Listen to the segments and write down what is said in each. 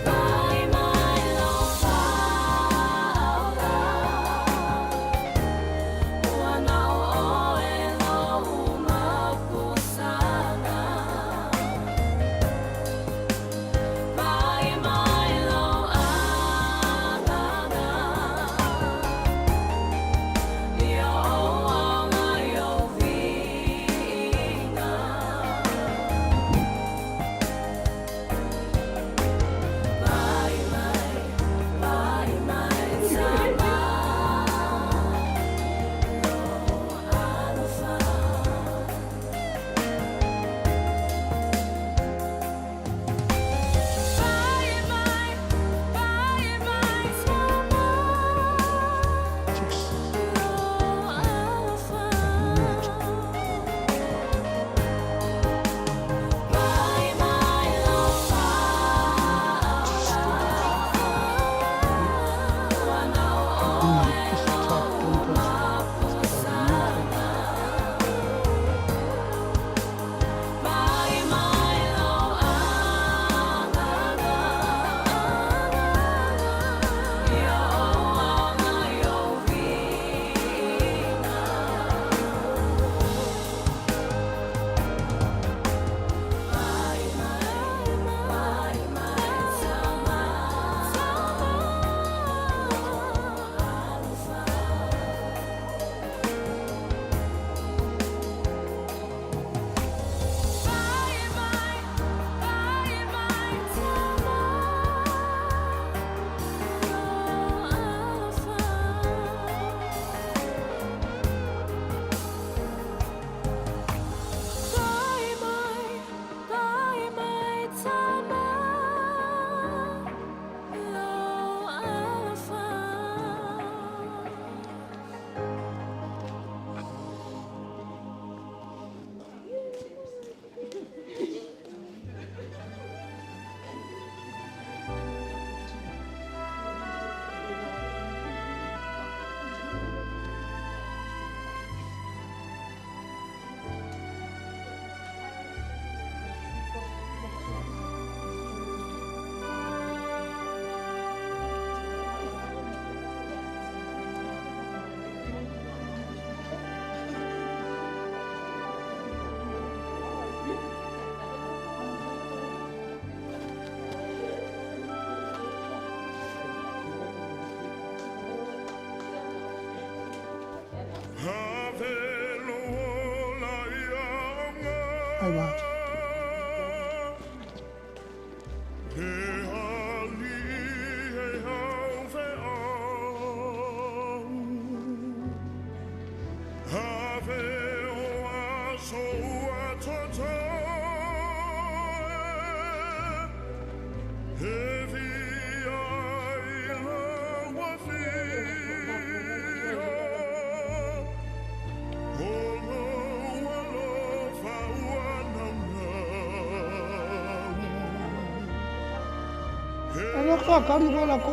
Pai mai lo. Ai ma. Alo ka kari wala ko.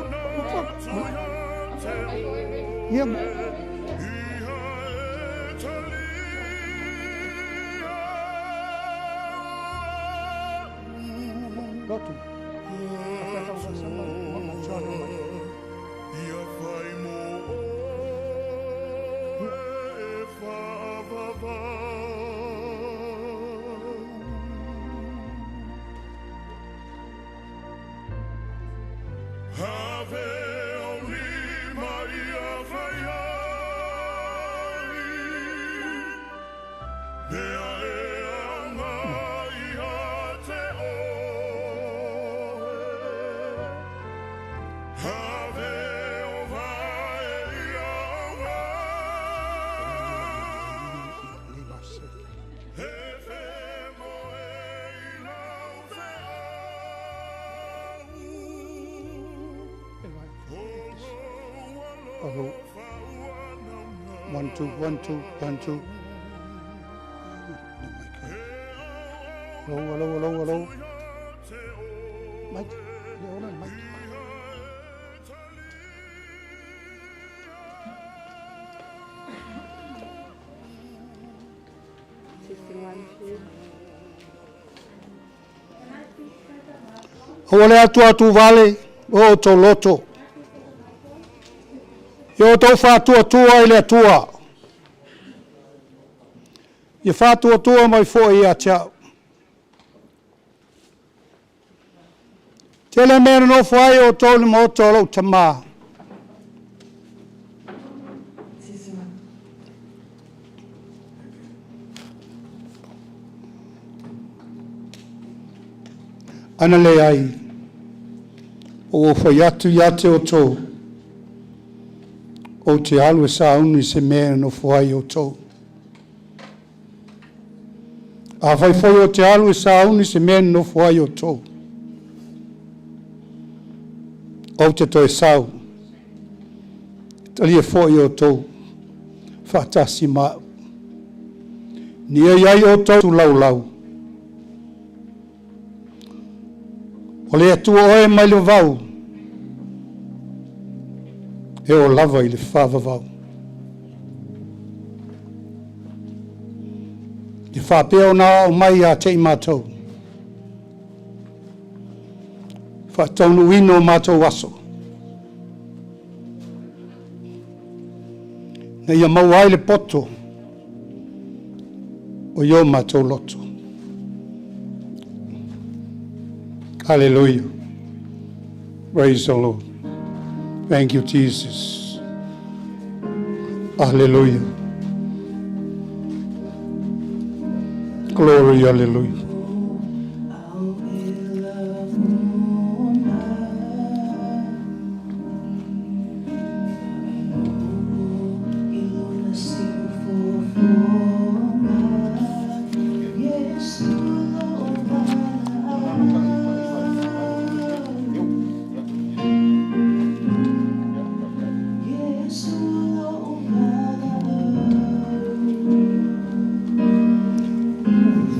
Ia lotu. Hello. 1 2 1 2 1 2. Hello, hello, hello, hello. Mike, le ona Mike. Testing 1 2. O le atu atu vale o to loto. I o tau whātua i le atua. I whātua mai fo i a te au. Tele mea na nofo ai o tō le moto o lou tamā. Ana le ai, o o whai atu i ate o tō, o te alu e sa unu i se mea na nofo ai o tō. A whai foi o te alu e sa unu i se mea na nofo ai o tō. O te toe sau, talia foi o tō, whaatasi ma. Nia iai o tō tu lau lau. O le atua oe mai le vau, e o lava i le whaavavau. I whāpea o nā o mai a te i mātou. Whaataunu ino mātou aso. Na ia mau ai le poto o i o mātou loto. Hallelujah. Praise the Lord. Thank you, Jesus. Hallelujah. Glory, hallelujah.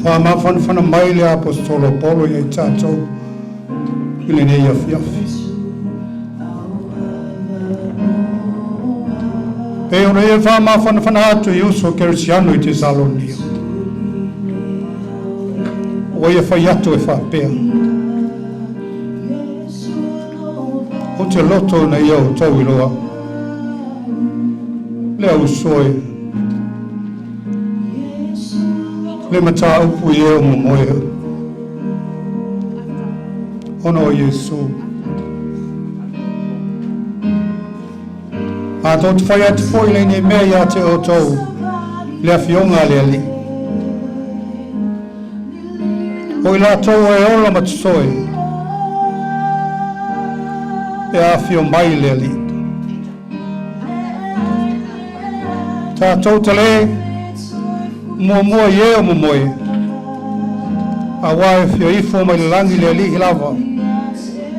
Whaamawhanawhana mai le apostolo Polo i tātou i le nei afiafi. E ona e whaamawhanawhana atu i uso Kerisiano i te Salonia. O ia whai atu e whapea. O te loto na ia o tau i roa. Le au soe. Le mata upu i e o momoea. Ona o Iesu. A tō te whai atu foi le nei mea i a te o tau le awhionga le ali. O i latou e ola ma totoe, e afio mai le Alii. Tatou te le muamua i e o momoe, auā e afio ifo mai le lagi le Alii lava,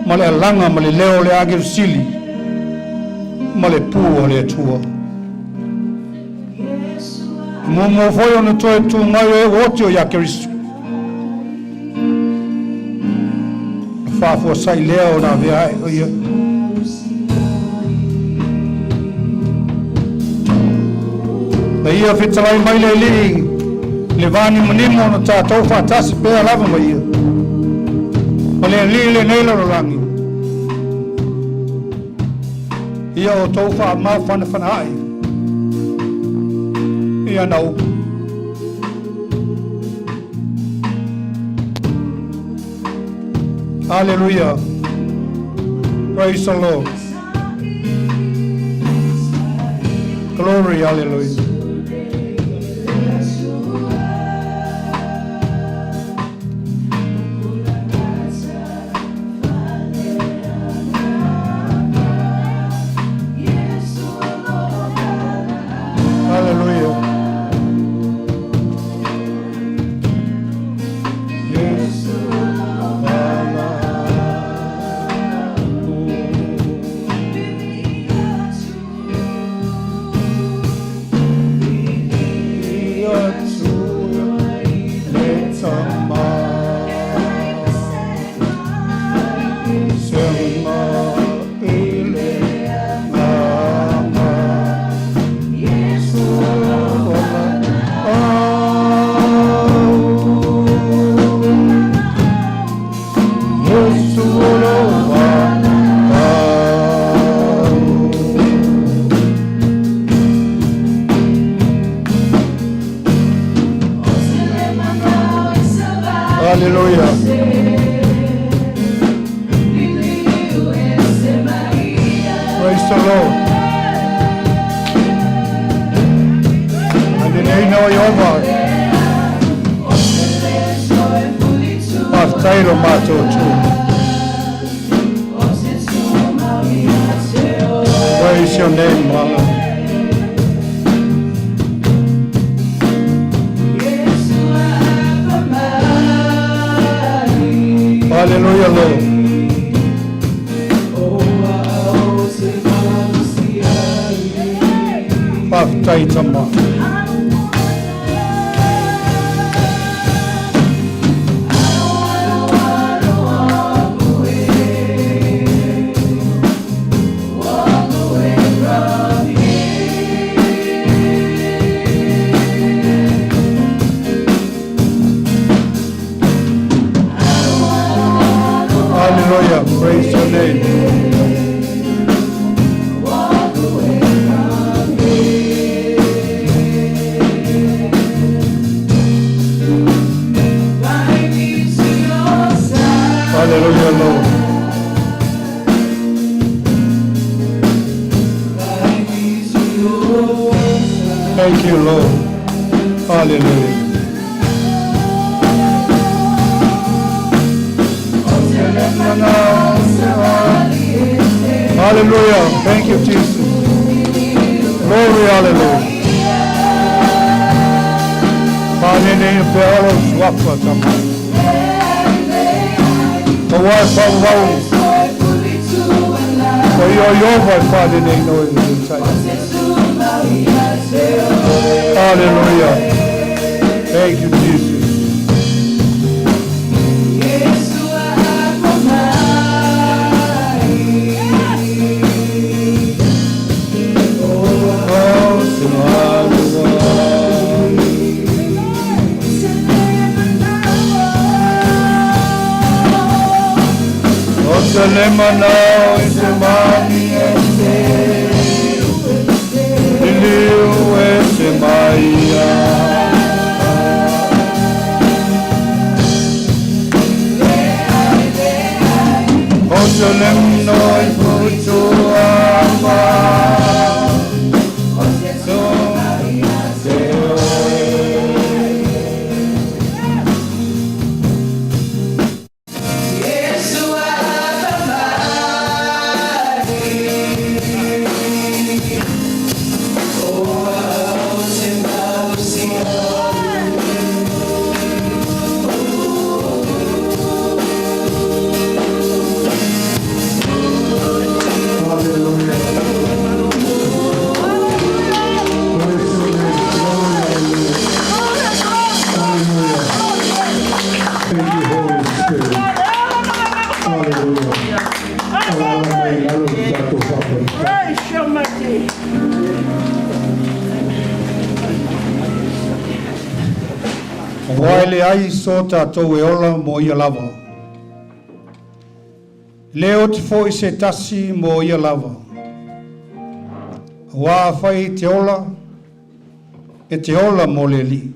ma le alaga ma le leo o le agelu sili, ma le pu o le Atua. E muamua foi ona toe tu mai o e ua oti o ia Keriso. Na faafuasai lea ona avea ai o ia. Na ia fetalai mai le Alii le vanimonimo ona tatou faatasi pea lava ma ia. Ma le Alii lenei lalolagi. Ia outou faamafanafana ai. Ia na upu. Hallelujah. Praise the Lord. Glory, hallelujah. Hallelujah. Yes. Hallelujah. Praise the Lord. And the name of Jehovah. Faafetai lo matou tu. Praise your name, Mama. Hallelujah, Lord. Faafetai tama. Hallelujah. Praise your name. Hallelujah, Lord. Thank you, Lord. Hallelujah. Hallelujah. Thank you, Jesus. Glory, hallelujah. Fa'anene pea lou suafa tama. Auā e faavavau. Paia o Ieova e fa'aneneina oe i le tai. Hallelujah. Thank you, Jesus. Oh, se O te le manao i se mani e se Liliu e se maia. O te le mano i futu ama. So te oe. Haleluya. Alaala mai i lalo le tatou faafaifai. Praise your mighty. Aua e leai so tatou e ola mo ia lava. E le oti foi se tasi mo ia lava. Auā afai e te ola, e te ola mo le Alii.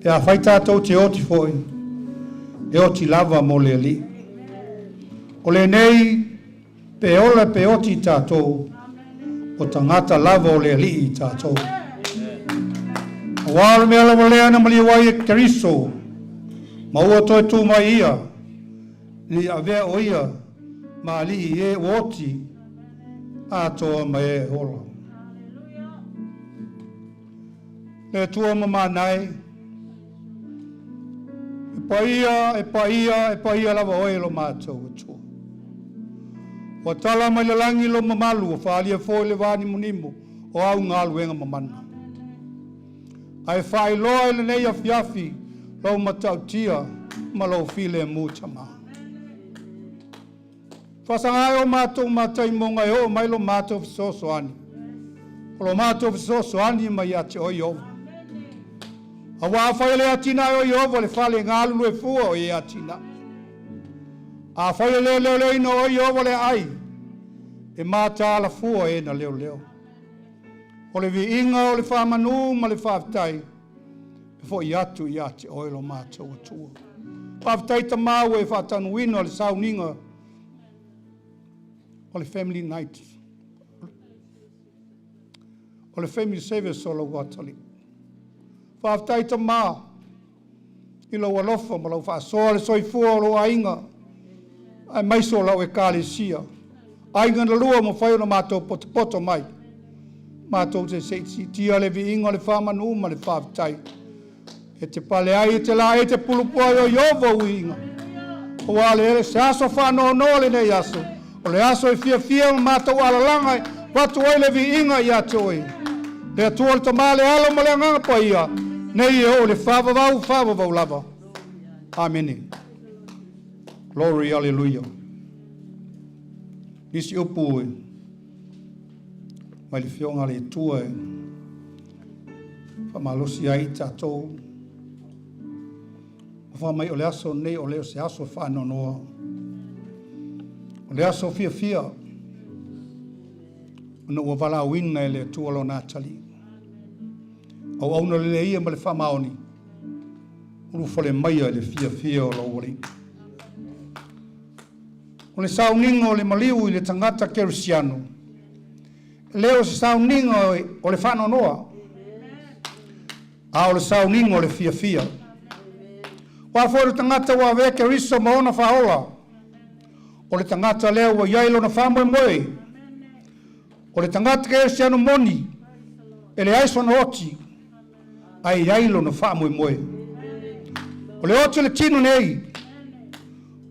Pe afai tatou te oti foi, e oti lava mo le Alii. O lenei, pe ola pe oti tatou, o tagata lava o le Alii tatou. Auā o le mea lava lea na maliu ai e Keriso, ma ua toe tu mai ia, ina ia avea o ia ma alii i e ua oti atoa ma e ola. Le Atua mamana e, e paia, e paia, e paia lava oe lo matou Atua. Ua tala mai le lagi lo mamalu, ua faaalia foi le vanimonimo o au galuega mamana. Ae faailoa i lenei afiafi lou matautia ma lou filemu Tamā. Faasaga e o matou mataimoga e oo mai lo matou fesoasoani. O lo matou fesoasoani mai ia te oe Ieova. Auā afai e le atinae o Ieova le fale e galulue fua o e atinae. Afai e le leoleoina o Ieova le aai, e mataala fua e na leoleo. O le viiga o le faamanu ma le faafetai, e fo'i atu ia te oe lo matou Atua. Faafetai Tamā ua e faataunuuina o le sauniga o le family night, o le family service o lau atalii. Faafetai Tamā i lou alofa ma lau faasoa le soifua o lou aiga, aemaise o lau ekalesia. Aiga na lua mafai ona matou potopoto mai. Matou te seitiitia le viiga o le faamanu ma le faafetai. E te pale ai e te la e te pulupua ai o Ieova uiga. Auā le se aso faanoanoa lenei aso. O le aso e fiafia ma matou alalaga e avatu ai le viiga ia te oe. Le Atua le Tamā le Alo ma le Agaga Paia, nei e oo i le faavavau faavavau lava. Amene. Glory, hallelujah. Nisi upu e mai le fioga le Atua e faamalosi ai tatou. O fa mai o le aso nei o le o se aso faanoanoa. O le aso fiafia ona ua valaauina e le Atua lona atalii. Auauna lelei ia ma le faamaoni, ulufale maia i le fiafia o lou alii. O le sauniga o le maliu i le tagata kerisiano, e le o se sauniga o le faanoanoa, a o le sauniga o le fiafia. Auā foi le tagata ua avea Keriso ma ona faaola, o le tagata lea ua i ai lona faamoemoe. O le tagata kerisiano moni, e leai sona oti, ae i ai lona faamoemoe. O le oti o le tino nei,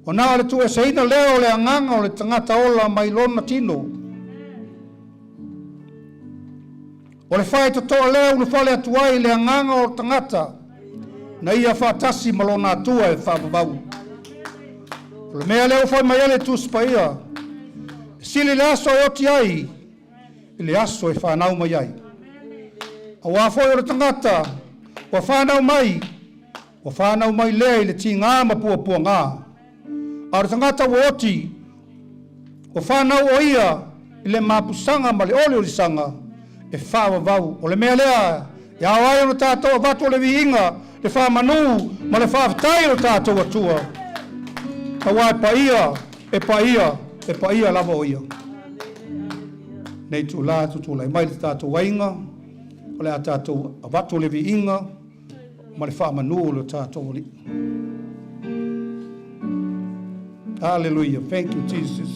o na o le tuueseina lea o le agaga o le tagata ola mai lona tino. O le faitotoa lea ulufale atu ai le agaga o le tagata, na ia faatasi ma lona Atua e faavavau. O le mea lea ua fai mai ai le Tusi Paia, e sili le aso e oti ai, i le aso e whanau mai ai. Auā foi o le tagata, ua whanau mai lea i le tigā ma puapuagā. A o le tagata ua oti, ua whanau o ia i le mapusaga ma le oliolisaga e faavavau. O le mea lea, e ao ai ona tatou avatu o le viiga, le faamanu ma le faafetai o tatou Atua. Auā e paia, e paia, e paia lava o ia. Nei tūlā tutulai mai le tatou aiga, o le a tatou avatu o le viiga ma le faamanu o le tatou Alii. Hallelujah. Thank you, Jesus.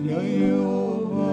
Ia Ieova.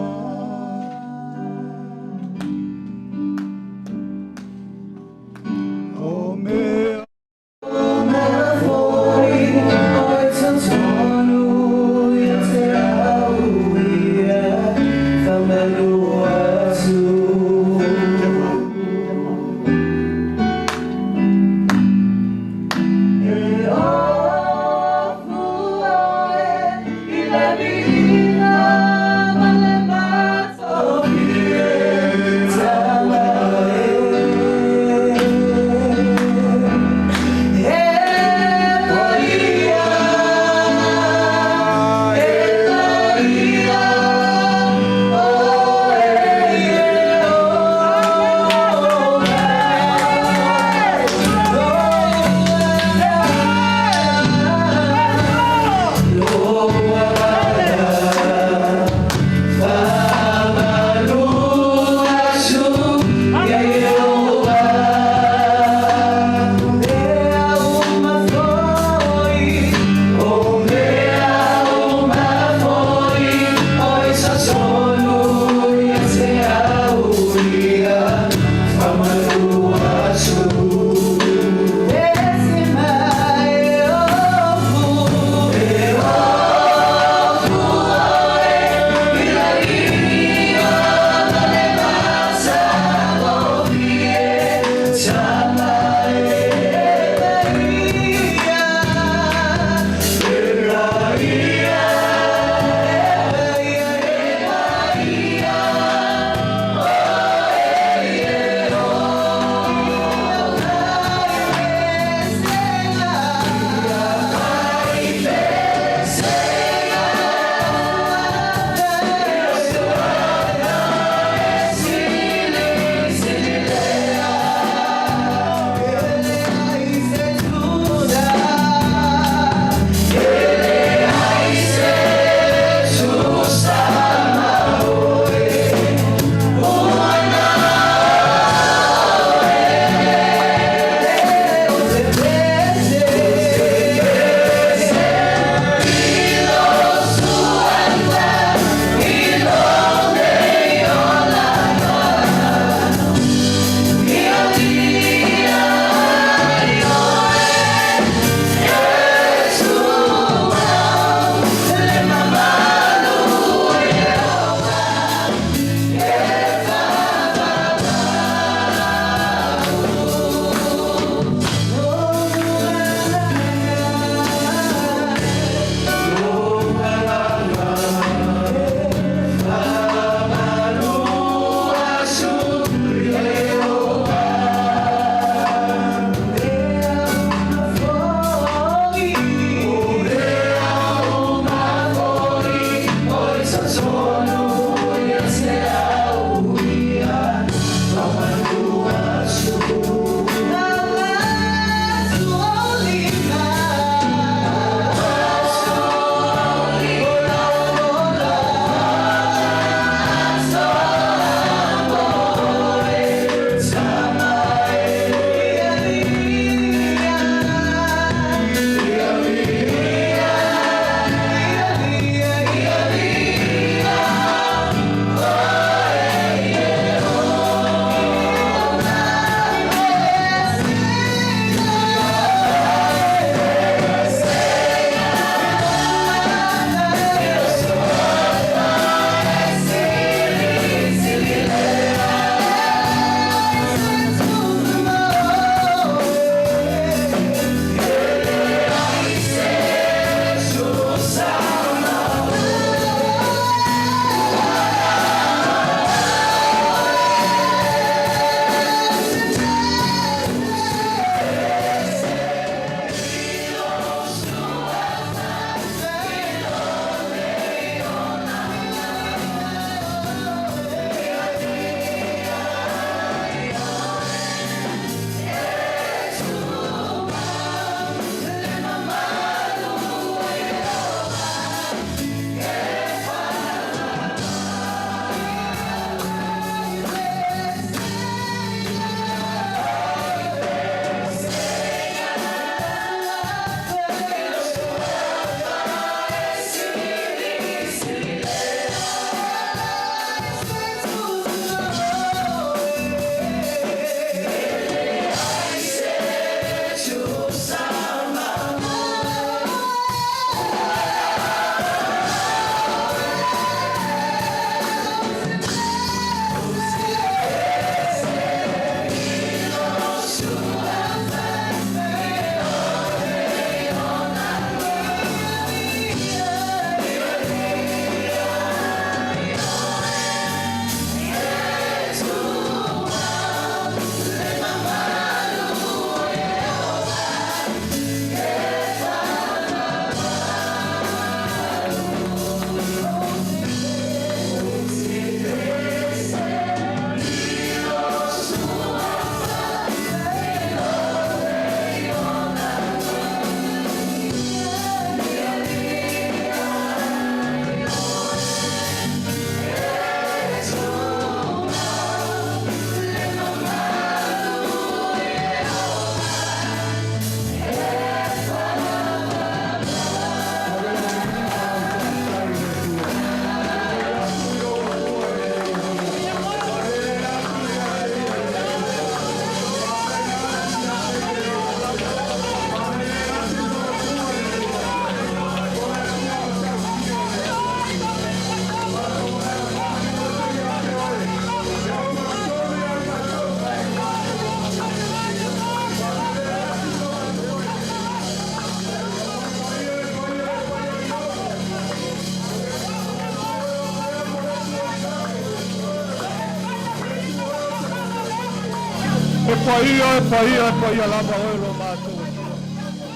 E paia, e paia, e paia lava oe lo matou Atua.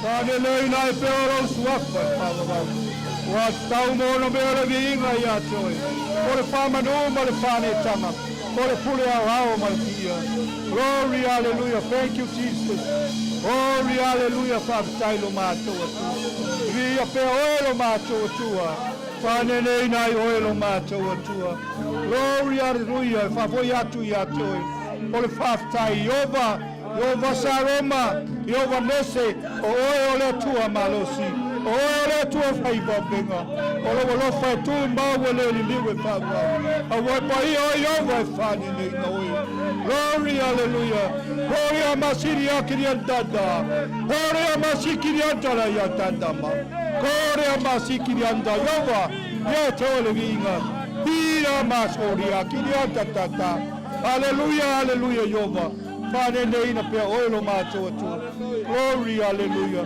Faaneleina ai pea o lou suafa e faavavau. Ua tatau mo ona mea le viiga ia te oe, o le faamanu ma le faanetaga, o le pule aoao ma le viia. Glory, hallelujah. Thank you, Jesus. Glory, hallelujah. Faafetai lo matou Atua. Viia pea oe lo matou Atua. Faaneleina ai oe lo matou Atua. Glory, hallelujah. E faafoi atu ia te oe. O le faafetai Iova, Iova Saroma, Iova Nese, o oe o le Atua malosi. O oe o le Atua faivaavega. O lou alofa e tumau e le liliu e faavavau. Aua e paia o Iova e faaneleina oe. Glory, hallelujah. Gloria masiria kiriandada. Gloria masikiriandala ya tandama. Gloria masikirianda Iova. Ia te oe le viiga. Ira masoria kirianda tata. Hallelujah, hallelujah, Iova. Faaneleina pea oe lo matou Atua. Glory, hallelujah.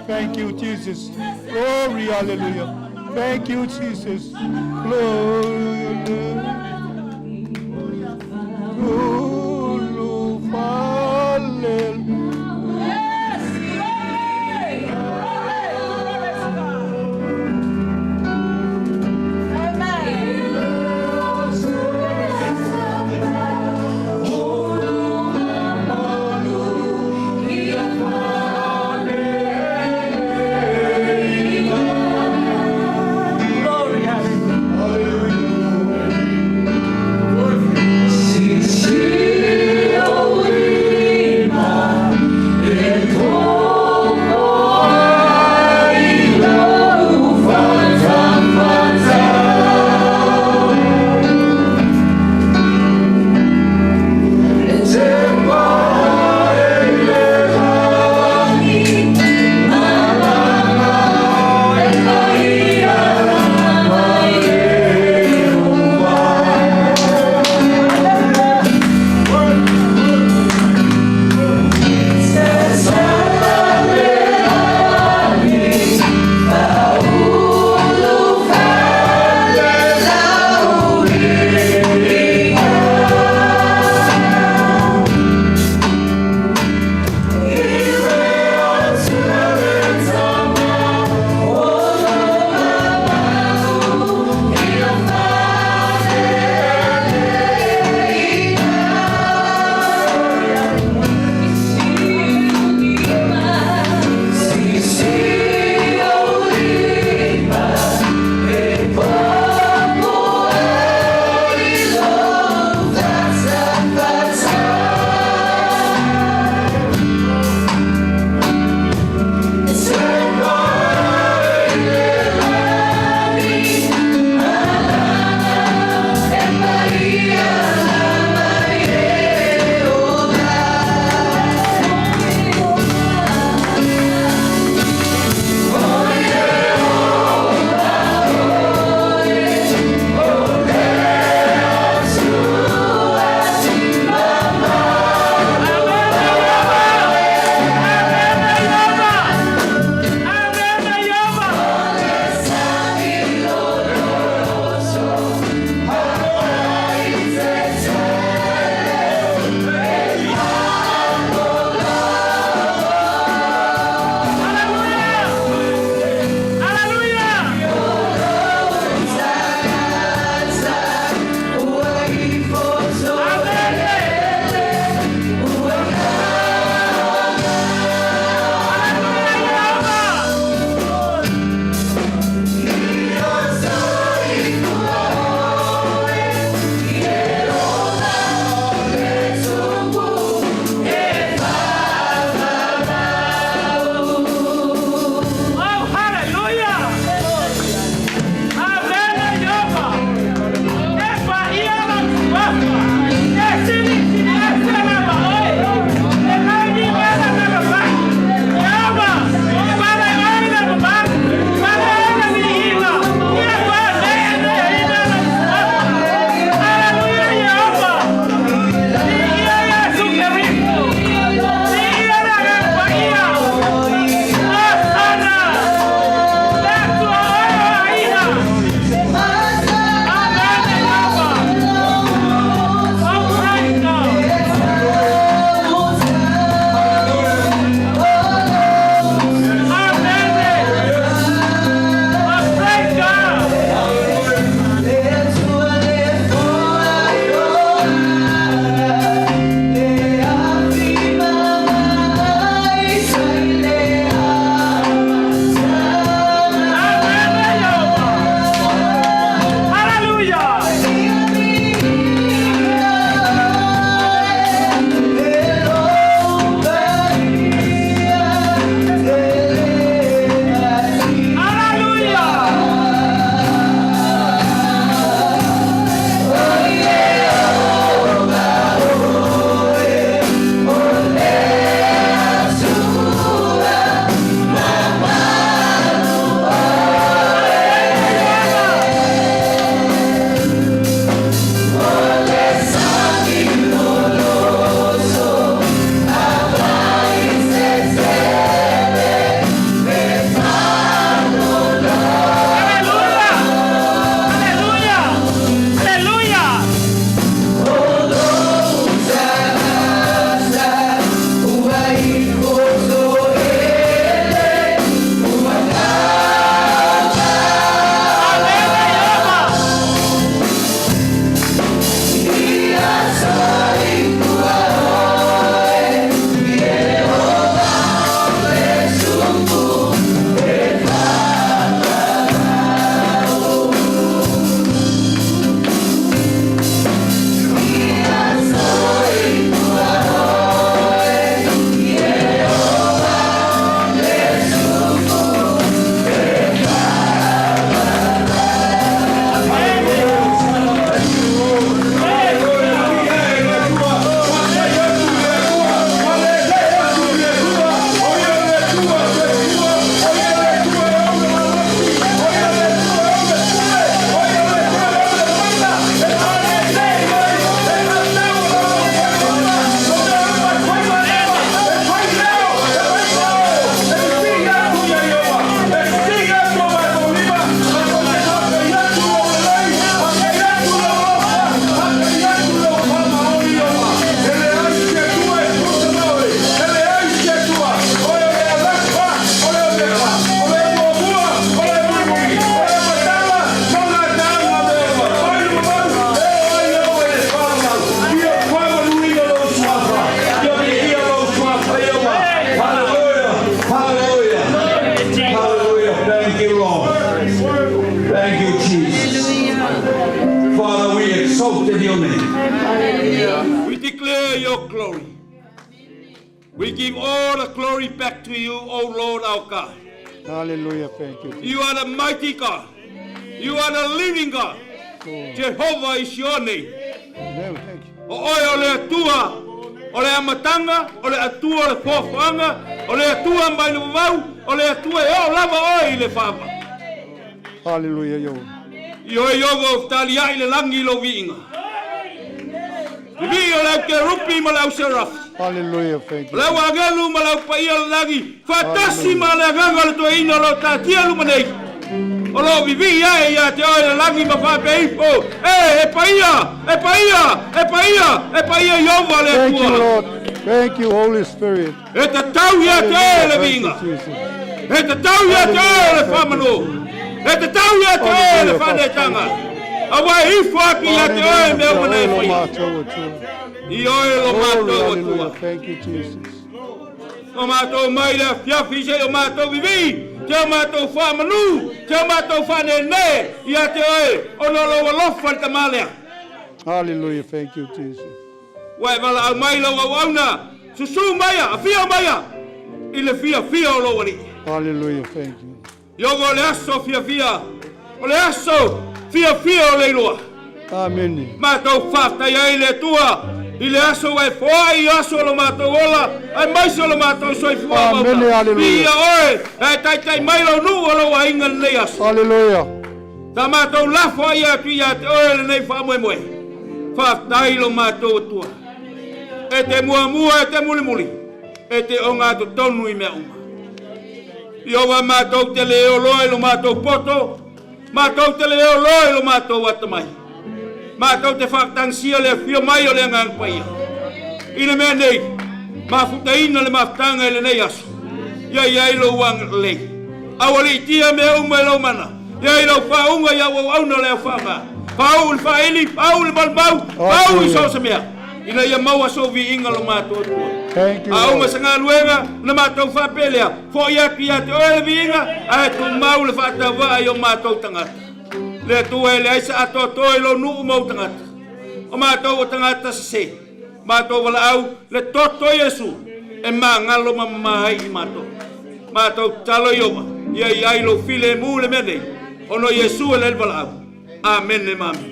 Thank you, Jesus. Glory, hallelujah. Thank you, Jesus. Glory, hallelujah. Hallelujah. Yes, glory! Glory! Glory to God. Amen. Glory, hallelujah. Silisila. Blessed your name. We declare your glory. We give all the glory back to you, O Lord our God. Hallelujah. Thank you. You are the mighty God. You are the living God. Jehovah is your name. Amen. Thank you. O oe o le atua, o le amatanga, o le atua o le foafoaga, o le atua mai le vavau, o le atua e oo lava oe i le faava. Hallelujah. Yo. I oe Iofa o fetaliai le lagi i lou viiga. Le vii o le au kerupi ma le au serafi. Hallelujah. Thank O you. le au agelu ma le au paia o le lagi, faatasi ma le agaga o le toeaina o lo o taatia luma nei. O lo o vivii ae ia te oe le lagi ma faapea ifo, e, e paia, e paia, e paia, e paia Iofa le Thank you, Atua. Lord. Thank you, Holy Spirit. E tatau ia te oe le Thank viiga. you, Jesus. E tatau ia te oe le faamanu. E tatau ia te oe le faanetaga. Aua e ifo atu ia te oe mea uma na e faia. I oe lo Glory, matou hallelujah. Atua. Thank you, Jesus. O matou mai le afiafi seia o matou vivī, te o matou faamanu, te o matou faanēnē ia te oe, ona o lou alofa i le tamā lea. Hallelujah. Thank you, Jesus. Ua e valaau mai lau auauna, susū maia, afio maia, i le fiafia o lou alii. Hallelujah. Thank you. Iofa o le aso fiafia, o le aso fiafia o le iloa. Amen. Matou faafetai ai le Atua i le aso ua e foai i aso o lo matou ola, aemaise o lo matou soifua Amene, mauta. haleluia. Viia oe, e taitai mai lou nuu o lou aiga lenei aso. Hallelujah. Sa matou lafo ai atu ia te oe lenei faamoemoe. Faafetai lo matou Atua. E te muamua e te mulimuli, e te ogatotonu i mea uma. Iofa matou te le oloa i lo matou poto, matou te le oloa i lo matou atamai. Matou te faatagisia le afio mai o le Agaga Paia. I le mea nei, mafutaina le mafutaga i lenei aso. Ia i ai lou agalelei. Aualiitia mea uma i lou mana. Ia i lau faauuga i au auauna o le au faaaoga. Faauu i le faaili, faauu i le maumau, faauu i so o se mea. Ina ia maua sou viiga lo matou Atua. Thank you, A uma Lord. se galuega, ona matou faapea lea, fo'i atu ia te oe le viiga, ae tumau le faatauvaa i o matou tagata. Le Atua e leai se atoatoa i lou nuu ma ou tagata. O matou o tagata sesē, matou valaau le toto o Iesu e magalo ma mamā ai i matou. Matou tatalo Iofa, ia i ai lou filemu i le mea nei, ona o Iesu e le valaau. Amene ma amene.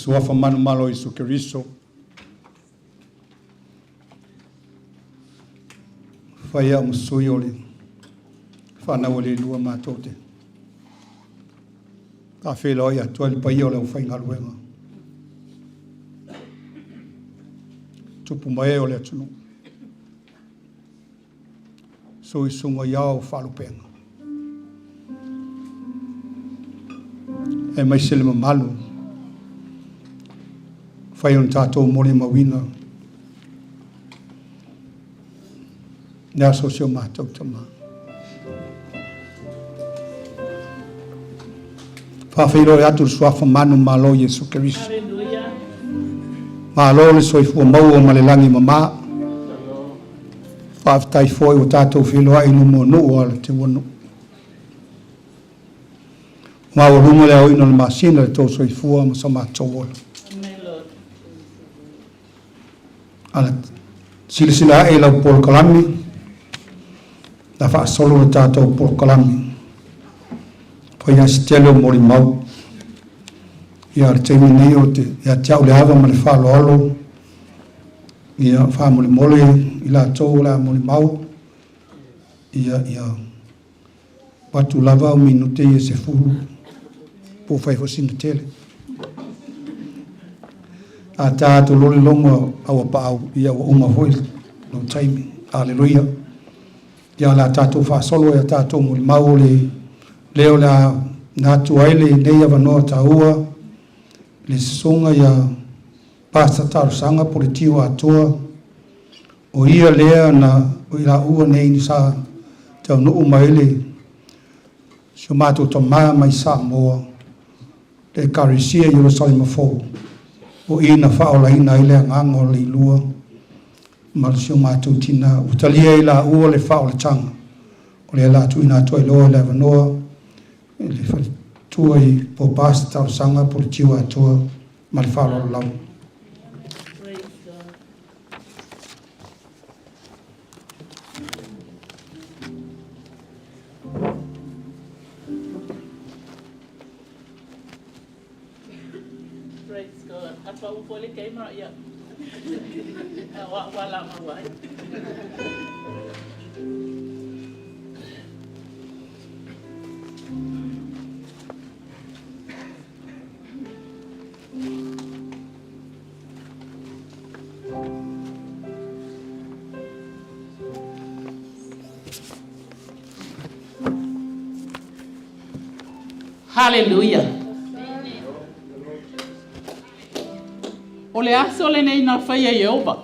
Suafa manumalo o Iesu Keriso, fai au ma sui o le fanau a le Atua matou te faafeiloai atu ai le paia o le aufaigaluega, tupu ma e o le atunuu, sui susuga i ao faalupega, aemaise le mamalu fai ona tatou molimauina le aso o si o matou tama. Faafeiloai atu le suafa manumalo o Iesu Keriso. Malo le soifua maua ma le lagi e mama. Faafetai foi ua tatou feiloai i luma o nuu a le teuanuu. Maualuga le aoina o le masina i le tou soifua ma so matou ola. A silasila ae i lau polokalame, na faasolo le tatou polokalame. Fai lava si tele o molimau. Ia, o le taimi nei ou te ia te au le ava ma le faaaloalo, ia faamolemole i latou o le a molimau, ia avatu lava au minute ia se 10, po o fai foi sina tele. A ta atu loa le logo a auapaau, ia ua uma foi lou taimi. Aleluia. Ia o le a tatou faasolo i a tatou molimau o le leo o le a na atu ai lenei avanoa taua le susuga ia Pastor Talosaga Puletiu Atoa, o ia lea na o i laua nei sa taunuu mai le si o matou tama mai Samoa, le Ekalesia Ierusalema Fou, o i na faaolaina ai le agaga o Leilua ma si o matou tina. Ua talia i laua le faaolataga, o lea o le a tuuina atu ai loa le avanoa i le faletua i po Pastor Talosaga Puletiu Atoa ma le faaaloalo lava. Praise God. Praise God. Apa u foi le camera ia. Wa wa la ma wai. Hallelujah. O le aso lenei na faia e Ieova.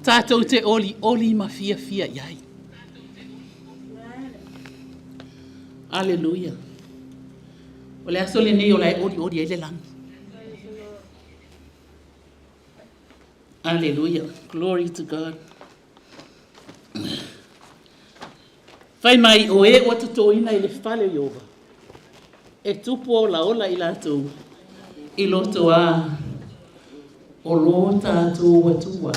Tatou te olioli ma fiafia i ai. Aleluia. O le aso lenei o la e olioli ai le lagi. Aleluia. Glory to God. Fai mai o e ua totoina i le fale o Ieova, e tupu olaola i latou i loto a o lo tatou Atua.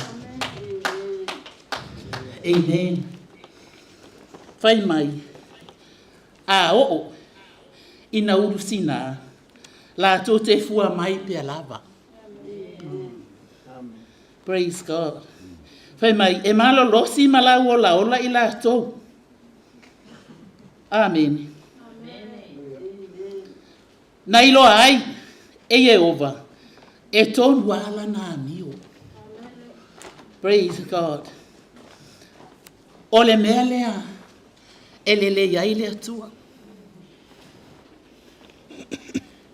Amen. Fai mai, a oo ina ulusina, latou te fua mai pea lava. Praise God. Fai mai, e malolosi ma lau olaola i latou. Amene. Na iloa ai e Ieova e tonu lava lana amio. Praise God. O le mea lea e lelei ai le Atua.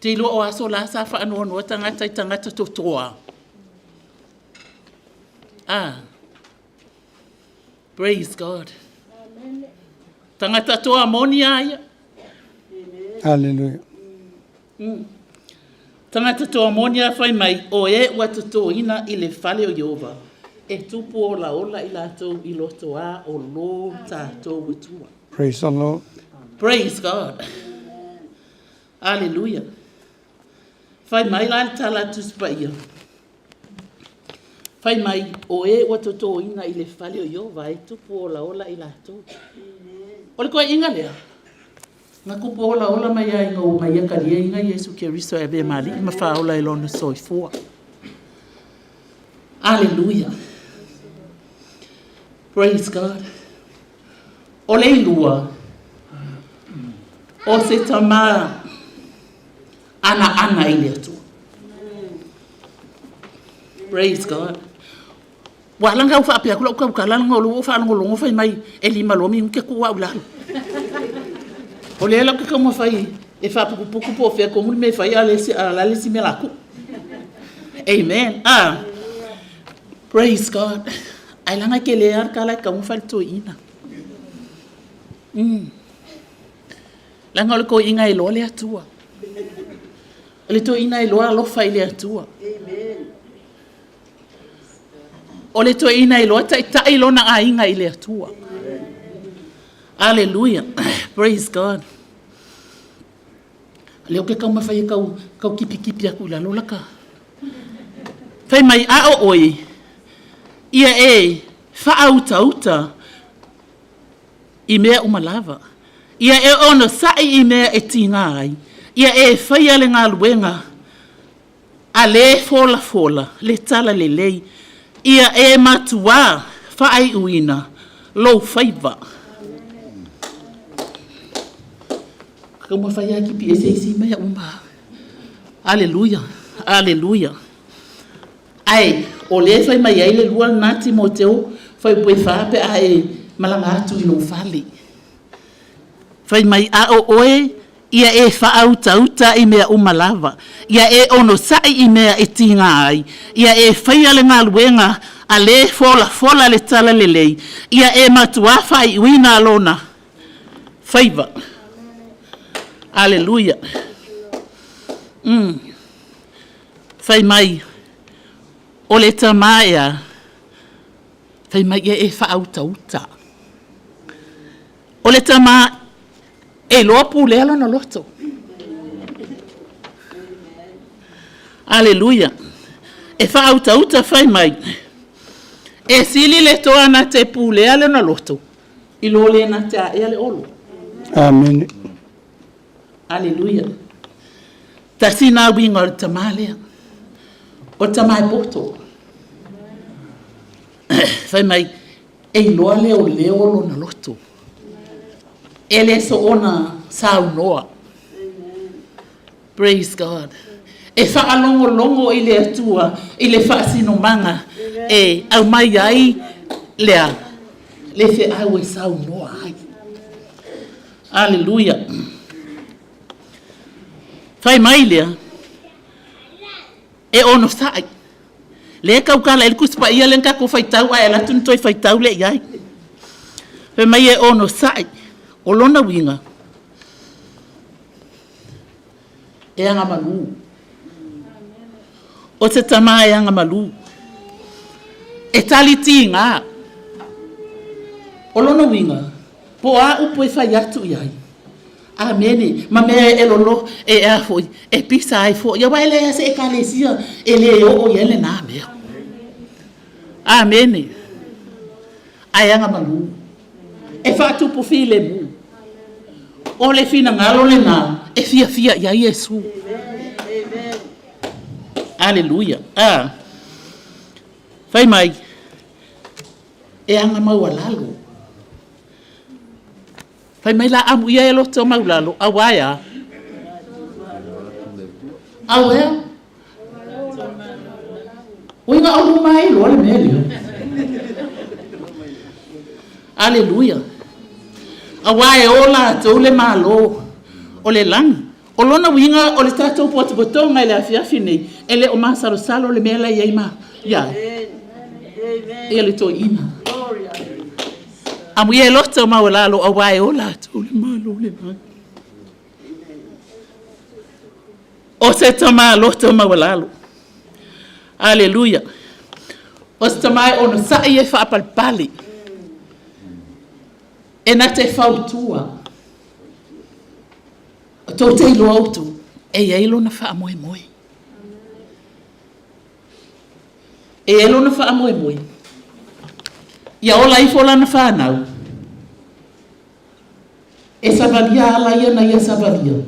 Te iloa o aso la sa faanoanoa tagata i tagata totoa. Ah. Praise God. Tagata toa moni a ia. Hallelujah. Tagata toa moni a fai mai, o e ua totoina i le fale o Ieova, e tupu olaola i latou i loto a o lo tatou Atua. Praise the Lord. Praise God. Aleluia. Fai mai la le tala a Tusi Paia. Fai mai, o e ua totoina i le fale o Ieova e tupu olaola i latou. O le koeaiga lea. Na tupu olaola mai lava ina ua mai taliaina Iesu Keriso e avea ma Alii ma Faaola i Lona soifua. Aleluia. Praise God. O le ilua, o se tama anaana i le Atua. Praise God. Ua ala ona tau faapea atu lau tautala leaga o lea ua ou faalogologo fai mai e lima loa minute tuu au i lalo. O lea la ou te taumafai e faaputuputu po o fea tonu le mea e fai a o le a le isi mea o le a tuu. Amen. Ah, praise God. Ai leaga e tele lava le tala e tatau ona fai i le toeaina. Leaga o le toeaina e iloa le Atua. O le toeaina e iloa alofa i le Atua. O le toeaina e iloa taitai lona aiga i le Atua. Aleluia. Praise God. O lea ou te taumafai e tau, tau kipitipi atu i lalo laka. Fai mai, a o oe, ia e faautauta i mea uma lava. Ia e onosai i mea e tiga ai. Ia e faia le galuega a le folafola le tala lelei, ia e matuā faaiuina lou faiva. Taumafai lava e tipi ese isi mea uma. Aleluia, aleluia. Ae o lea e fai mai ai le lua lena Timoteo fuaiupu e 4 pe a e malaga atu i lou fale. Fai mai, a o oe, ia e faautauta i mea uma lava, ia e onosai i mea e tiga ai, ia e faia le galuega a le folafola le tala lelei, ia e matuā faaiuina lona faiva. Aleluia. Fai mai, o le tama ea, fai mai ia e faautauta. O le tama e iloa pulea lona loto. Aleluia. E faautauta fai mai, e sili le toa na te pulea lona loto, i lo le na te aea le olo. Amene. Aleluia. Tasi na uiga o le tama lea. O le tama e poto. Fai mai, e iloa le oleo o lona loto. E le soona saunoa. Praise God. E faalogologo i le Atua i le faasinomaga e aumai ai lea le feau e saunoa ai. Aleluia. Fai mai lea, e onosai. Lea e tautala ai le Tusi Paia lea na tatou faitau ae alu atu na toe faitau lea i ai. Fai mai e onosai. O lona uiga, e agamalu. O se tama e agamalu. E tali tiga. O lona uiga, po o a upu e fai atu i ai, Amene. Ma mea e lolo, e a foi, e pisa ai foi. Aua e leai lava se Ekalesia e le oo i ai lenā mea. Amene. Ae agamalu. E faatupu filemu. O le finagalo lenā e fiafia i ai Iesu. Aleluia. Ah. Fai mai, e aga maualalo. Fai mai la amuia e loto maulalo, auā e a? Auea? Uiga o luma ai loa le mea lea. Aleluia. Auā e o latou le Malo o le lagi. O lona uiga o le tatou potopotoga i le afiafi nei, e le o masalosalo le mea la e i ai ma ia ia le toeaina. Amuia e loto maualalo auā e o latou le Malo o le lagi. O se tama loto maualalo. Aleluia. O se tama e onosai e faapalepale. E na te fautua. Tou te iloa outou, e i ai lona faamoemoe. E i ai lona faamoemoe. Ia ola ifo lana fanau. E savalia ala ia na ia savalia,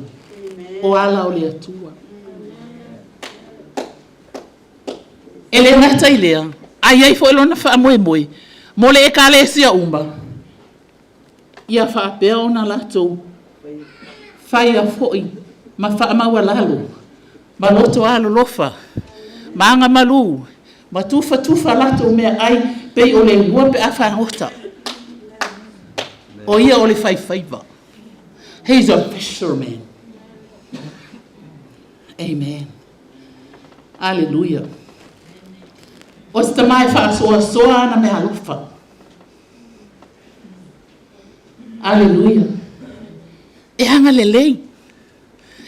o ala o le Atua. E le gata i lea, a i ai foi lona faamoemoe mo le Ekalesia uma, ia faapea ona latou faia foi ma faamaualalo ma loto alolofa ma agamalu ma tufatufa latou meaai pei o le lua pe a fagota. O ia o le faifaiva. He's a fisherman. Amen. Aleluia. O se tama e faasoasoa ana meaalofa. Aleluia. E agalelei.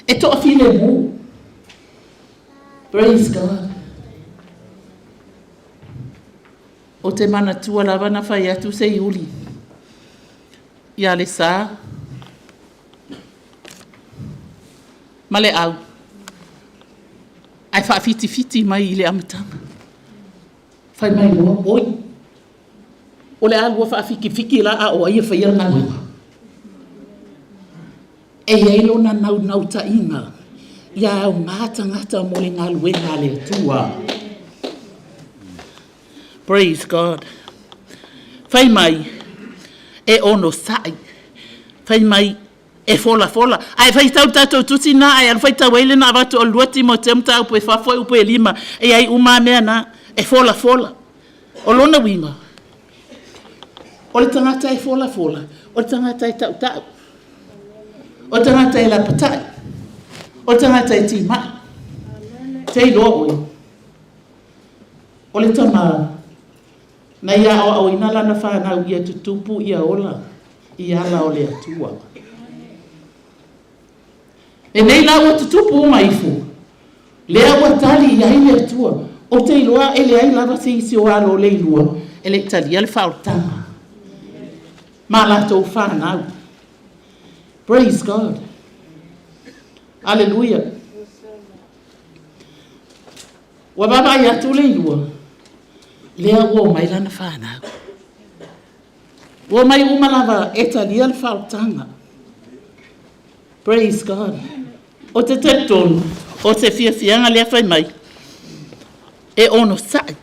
E toafilemu. Praise God. Ou te manatua lava na fai atu se iuli ia Lesa ma le au ae faafitifiti mai i le amataga. Fai mai loa, oi, o le a lua faafikifiki la a o ai e faia le galuega. E i ai lona naunautaiga ia augā tagata mo le galuega a le Atua. Praise God. Fai mai, e onosai. Fai mai, e folafola. Ae faitau le tatou tusi na, ae alu faitau ai le na avatu o le 2 Timotea mataupu e 4 foi upu e 5, e i ai uma lava mea na, e folafola. O lona uiga, o le tagata e folafola, o le tagata e tautau, o le tagata e lapatai, o le tagata e timai. Te iloa oe, o le tama na ia aoaoina lana fanau ia tutupu ia ola i ala o le Atua. Lenei la ua tutupu uma ifo, lea ua tali i ai le Atua. Ou te iloa e leai lava se isi o alo o Leilua e le i talia le faaolataga ma latou fanau. Praise God. Aleluia. Ua vaavaai atu Leilua, lea ua omai lana fanau. Ua omai uma lava e talia le faaolataga. Praise God. Ou te talitonu, o se fiafiaga lea fai mai, e onosai,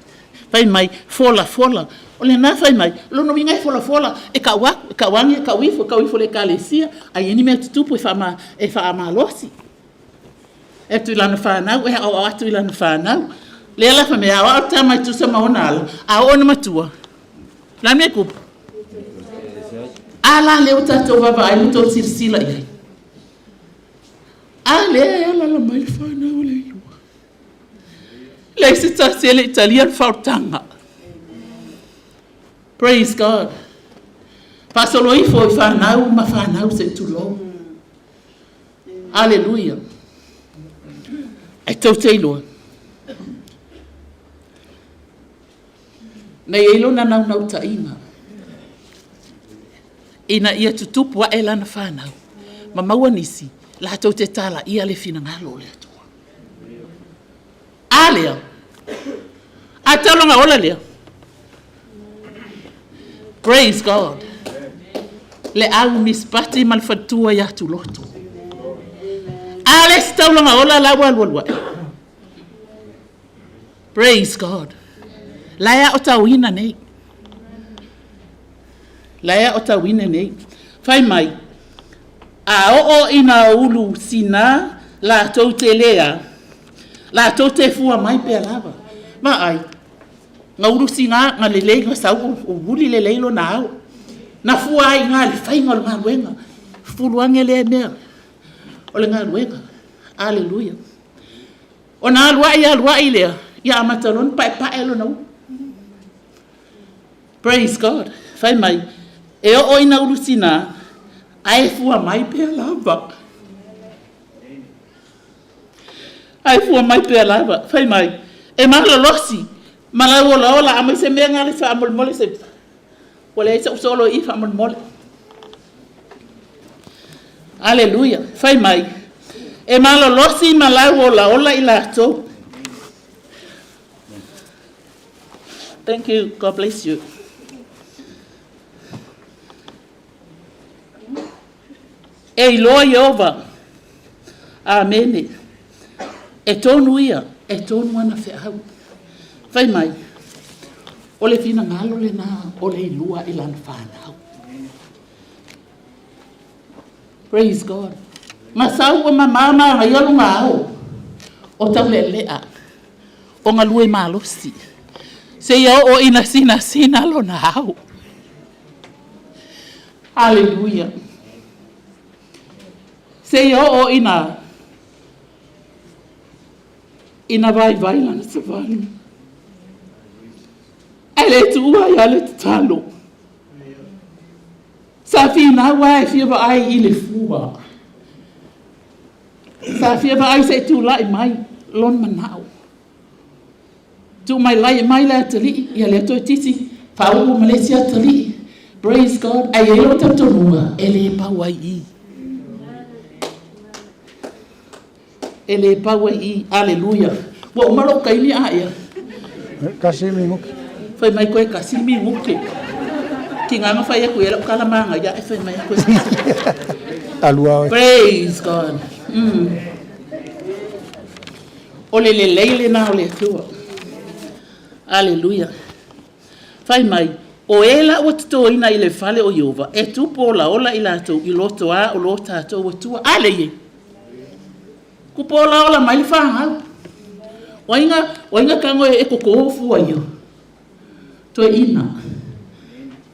fai mai, folafola. O lena fai mai, o lona uiga e folafola, e kau aku, e kau age, e kau ifo, e kau ifo i le ekalesia, a i ai ni mea tutupu e faamalosi. E atu i lana fanau, e aoao atu i lana fanau. Lea la fai mai, e aoao le tama e tusa ma ona ala, a oo ina matua, o le a le mea e tupu? A la lea ua tatou vaavaai ma tou silasila i ai. A lea e alaala mai le fanau a le Atua. Leai se tasi e le i talia le faaolataga. Praise God. Faasolo ifo i fanau ma fanau se i tulou. Aleluia. Ae tou te iloa. Na i ai lona naunautaiga ina ia tutupu ae lana fanau ma maua nisi latou te talaia le finagalo o le Atua. A lea, a taulaga ola lea. Praise God. Le au mispati ma le faletua ia Tuloto. A le isi taulaga ola la ua alualu ae. Praise God. La e aotauina nei. La e aotauina nei. Fai mai, a oo ina ulu sina latou te lea, latou te fua mai pea lava. Vaai, na ulu sina, na lelei, na sau o uli lelei lona ao. Na fua ai i ina i le faiga o le galuega. Fulu ane lea mea o le galuega. Aleluia. Ona aluai aluai lea, ia amata loa ona paepae lona ulu. Praise God. Fai mai, e oo ina ulu sina, ae fua mai pea lava. Ae fua mai pea lava. Fai mai, e malolosi, ma lau olaola, aumai se mea gale faamolemole se... Ua leai sou solo i i faamolemole. Aleluia. Fai mai, e malolosi ma lau olaola i latou. Thank you. God bless you. E iloa Ieova. Amene. E tonu ia, e tonu ana feau. Fai mai, o le finagalo lenā o le ilua i lana fanau. Praise God. Masau ua mamā magaia luga ao o taulealea o galue malosi. Seia oo ina sinasina lona ao. Hallelujah. Seia oo ina ina vaivai lana savali. Ae le tuua ai lava le tatalo. Sa finau lava e fia vaai i le fua. Sa fia vaai se i tulai mai lona manao. Tuu mai lai mai le atalii, ia lea toe titi, faauu ma le isi atalii. Praise God. Ae i ai lou talitonuga, e le pau ai i. E le pau ai i. Aleluia. Ua uma lou taimi a ia. Kasi minuti. Fai mai koe kasi minuti. Tiga na fai aku ia lau tala magaia e fai mai koe. Alua oe. Praise God. O le lelei lenā o le Atua. Aleluia. Fai mai, o e la ua totoina i le fale o Ieova, e tupu olaola i latou i loto a o lo tatou Atua. A le ie. Tupu olaola mai le fanau. O ai ga, o ai ga tago e koko fua ia? Toeaina.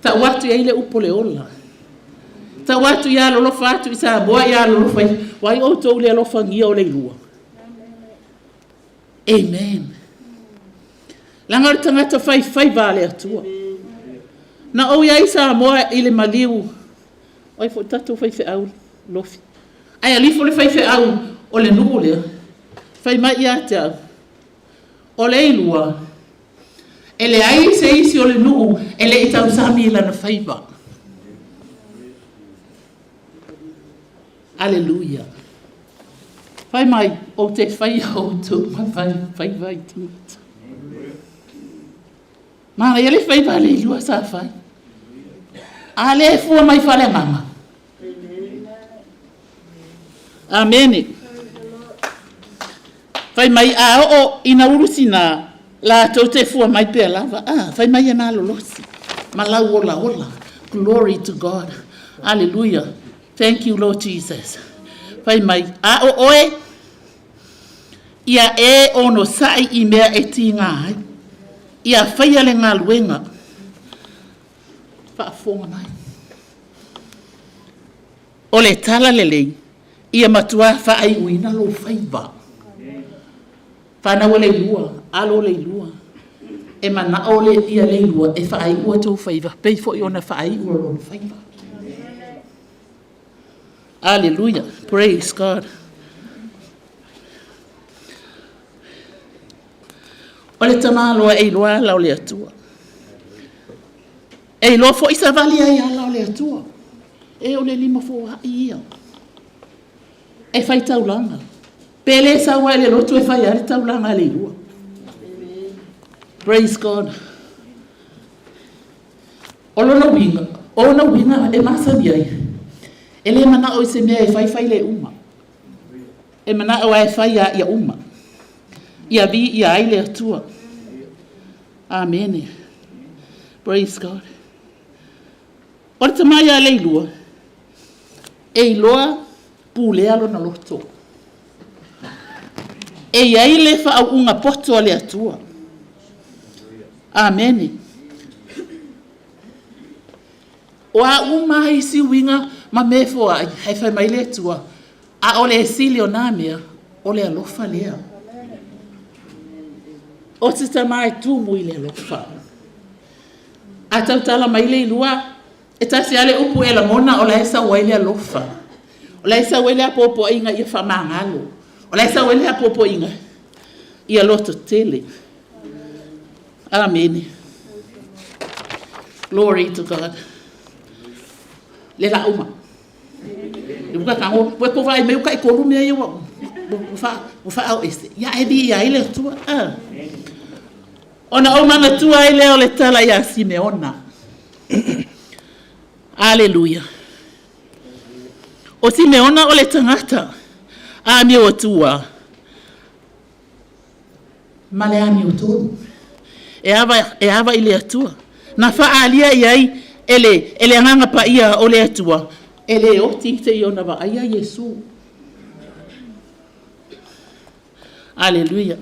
Tau atu i ai le upu o le ola. Tau atu ia alolofa atu i Samoa ia alolofa i. O ai outou le alofagia o le ilua? Amen. Leaga o le tagata faifaiva a le Atua. Na ou i ai i Samoa i le maliu, o ai foi le tatou faifeau lofi. Ae alifo le faifeau o le nuu lea, fai mai ia te au, o le ilua, e leai se isi o le nuu e le i tausami i lana faiva. Aleluia. Fai mai, ou te faia outou ma faiva i tagata. Manaia le faiva a le ilua sa fai. A le fua mai faleagaga. Amene. Fai mai, a oo ina ulusina, latou te fua mai pea lava. Ah, fai mai e malolosi, ma lau olaola. Glory to God. Hallelujah. Thank you, Lord Jesus. Fai mai, a o oe, ia e onosai i mea e tiga ai. Ia faia le galuega. Faafofoga mai. O le tala lelei, ia matua faaiuina lou faiva. Fanau a le ilua, alo o le ilua. E manao le ia le ilua e faaiu o tou faiva, pei foi ona faaiu o lona faiva. Aleluia. Praise God. O le tamaloa e iloa ala o le Atua. E iloa foi savali ai ala o le Atua. E o le lima foai ia. E fai taulaga. Pe le sau ai le lotu e fai ai le taulaga a le ilua. Praise God. O lona uiga, o ona uiga e masani ai, e le manao i se mea e fai fai le uma. E manao lava e fai a ia uma. Ia viia ai le Atua. Amene. Praise God. O le tama ia Leilua, e iloa pulea lona loto. E i ai le faauuga poto a le Atua. Amene. O a uma isi uiga ma mea e foai, ae fai mai le Atua, a o le sili o nā mea, o le alofa lea. O se tama e tumu i le alofa. A tautala mai le ilua, e tasi lava le upu e lagona o la e sau ai le alofa. O la e sau ai le apoapoaiga ia faamagalo. O la e sau ai le apoapoaiga ia loto tele. Amene. Glory to God. Le la uma. Le uka kango, ua ko vai mai uka i kolu mea ia ua ua whaao ese. Ia e vi ia ile atua. Ah. Ona ou manatua ai lea o le tala ia Simeona. Aleluia. O Simeona o le tagata amiotua ma le amiotonu. E ava i le Atua. Na faaalia i ai e le Agaga Paia o le Atua, e le oti seia ona vaaia Iesu. Aleluia.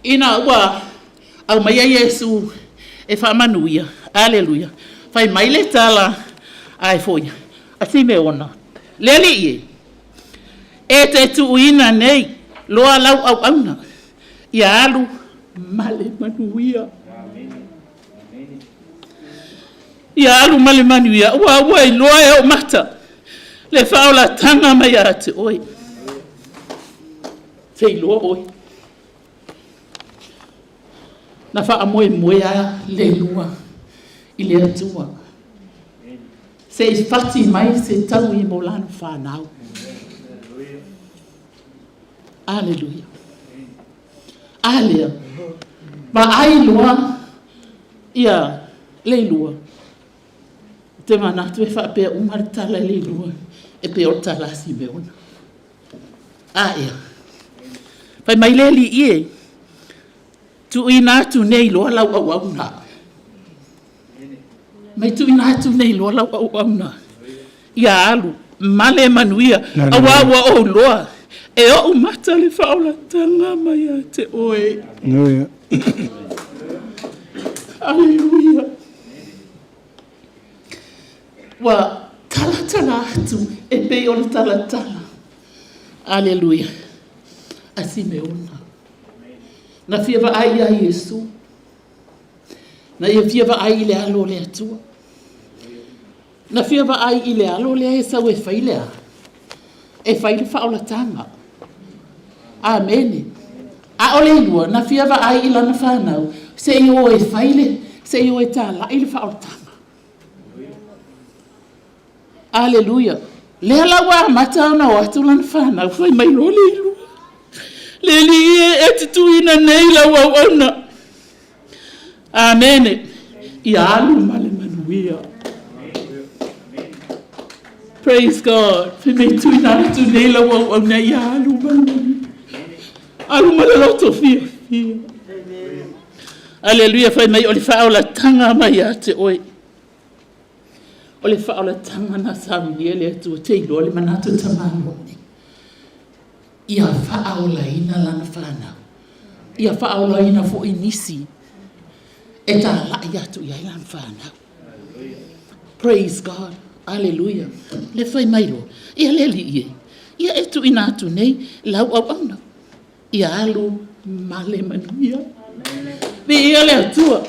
Ina ua aumaia Iesu e faamanuia, aleluia, fai mai le tala a e foi a Simeona, “Le Alii e, e te tuuina nei loa lau auauna ia alu ma le manuia. Ia alu ma le manuia, ua ua iloa e ou mata le faaolataga mai ia te oe.” Se iloa oe. Na faamoemoe lava le lua i le Atua se i fati mai se taui mo lana fanau. Aleluia. A lea, vaai loa ia Leilua. Ou te manatu e faapea uma le tala i Leilua e pei o le tala a Simeona. A ea, fai mai le Alii e, tuuina atu nei loa lau auauna. Mai tuuina atu nei loa lau auauna. Ia alu ma le manuia, aua ua ou loa e ou mata le faaolataga mai ia te oe. Aleluia. Ua talatala atu e pei o le talatala. Aleluia. A Simeona. Na fia vaai ia Iesu. Na ia fia vaai i le alo o le Atua. Na fia vaai i le alo lea e sau e fai lea. E fai le faaolataga. Amene. A o le ilua, na fia vaai i lana whanau, se i o e fai le, se i o e tālai le faaolataga. Aleluia. Lea la ua amata ona o atu lana whanau, fai mai loa le ilua. Le Alii e, e te tuuina nei lau auauna. Amene. Ia alu ma le manuia. Praise God. Fai mai tuuina atu nei lau auauna ia alu ma le manuia. Alu ma le loto fiafia. Aleluia. Fai mai o le faaolataga mai ia te oe. O le faaolataga na saunia le Atua te iloa le manatu tamaloa. Ia faaolaina lana whanau. Ia faaolaina foi nisi. E tālai atu i ai lana whanau. Praise God. Hallelujah. Le fai mai loa. Ia le Alii e. Ia e tuuina atu nei lau auauna. Ia alu ma le manuia. Viia le Atua.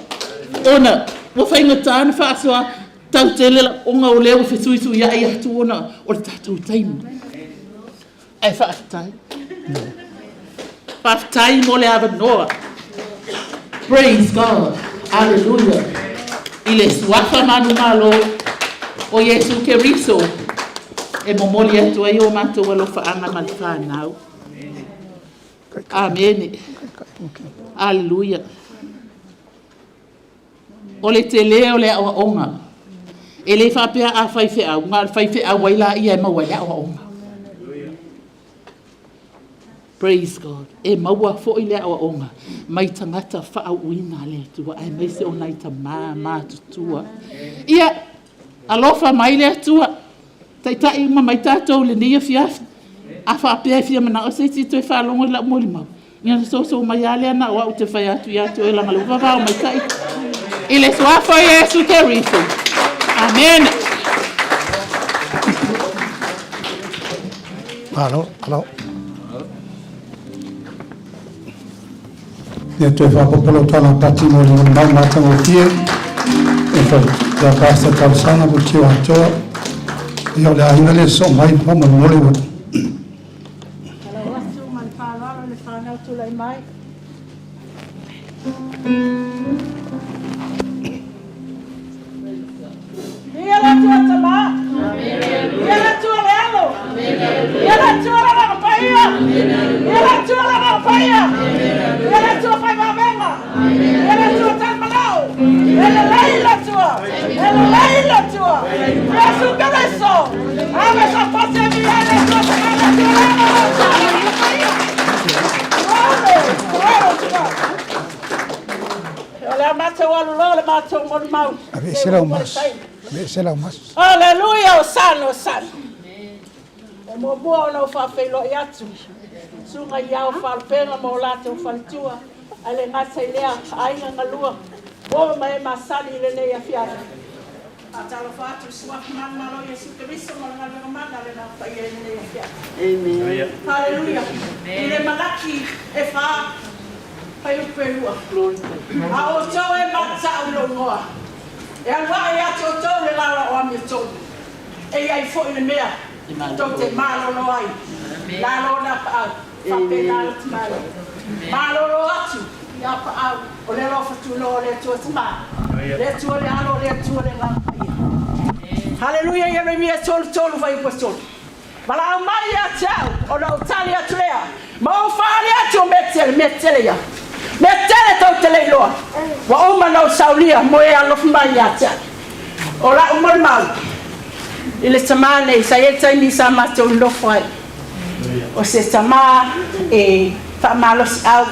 Ona ua faigata na faasoa tautele ona o lea ua fesuisuiai atu ona o le tatou taimi. Ae faafetai. Faafetai mo le avanoa. Praise God. Hallelujah. I le suafa manumalo o Iesu Keriso e momoli atu ai o matou alofaaga ma le whanau. Amene. Aleluia. O le tele o le aoaoga. E le faapea a faifeau, na o le faifeau ai la ia e maua ai le aoaoga. Praise God. E maua foi le aoaoga mai tagata faauuina le Atua aemaise o nai tamā matutua. Ia, alofa mai le Atua. Taitai uma mai tatou i lenei afiafi. A faapea e fia manao se isi toe faalogo i lau molimau. Ia na soso mai lava lea na o au te fai atu ia te oe leaga o lea ua vavao mai tai. I le suafa o Iesu Keriso. Amen. Malo, alo. Ia toe faapapala tala pati mo le mau matagofie. E fai ia pasta talosaga mo tio atoa. Ia o le aiga le soo mai ma mo le ua. Kalau atu ma le faaaloalo le whanau tulai mai. Ia le Atua Tamā. Ia le Atua le Alo. Ia le Atua le Agaga Paia. Ia le Atua le Agaga Paia. Ia le Atua fai vavega. Ia le Atua talimanao. E lelei le Atua. E lelei le Atua. Iesu Keriso. Ave sa pasi e via le Atua Tamā le Atua le Alo le Atua le Agaga Paia. Glory, glory to God. O le a matou alu loa le matou molimau. Aveese lau mask. Aveese lau mask. Aleluia, osana, osana. E muamua ona ou faafeiloai atu susuga i ao faalupega ma o latou faletua, ae le gata i lea aiga galua uo ma e masani i lenei afiafi. Faatalofa atu i suafa manumalo o Iesu Keriso ma le galuega mana le Agaga Paia i lenei afiafi. Haleluia. I le Malaki e 4 fuaiupu e 2. A outou e matatau i lou igoa, e alu ae ia te outou le lala o amiotonu, e i ai foi le mea tou te malolo ai, lalo na paau, faapena le tamālii. Malolo atu i apaau o le alofa tunoa o le Atua Tamā, le Atua le Alo, le Atua le Agaga Paia. Haleluia, Ieremia 33 fuaiupu e 3. Valaau mai ia te au, ona ou tali atu lea, ma ou faaali atu o mea tele, mea tele ia. Mea tele tou te le iloa, ua uma ona ou saulia mo e alofa mai ia te au. O lau molimau i le tamā nei, sa i ai le taimi sa matou nonofo ai. O se tamā e faamalosiau,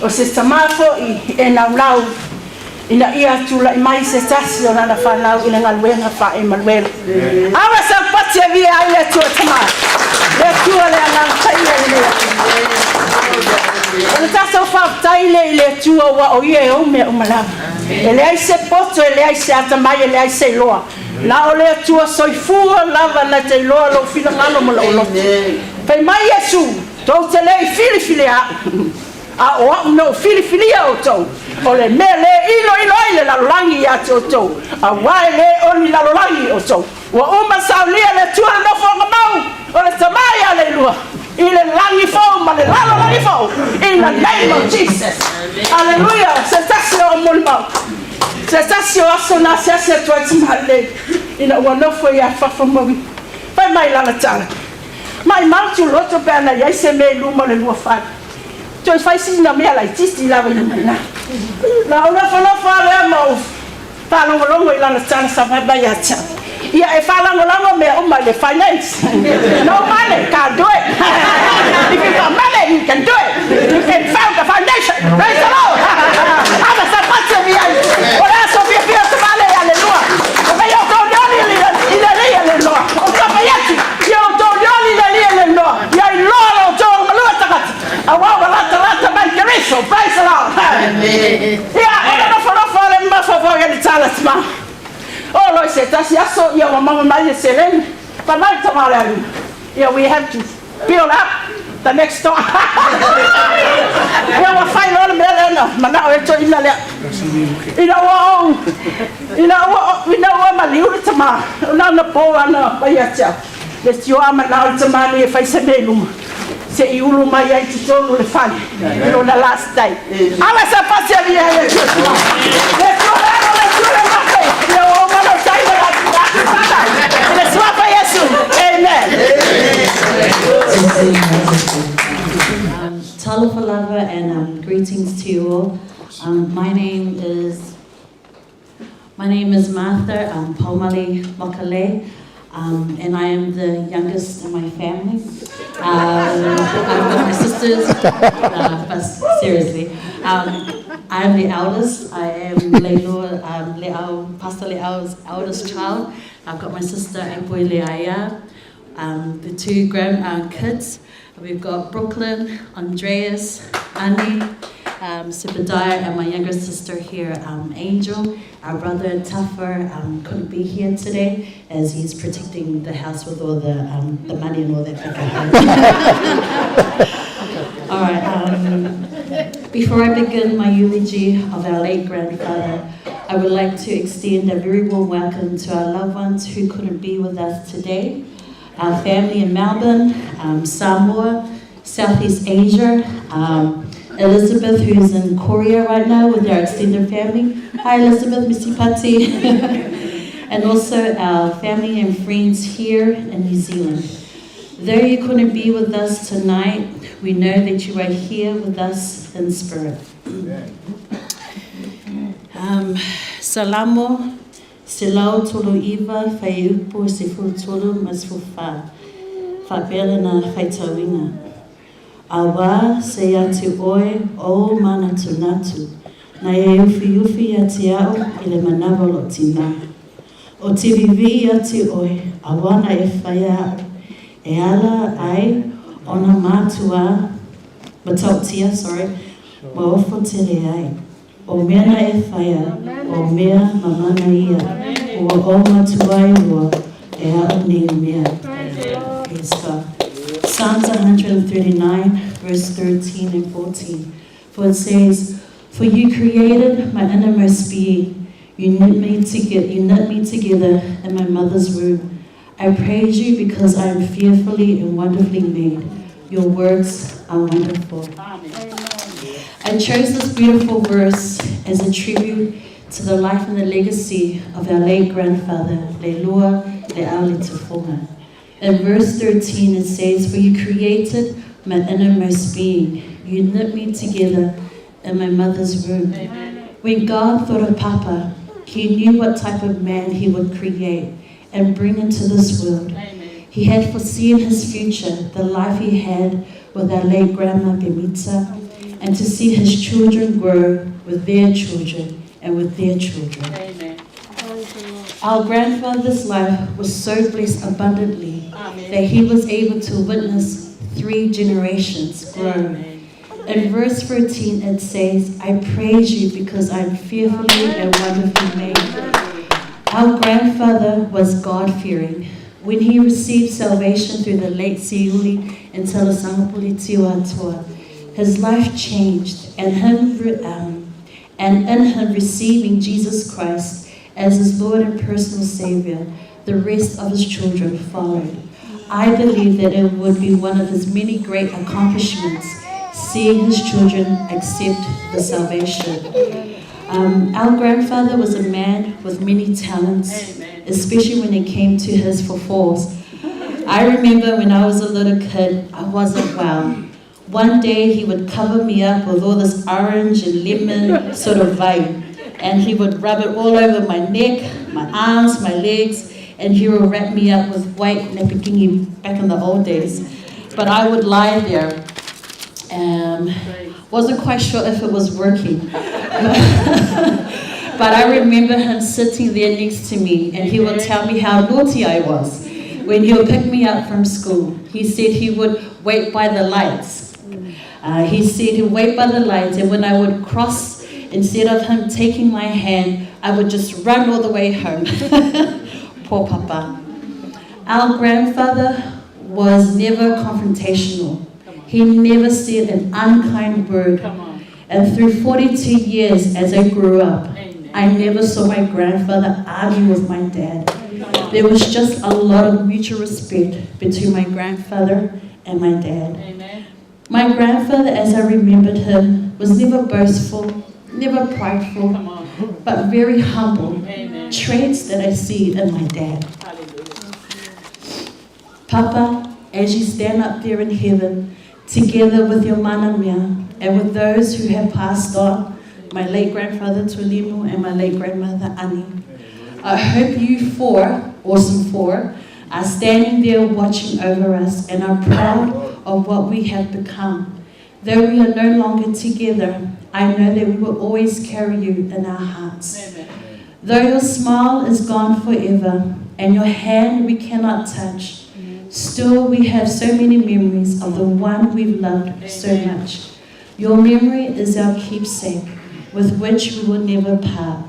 o se tamā foi e naunau ina ia tulai mai se tasi o lana fanau i le galuega faa-Emanuele. Ava saupati e via ai le Atua Tamā, le Atua le Agaga Paia i lenei aso. O le tatou faafetai lea i le Atua ua o ia e ou mea uma lava. E leai se poto, e leai se atamai, e leai se iloa. Na o le Atua soifua lava na te iloa lou finagalo ma lou loto. Fai mai Iesu, tou te le i filifilia a'u, a o a'u na ou filifilia outou, o le mea lē iloilo ai le lalolagi iā te outou, auā e lē o ni lalolagi outou. Ua uma saulia le Atua le nofoaga mau o le Tamā iā Leilua i le lagi fou ma le lalolagi fou, in the name of Jesus. Aleluia! Se tasi o molimau, se tasi o aso na asiasi atu ai tamā lelei ina ua nofo iā fafo maui. Fai mai lana tala, Maʻimau tuloto pe ana i ai se mea i luma o le lua fale. Toe fai sina mea laitiiti lava i luma i ina. Na ou nofonofo lava lea ma ou faalogologo i lana tala sa fai mai ia te au. Ia e faalagolago mea uma i le finance. No money, can't do it. If you got money, you can do it. You can found a foundation. Praise the Lord. Ava sa pati e via. O le aso fiafia o te vale alelua. O mei o tō lioli i le alii alelua. O ka fai atu, ia o tō lioli i le alii alelua. Ia iloa lo tō malua tagata. Auā ua latalata mai Keriso. Praise the Lord. Ia, ona nofonofo a le mafaufau ia le tala tama. O loi se tasi aso, ia ua maua mai le seleni. Fai mai le tama o le alii. Ia, we have to build up the next door. Ia ua fai loa le mea lea na manao e toeaina lea. Ina ua ou, ina ua, ina ua maliu le tama, na ona po ana mai ia te au. Le tioa manao le tama nei e fai se mea i luma, se'i ulu mai ai i totonu o le fale i lona last day. Ave sa pasi a via le Atua tama. Le Atua le Alo, le Atua le Agaga, ina ua uma lou tai ma la atu I le suafa Iesu. Amen. Talofa lava and greetings to you all. My name is my name is Martha Paumali Mokale, and I am the youngest in my family. I've got my sisters, but seriously, I am the eldest. I am Leilua, Le'au, Pastor Le'au's eldest child. I've got my sister Apoi Leaia, the two grand kids. We've got Brooklyn, Andreas, Annie, Sebadiah, and my younger sister here, Angel. Our brother Taffer couldn't be here today as he's protecting the house with all the, the money and all that. All right. Before I begin my eulogy of our late grandfather, I would like to extend a very warm welcome to our loved ones who couldn't be with us today, our family in Melbourne, Samoa, Southeast Asia, Elizabeth, who's in Korea right now with our extended family. Hi, Elizabeth, Misipati. And also our family and friends here in New Zealand. Though you couldn't be with us tonight, we know that you are here with us in spirit. Salamo 139 fuaiupu 13 ma 14, faapea lana faitauina. Auā se ia te oe ou manatunatu, na e ufiufi ia te a'u i le manawa o lo'u tinā. O te vivī ia te oe, auā na e whaia a'u, e ala ai ona mātuā, matautia, sorry, ma ofo tele ai. O mea na e whaia, o mea mamana ia, ua ou matuai ua e a'u nei mea. Praise God. Psalms 139, verse 13 and 14. For it says, For you created my innermost being. You knit me, to get, you knit me together in my mother's womb. I praise you because I am fearfully and wonderfully made. Your works are wonderful. Amen. I chose this beautiful verse as a tribute to the life and the legacy of our late grandfather, Leilua Lealitufonga. In verse 13 it says, For you created my innermost being. You knit me together in my mother's womb. Amen. When God thought of Papa, he knew what type of man he would create and bring into this world. Amen. He had foreseen his future, the life he had with our late grandma Bemita, and to see his children grow with their children and with their children. Amen. Our grandfather's life was so blessed abundantly Amen. that he was able to witness three generations grow. Amen. In verse 13 it says, I praise you because I am fearfully and wonderfully made. Our grandfather was God-fearing. When he received salvation through the late Siuli and Telesangapuli Tiwatoa, his life changed, and, him, and in him receiving Jesus Christ as his Lord and personal Savior, the rest of his children followed. I believe that it would be one of his many great accomplishments, seeing his children accept the salvation. Our grandfather was a man with many talents, especially when it came to his fours. I remember when I was a little kid, I wasn't well. One day he would cover me up with all this orange and lemon sort of vibe, and he would rub it all over my neck, my arms, my legs, and he would wrap me up with white napikingi back in the old days. But I would lie there. Wasn't quite sure if it was working. But I remember him sitting there next to me, and he would tell me how naughty I was when he would pick me up from school. He said he would wait by the lights. He said he'd wait by the lights, and when I would cross, instead of him taking my hand, I would just run all the way home. Poor Papa. Our grandfather was never confrontational. He never said an unkind word. And through 42 years as I grew up, I never saw my grandfather argue with my dad. There was just a lot of mutual respect between my grandfather and my dad. Amen. My grandfather, as I remembered him, was never boastful, never prideful, but very humble. Amen. Traits that I see in my dad. Hallelujah. Papa, as you stand up there in heaven, together with your manamia and with those who have passed on, my late grandfather Tulimu and my late grandmother Ani, I hope you four, awesome four, are standing there watching over us and are proud of what we have become. Though we are no longer together, I know that we will always carry you in our hearts. Amen. Though your smile is gone forever and your hand we cannot touch, still we have so many memories of the one we've loved Amen. so much. Your memory is our keepsake with which we will never part.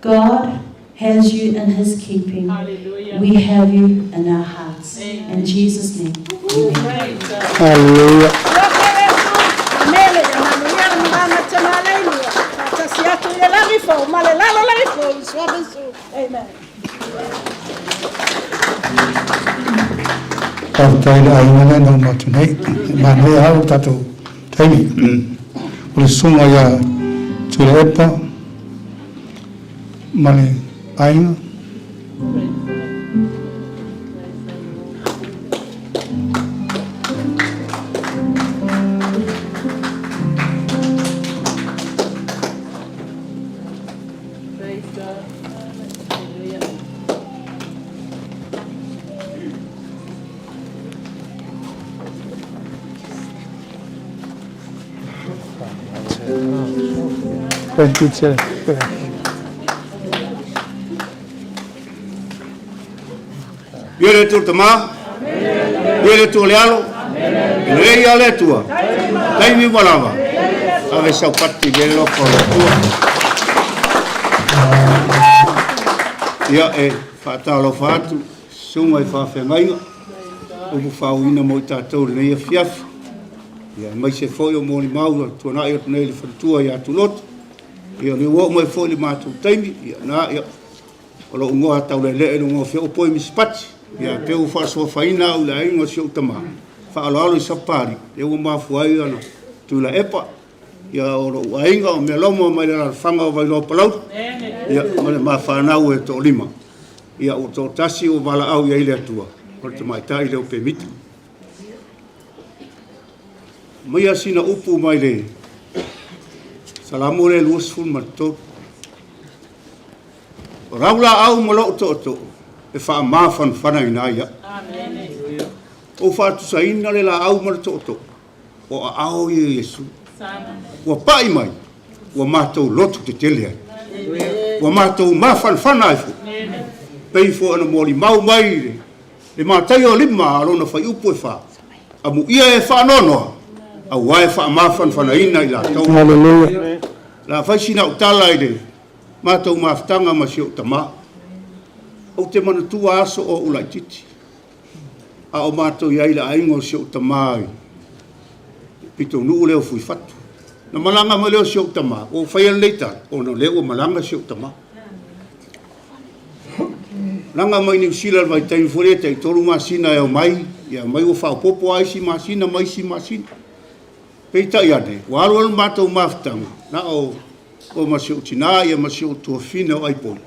God has you in his keeping. Hallelujah. We have you in our hearts. Amen. In Jesus' name. Amen. Hallelujah. Amen. Faafetai le aiga lea na uma atu nei. E manaia lava lo tatou taimi. O le susuga ia Tuilaepa ma le aiga. Praise God. Thank you, Chair. Ia le Atua le Tama, ia le Atua le Alo, lelei ia le Atua, taimi ua lava, ave sau pati i le alofa o le Atua. Ia e faatalofa atu, susuga i faafeagaiga, upu faauuina mo i tatou i lenei afiafi. Ia aemaise foi o molimau ua tuanai atu nei le faletua ia Tuloto. Ia o lea ua oo mai foi le matou taimi, ia na, ia, o lou igoa tauleelee i luga o Feopoi Misipati, ia pei ua faasuafaina au i le aiga o si ou tama, faaaloalo i Sapapalii, lea ua mafua ai ona Tuilaepa, ia o lou aiga o Mealoma mai le alaalafaga o Vailoa Palauli, ia ma le ma fanau e toalima, ia ua toatasi ua valaau i ai le Atua, o le tamaitai lea o Pemita. Aumaia sina upu mai le Salamo lea 23. O lau laau ma lou tootoo e faamafanafanaina ai au. Ua ou faatusaina le laau ma le tootoo, o aao ia o Iesu. Ua pai mai, ua matou loto tetele ai. Ua matou mafanafana ai foi. Pei foi ona molimau mai le Mataio 5 a lona fuaiupu e 4, Amuia e faanoanoa, aua e faamafanafanaina i latou. Hallelujah. La fai sina au tala i le matou mafutaga ma si ou tama. Ou te manatua aso o ou laitiiti, a o matou i ai i le aiga o si ou tama i pitonuu lea o Fuifatu. Na malaga mai lea o si ou tama, ua ou faia lenei tala, ona o lea ua malaga si ou tama. Malaga mai Niu Sila i le vaitaimi foi lea tai 3 masina e omai, ia mai ua faaopoopo lava isi masina ma isi masina. Peitai ane, ua alu alu le matou mafutaga, na o ma si ou tina ia ma si ou tuafafine o Aipoli,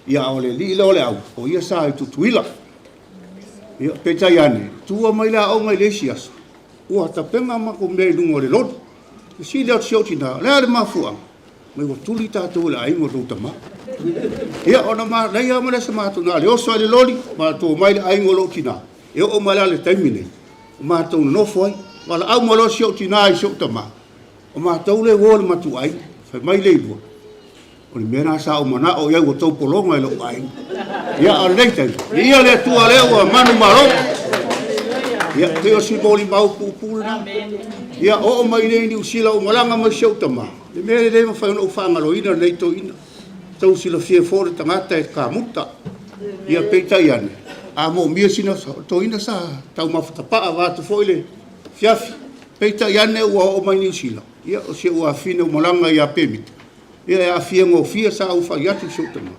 ia a o le alii lea o Leau, o ia sa i Tutuila. Ia, peitai ane, tua mai le aoga i le isi aso, ua tapena matou mea i luga o le loli. Fesili atu si ou tina, o le a le mafuaaga? Mai ua tuli tatou e le aiga o lou tama. Ia, ona manaia ma le asa matou, na o le oso ai le loli, matou omai le aiga o lou tina, e oo mai la i le taimi nei, o matou nonofo ai. Valaau mai loa si ou tina i si ou tama, o matou lea ua o i le matou aiga. Fai mai Leilua, o le mea lena sa ou manao i ai ua tou pologa i lou aiga. Ia, a o lenei taimi, viia le Atua lea ua manumalo. Ia, pei o si molimau puupuu lena. Ia, oo mai nei i Niu Sila ua malaga mai si ou tama, le mea e le mafai ona ou faagaloina lenei toeaina. Tau silafia foi o le tagata e kamuta. Ia, peitai ane, a moomia sina toeaina sa taumafa tapaa vaeatu foi le afiafi. Peitai ane ua oo mai Niu Sila, ia, o si ou afafine ua malaga ia Pemita, ia e aafia gofie sa ou fai atu i si ou tama,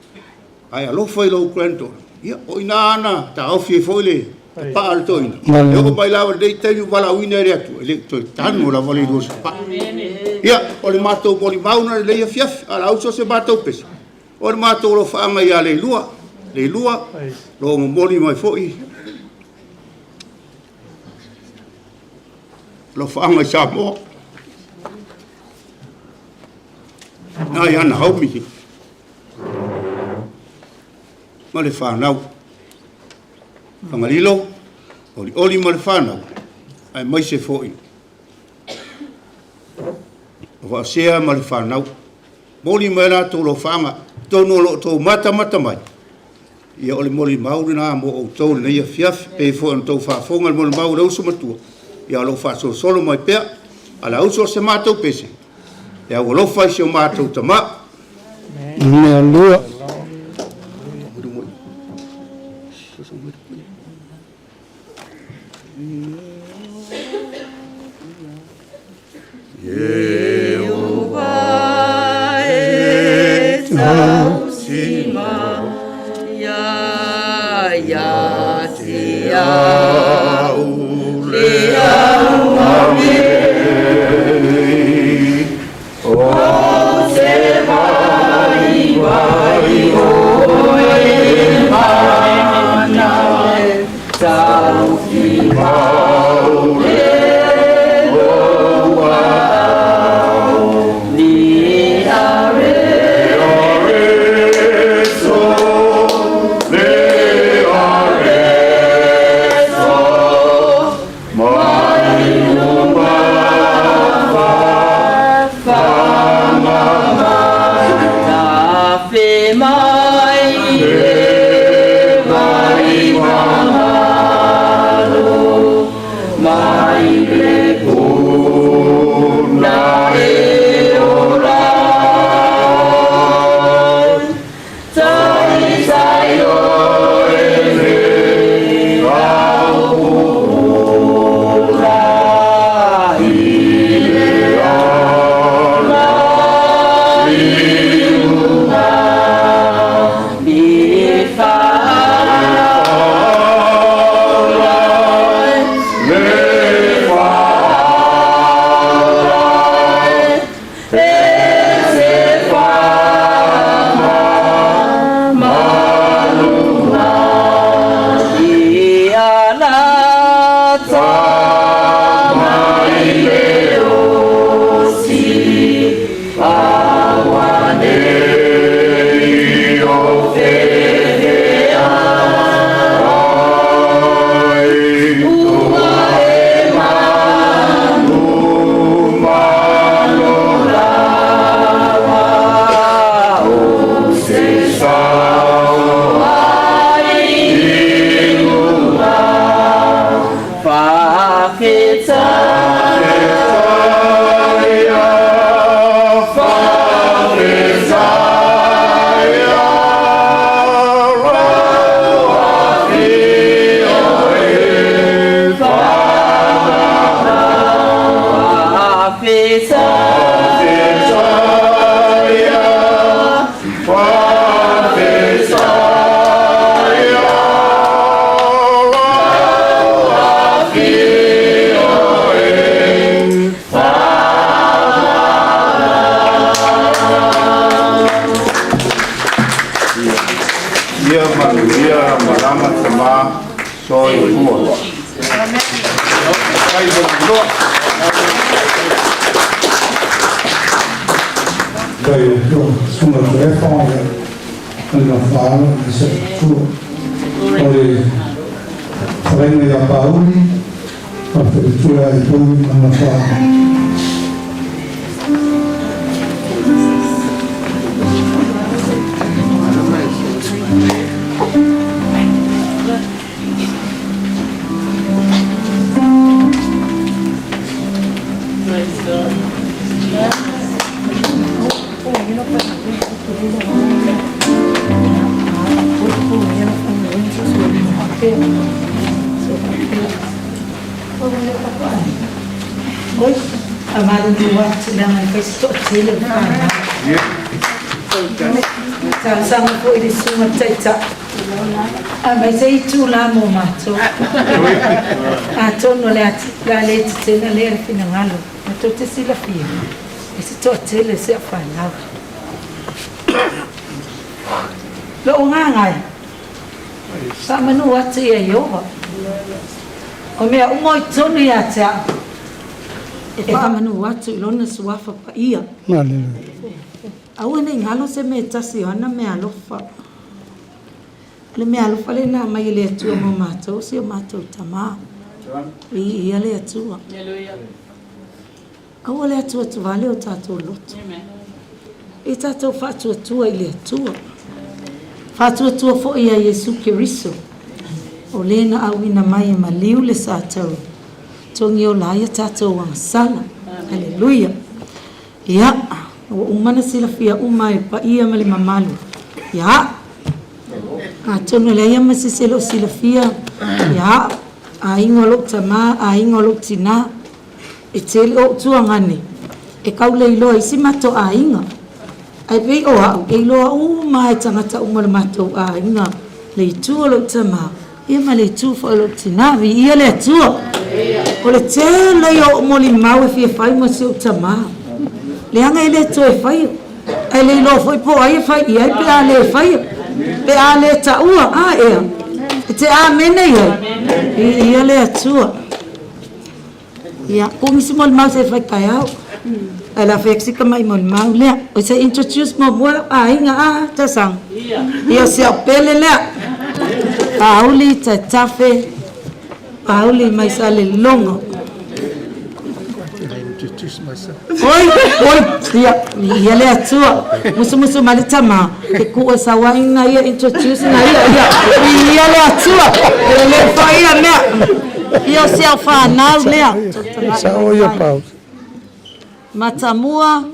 ae alofa i lou granddaughter. Ia, o i ina na taofi ai foi le tapaa a le toeaina. E oo mai lava i lenei taimi ua valaauina e le Atua, e le i toe tanu lava le lua sapaa. Ia, o le matou molimau lena i lenei afiafi, a o le a uso se matou pese, o le matou alofaaga ia Leilua, Leilua, o lo o momoli mai foi alofaaga i Samoa. Nai ana haumi ma le fanau. Fagalilo, olioli ma le fanau, aemaise foi o Vaasea ma le fanau. Moli mai latou alofaaga, tonu o lo o outou matamata mai, ia o le molimau lena mo outou i lenei afiafi, pei foi ona outou faafofoga i le molimau a le uso matua, ia o lo o faasolosolo mai pea, a le auso o se matou pese, e aualofa i si o matou tama. Hallelujah. Ia manuia malama tamā soifua. Faafetai mo le avanoa. Faafetai i le Atua, Susuga Toefa ma le Nofo-a-alo ma se Atua. O le fetalaiga ia Pauli ma le faletua ia Ipoi ma le Nofo-a-alo. Praise God. Oi, faamalulu atu leaga e fai se toatele o fanau. Talosaga foi i le susuga i le Taitai, aumai se itula mo matou. Atonu o le a le tetena lea le finagalo, matou te silafia, e se toatele se au fanau. Lou agaga e faamanu atu ia Ieova, o mea uma o i totonu ia te au, e faamanu atu i Lona suafa paia. Aua ne i galo se mea e tasi o ana meaalofa. O le meaalofa lea na aumai e le Atua mo matou, o si o matou Tama. Viia le Atua. Aua le atuatuvale o tatou loto. E tatou faatuatua i le Atua. Faatuatua foi ia Iesu Keriso, o le na auina mai e maliu le sa tau togi ola ai a tatou agasala. Aleluia. Ia, ua uma ona silafia uma e le paia ma le mamalu. Ia, atonu e leai lava ma se isi e le o silafia, ia, aiga o lou tama, aiga o lou tina, E tele ou tuagane e kau le iloa i si matou aiga. Ae pei o au, e iloa uma lava e tagata uma o le matou aiga le itu o lou tama ia ma le itu foi o lou tina. Viia le Atua! O le tele ia o ou molimau e fia fai mo si ou tama, leaga e le toe faia, ae le iloa foi po o ai e fai i ai pe a le faia, pe a le taua. A ea, e te amene i ai? Viia le Atua! Ia, ko nisi molimau se fai taeao. Ae la fai atu si tamai molimau lea. O se introduce muamua lau aiga a Tasang. Ia, o si au pele lea. Pauli Taitafe, Pauli mai Salelologa. Oi, oi, ia, ia le Atua. Musumusu mai le tama, ke ku e sau ai na ia introduce na ia, ia, ia le Atua. E le fai ia mea. Ia o si au whanau lea. Sao ia Pauli. Matamua,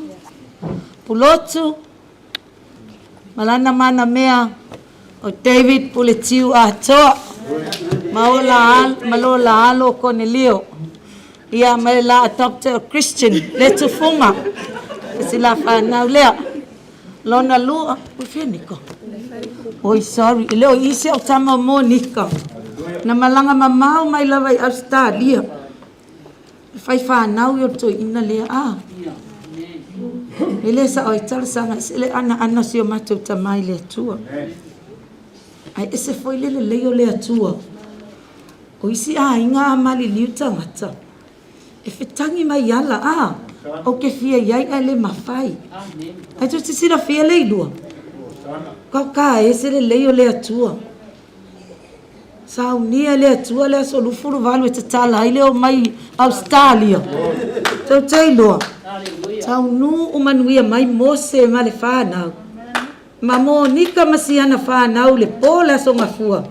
Pulotu, Malana mana mea o David Puletiu atoa ma o la ma lo la alo o Konelio ia ma le la adopted o Christian le tufuga e si la fanau lea lona lua ui fia Niko oi sorry e le o i si au tama o Monika na malaga mamao mai lava i Australia E fai fanau i o le toeaina lea a. E le sao ai talosaga ese le anaana o si o matou tama i le Atua. Ae ese foi le lelei o le Atua. O isi aiga a maliliu tagata, e fetagi mai ala a, ou te fia i ai ae le mafai. Ae tou te silafia le ilua, ka ese lelei o le Atua. Saunia e le Atua le aso 28 e tatala ai le omai Ausetalia. Tou te iloa, taunuu manuia mai Mose ma le fanau, ma Monika ma siana fanau le po le aso Gafua,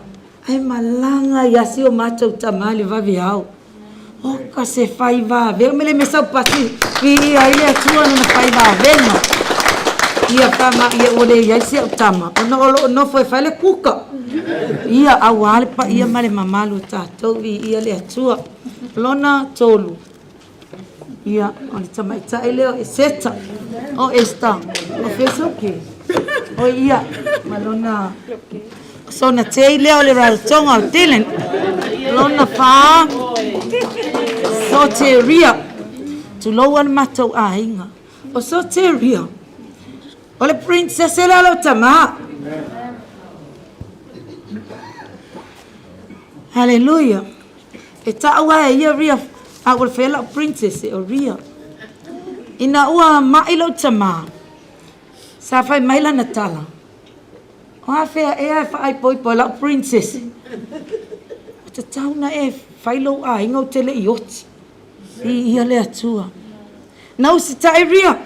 ae malaga ia si o matou tama i le vaveao. Oka se fai vavega, me le mea saupati viia ai le Atua lona fai vavega. Ia fama ia ua le iai si au tama, ona o loo nofo e fai le kuka. Ia auā le paia ma le mamalu o tatou viia le Atua. Lona tolu, ia o le tamaitai lea o Eseta, o Esta, o Fesoke, o ia ma lona Sona tei lea o le Rarotonga o Dylan. Lona whā, Soteria. Tulou a le matou aiga. O Soteria, o le princess lea o lau tama. Haleluia. E taʻu a e ia Ria a ua fea lau princess e o Ria. Ina ua maʻi loʻu tamā, sa fai mai lana tala, O afea ea e faaipoipo ai lau princess? Ua tatau na e fai lou aiga ou te leʻi oti. Viia le Atua. Na usitaʻi Ria.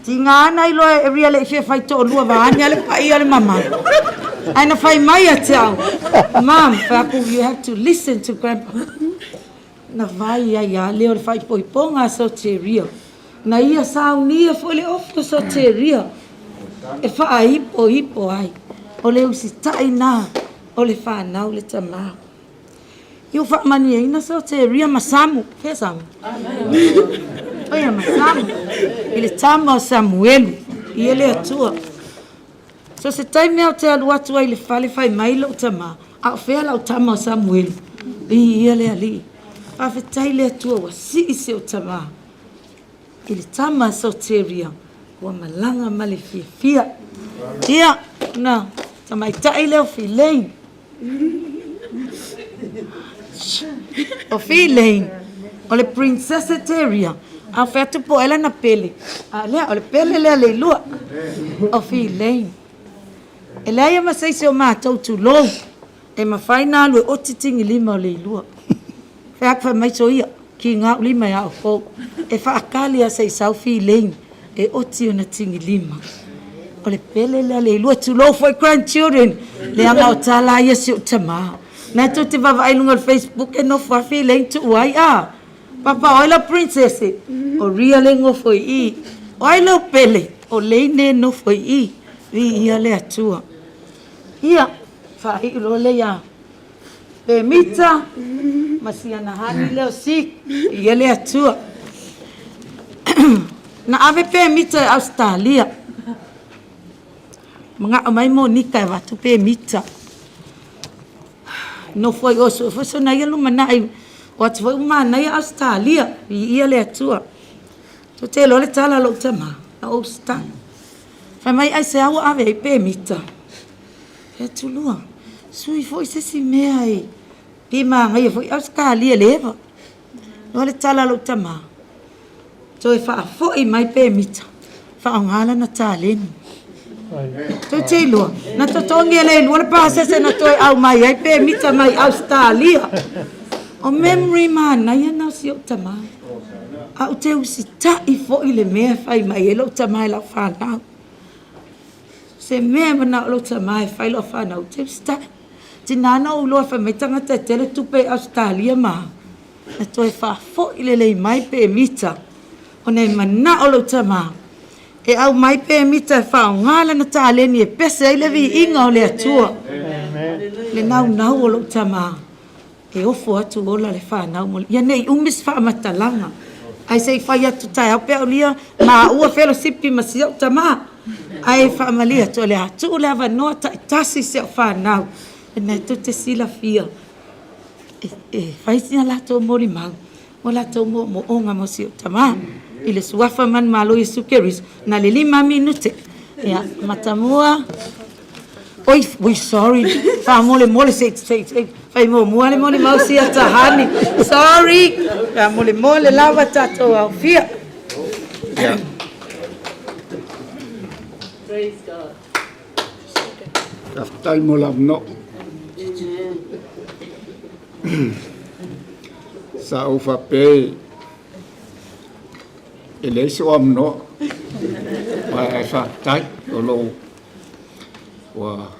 Tiga ana i loa e Ria leʻi fia fai toʻalua vaeane a le paia o le mamalu. Ae na fai mai ia te au, Mom, fai aku, you have to listen to grandpa. Na vai ai a lea o le faaipoipoga a Soteria. Na ia saunia foi le ofi o Soteria e faaipoipo ai. O le usitaʻi na o le fanau le tamā. I ua faamanuiaina Soteria ma Samu. Fea Samu? Oia ma Samu. I le tama o Samuelu. Ia le Atua. So se taimi au te alu atu ai i le fale fai mai lou tamā, a o fea lau tama o Samuelu? Viia le Alii. Faafetai le Atua ua sii si ou tamā i le tama a Soteria ua malaga ma le fiafia. Ia, na tamaitai lea o Filei. O Filei, o le princesse Teria, a fai atu po o ai lana pele, a lea, o le pele lea Leilua, o Filei. E leai a ma se isi o matou tulou, e mafai na alu e oti tigilima o Leilua. Fai atu fai mai soia, kiga au lima ia oukou, e faakali a se i sau Filei e oti ona tigilima. O le pele lea Leilua, tulou foi grandchildren, leaga o tala a ia si ou tamā. Na tou te vaavaai i luga o le Facebook e nofo a Filei tuu ai a. Papa o ai lau princess? O Ria le nofo i i. O ai lau pele? O Leine e nofo i i. Viia le Atua. Ia, faaiu loa lea ia Pemita ma siana hani lea o Sik, ia le Atua. Na ave Pemita i Ausetalia. Manao mai Monika e avatu pemita. Nofo ai oe sue foi sona ia lumanai o atu foi ua manaia Ausetalia, viia le Atua. Tou te iloa le tala a lou tama, na ou usitaʻi. Fai mai aisea ua ave ai pemita? Fai atu lua, sui foi se isi mea e pe manaia foi Ausetalia i le eva. Iloa le tala a lou tama, toe faafoi mai pemita, faaaoga lana taleni. Tou te iloa, na totogi e Leilua le pasese na toe aumai ai pemita mai Ausetalia. O memory manaia na o si ou tama. A ou te usitaʻi foi i le mea e fai mai ai lou tama i lau fanau. Se mea e manao lou tama e fai lau fanau, ou te usitaʻi. Tina na ou iloa fai mai tagata e tele tupe i Ausetalia ma na toe faafoi lelei mai pemita ona e manao lou tama e aumai pemita e faaaoga lana taleni e pese ai le viiga o le Atua. Le naunau o lou tama e ofo atu ola le fanau mo ia nei umi se faamatalaga ae se i fai atu taeao pe aulia maua felosipi ma si ou tama ae faamalie atu o le a tuu le avanoa taitasi si au fanau ina tou te silafia e fai sina latou molimau mo latou moomooga mo si ou tama i le suafa manumalo Iesu Keriso na le 5 minute ia matamua. Oi, oi, sorry. Faamolemole se se se fai muamua le molimau sia Tahani. Sorry. Faamolemole lava tatou aofia. Yeah. Praise God. Faafetai mo le avanoa. Sa ou faapea e leai sou avanoa, ae faafetai o lou ua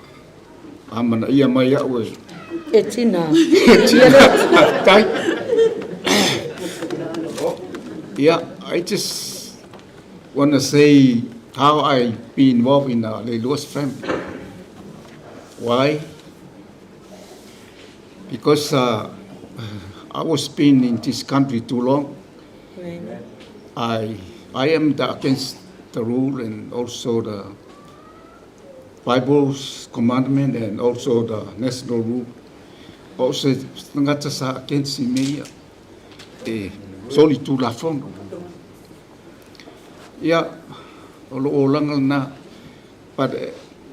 amanaia mai au e E tina. E tina. Faafetai. Yeah, I just want to say how I be involved in the Leilua's family. Why? Because I was been in this country too long. I am the against the rule and also the Bible's commandment and also the national rule. O se tagata sa against i mea ia e soli tulafono. Ia, o lou olaga lena. But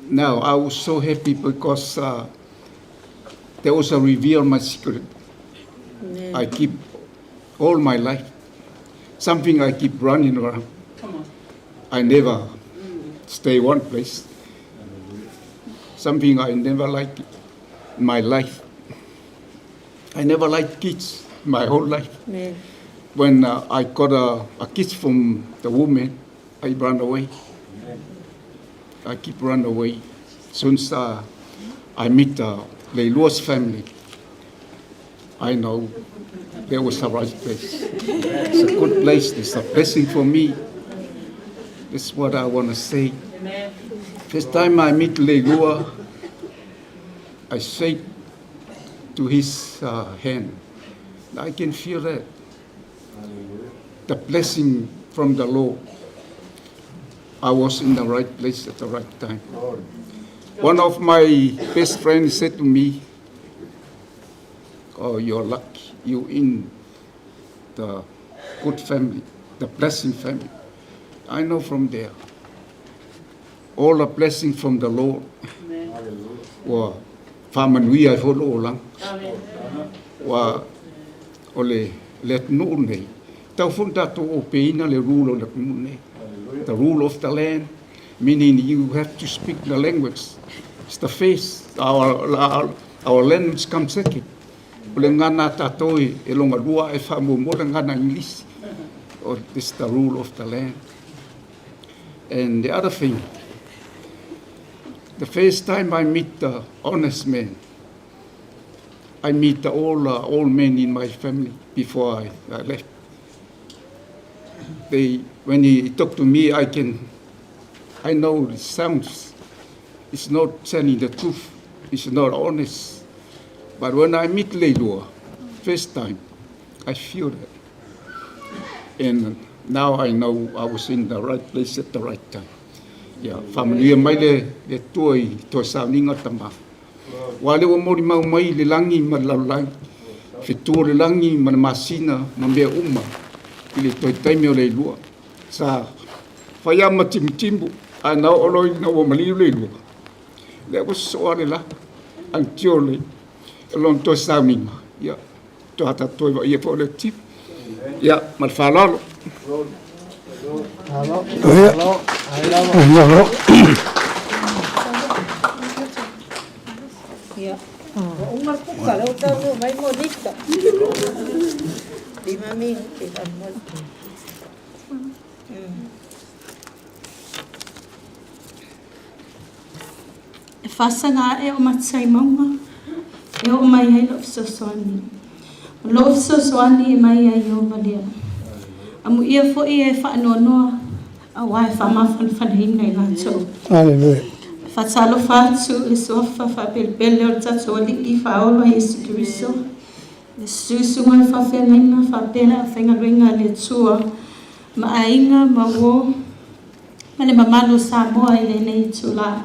now I was so happy because They also reveal my secret. I keep all my life. Something I keep running around. I never stay one place. Something I never like in my life. I never liked kids my whole life. When I got a kiss from the woman, I ran away. I keep run away. Since I meet Leilua's family, I know there was the right place. It's a good place. It's a blessing for me. That's what I want to say. First time I meet Leilua, I shake to his hand. I can feel that. The blessing from the Lord. I was in the right place at the right time. One of my best friends said to me, "Oh, you're lucky. You're in the good family, the blessing family." I know from there. All the blessing from the Lord. Ua faamanuia ai foi lou olaga. Ua o le le atunuu lenei, tau foi ona tatou obey-ina le rule o le atunuu lenei. The rule of the land, meaning you have to speak the language. It's the face. Our language comes second. O le gagana a tatou e loga lua ae faamuamua le gagana English. Oh, this is the rule of the land. And the other thing, the first time I meet the honest man, I meet the all old men in my family before I left. When he talk to me, I know it sounds, it's not telling the truth, it's not honest. But when I meet Leilua, first time, I feel that. And now I know I was in the right place at the right time. Ia, faamanuia mai le Atua i toe sauniga tama. Ua le ua molimau mai le lagi ma le lalolagi, fetu o le lagi ma le masina ma mea uma i le toe taimi o Leilua. Sa fai lava ma timutimu, ae na oo loa ina ua maliu Leilua, lea ua sosoo lava le la, until le lona toe sauniga, ia, toe tatou vaaia foi o le timu. Ia, ma le faaaloalo. Ia. Ia. Ia. Ua uma le puka, lea ua taunuu mai Monika. 5 minute faamolemole. E faasaga ae o matai mauga e oo mai ai lou fesoasoani. O lou fesoasoani e mai ia Ieova lea. Amuia foi e faanoanoa auā e faamafanafanaina i latou. Aleluia. Faatalofa atu i le suafa faapelepele o le tatou Alii Faaola Iesu Keriso. Le susuga i faafeagaiga faapea le aufaigaluega a le Atua ma aiga ma uō ma le mamalu o Samoa i lenei itulā.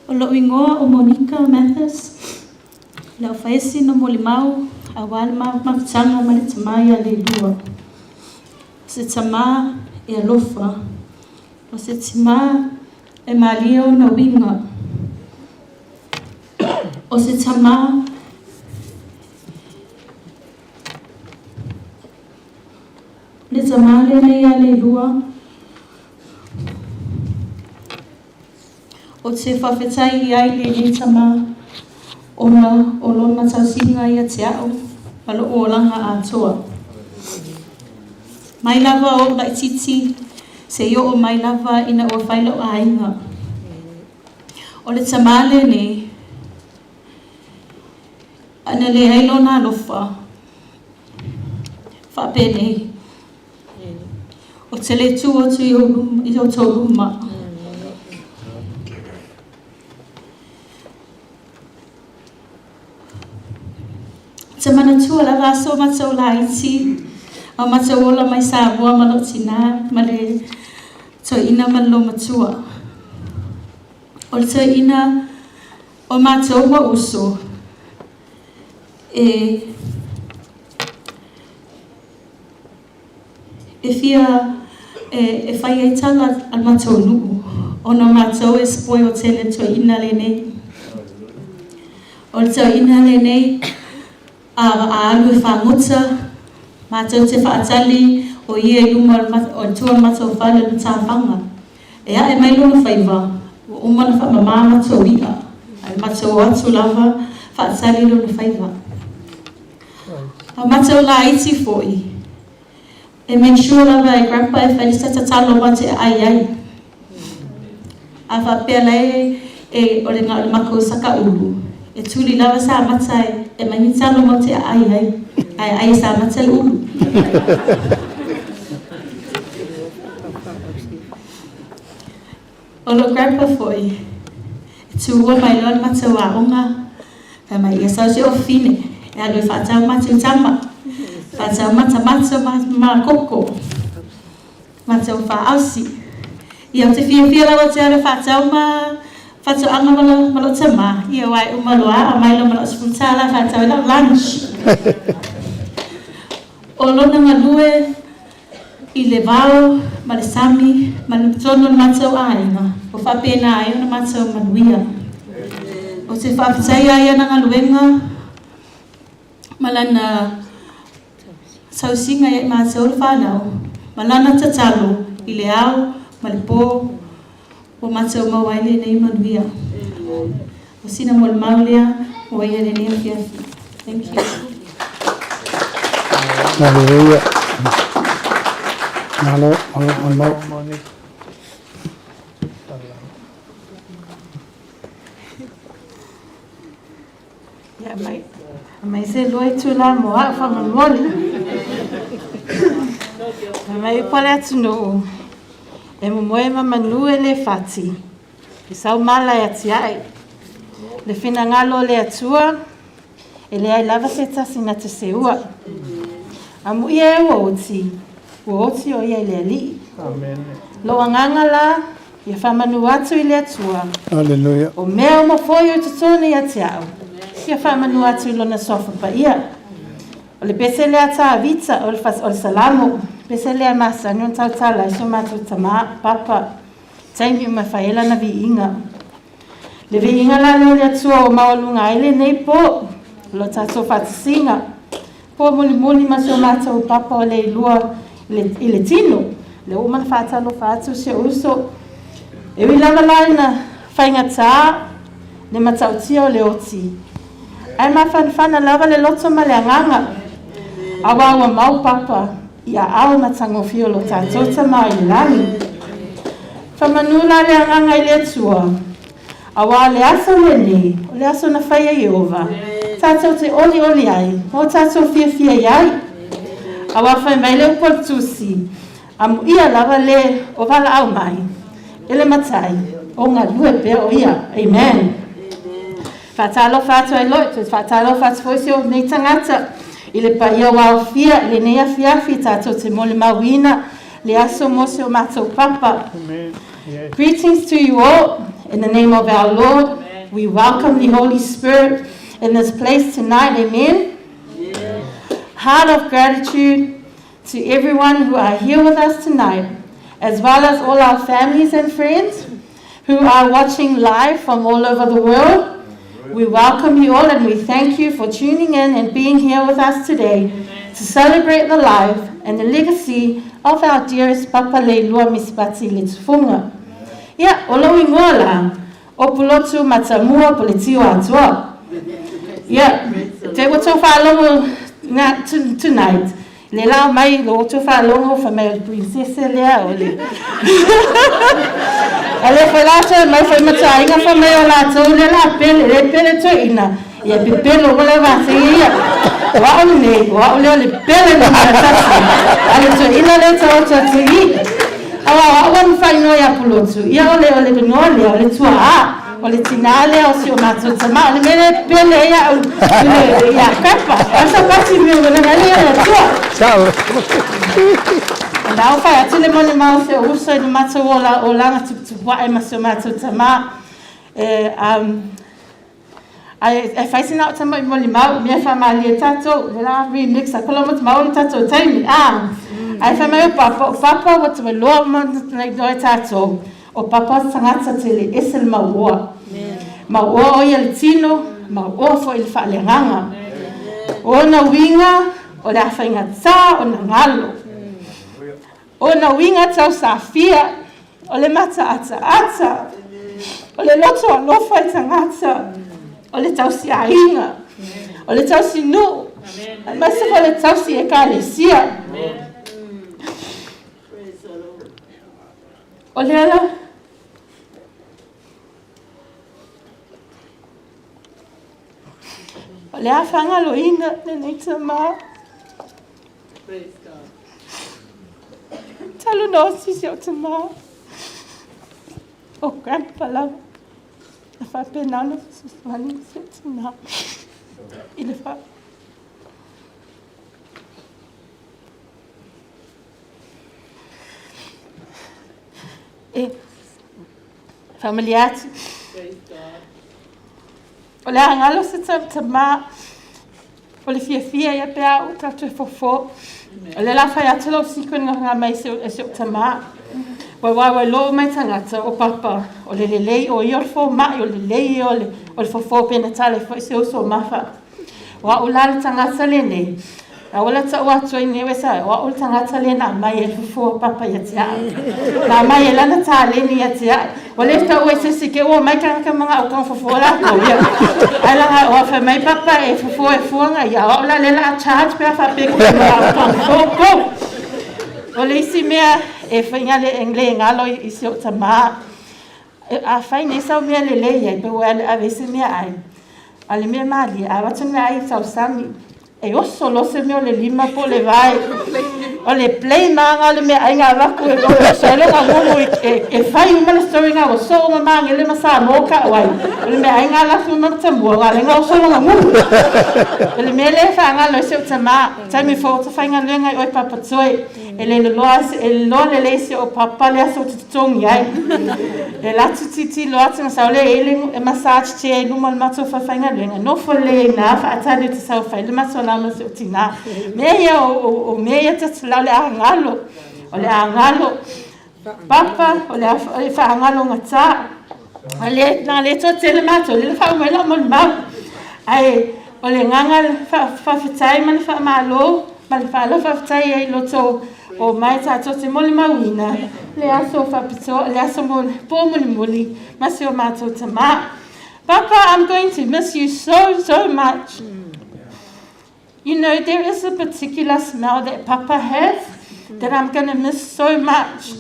O lou igoa o Monika Mathis, le aufaesi na molimau auā le mafutaga ma le tamā ia Leilua. O se tamā e alofa, o se timā e malie ona uiga, o se tamā le tamā lenei ia Leilua ou te faafetai i ai lenei tamā ona o lona tausiga ia te a'u ma lo'u olaga atoa. Mai lava o'u laʻitiiti seia oo mai lava ina ua fai lo'u aiga. O le tamā lenei, ana leai lona alofa, faapenei, ou te le tu atu i ou luma, i outou luma. Te manatua lava aso matou laiti, a o matou ola mai Samoa ma lou tinā ma le toeaina ma le loumatua. O le toeaina o matou ma uso e fia e fai ai tala a le matou nuu ona o matou e spoil tele le toeaina lenei. O le toeaina lenei, a a alu e fagota, matou te faatali o ia i luma o le tua o le matou fale o le matafaga. E ae mai lona faiva, ua uma ona faamamā matou i'a, ae matou o atu lava faatali lona faiva. A o matou laiti foi, e make sure lava e grandpa e fai le tatalo ma te aai ai. A faapea la e o le na o le matou saka ulu, e tuli lava sa mata e mai ni talo ma te aai ai, ae ai e sa mata le ulu. O lou grandpa foi, e tuua mai loa le matou aoga, fai mai ia sau si ou fafine, e alu e faatau matou tama, faatau matamata ma koko, matou faaosi. Ia ou te fiafia lava ou te alu e faatau ma faatoaga ma lou tamā, ia aua e uma loa aumai loa ma lau $10 e faatau ai lau lunch. O lona galue i le vao ma le sami ma totonu o le matou aiga, ua faapena ai ona matou manuia. Ou te faafetaia ai ana galuega ma lana tausiga ia i matou le fanau, ma lana tatalo i le ao ma le po, ua matou maua ai lenei manuia. O sina molimau lea ua ia lenei afiafi. Thank you. Hallelujah. Malo, malo, malo. Ia mai, mai se lua itula mo a'u faamolemole. Fai mai upu a le atunuu, e momoe ma manu e le fati, e sau mala e atiae. Le finagalo o le Atua, e leai lava se tasi na te seua. Amuia e ua oti, ua oti o ia i le Alii. Amen. Lou agaga la, ia faamanu atu i le Atua. Hallelujah. O mea uma foi o i totonu ia te au, ia faamanu atu i lona suafa paia. O le pese lea a Tavita, o le, o le Salamo, pese lea e masani ona tautala ai so matou tamā, papa, taimi uma e fai ai lana viiga. Le viiga la lea o le Atua ua maualuga ai lenei po, o lo tatou faatasiga. Po mulimuli ma si o matou papa o Leilua i le tino. Lea ua uma ona faatalofa atu si ou uso. E ui lava la ina faigata le matautia o le oti, ae mafanafana lava le loto ma le agaga, auā ua mau papa i aao matagofie o lo tatou Tama i le lagi. Faamanu la le agaga i le Atua, auā o le aso lenei, o le aso na fai e Ieova, tatou te olioli ai ma o tatou fiafia i ai. Auā fai mai le upu a le Tusi, Amuia lava le o valaau mai e le Matai, o galue pea o ia. Amen. Faatalofa atu ai loa, toe faatalofa atu foi si ou nei tagata i le paia ua aofia i lenei afiafi tatou te molimauina le aso mo si o matou papa. Yes. Greetings to you all. In the name of our Lord, we welcome the Holy Spirit in this place tonight. Amen. Heart of gratitude to everyone who are here with us tonight, as well as all our families and friends who are watching live from all over the world. We welcome you all and we thank you for tuning in and being here with us today to celebrate the life and the legacy of our dearest Papa Leilua Misipati Letufuga. Ia, o lou igoa la, o Pulotu Matamua Poletio Atoa. Ia, te ua tou faalogo na, tonight, le lao mai lo outou faalogo fai mai o le princesse lea o le A le fai latou mai fai mataaiga fai mai o latou lea la pele, le pele toeaina, ia pepelo ua le vase ia. O a'u lenei, o a'u lea o le pele numera tasi, a le toeaina lea taoto atu i i. Aua o a'u ua mafainoa ia Pulotu, ia o le o le inoa lea o le tua'a. O le tinā lea o si o matou tamā, o le mea lea e pele ai a'u i le ia Grandpa. O sa pati mea ua lana lea le Atua. Ciao. Na o fai atu le molimau o si ou uso i le matou ola olaga tuputupuaʻe ma si o matou tamā. E, ai, e fai sina o tama i molimau, mea faamalie tatou, le la remix a kola molimau le tatou taimi. Ah, ai fai mai o papa, o papa ua te loa ma nei noe tatou. O papa o tagata tele ese le mauoa. Mauoa o ia le tino, ma ua oo foi i le faaleagaga. O ona uiga o le a faigatā ona galo. O ona uiga tausafia o le mataataata, o le loto alofa i tagata, o le tausiaiga, o le tausinuu, aemaise foi o le tausi ekalesia. O le ala O le a faagaloina lenei tamā. Talu na osi si ou tamā. O grandpa lava. Na faapena ona fesoasoani i si ou tinā. I le fa... E faamalie atu. O le a galo se tamā. O le fiafia ia pe a ou tatou e fofo. O lea la fai atu lau secret nga mai se e se tamā. Wai wai wai lo mai tagata o papa. O le lelei o ia o le fomai o le lelei o le o le fofo pe na tale foi se uso mafa. O a'u la le tagata lenei, a ua tau atu ai nei sa, o a'u le tagata le na aumai e le fofo a Papa ia te a'u. Na aumai e lana taleni ia te a'u. Ua le tau ai se isi ke ua omai tagata ma ga'u ka fofo latou ia. Ae laga ua fai mai Papa e fofo e fuaga ia, o a'u la lea o le a charge pe a faapea ke ga'u ka fofo. O le isi mea e faiga le le galo i si o'u tamā, a fai nei sau mea lelei ai, pe ua ave ai se meaai, A le mea malie, a avatu le meaai i tausami, e oso loa se mea o le lima po o le vae. O le blame lava o le meaai na avatu e oso ai lona gugu e fai uma le story na ua soo ma Magele ma Samoa kau ai. O le meaai na alu atu ma Matamua, na ala ai ona oso lona gugu. O le mea lea e faagalo ai si ou tama, taimi fou ou te faigaluega ai oe Papatoe. E le loloa e loloa lelei si ou papa le aso ou te totogi ai. E alu atu tilotilo atu na sau lea e i ai le massage chair i luma o le matou falefaigaluega, nofo lelei ai i ina faatali ou te sau e fai le matou alama ma si ou tinā. Mea ia o mea ia ta te lau o le a galo, o le a galo. Papa, o le a faagalo gata. A le, na le toatele matou, lea na faauma ai lau molimau. Ae o le agaga faafetai ma le faamalo ma le faaloalo faafetai ai i lo outou omai tatou te molimauina le aso faapitoa, le aso po mulimuli ma si o matou tamā. Papa, I'm going to miss you so, so much. You know, there is a particular smell that Papa has that I'm going to miss so much.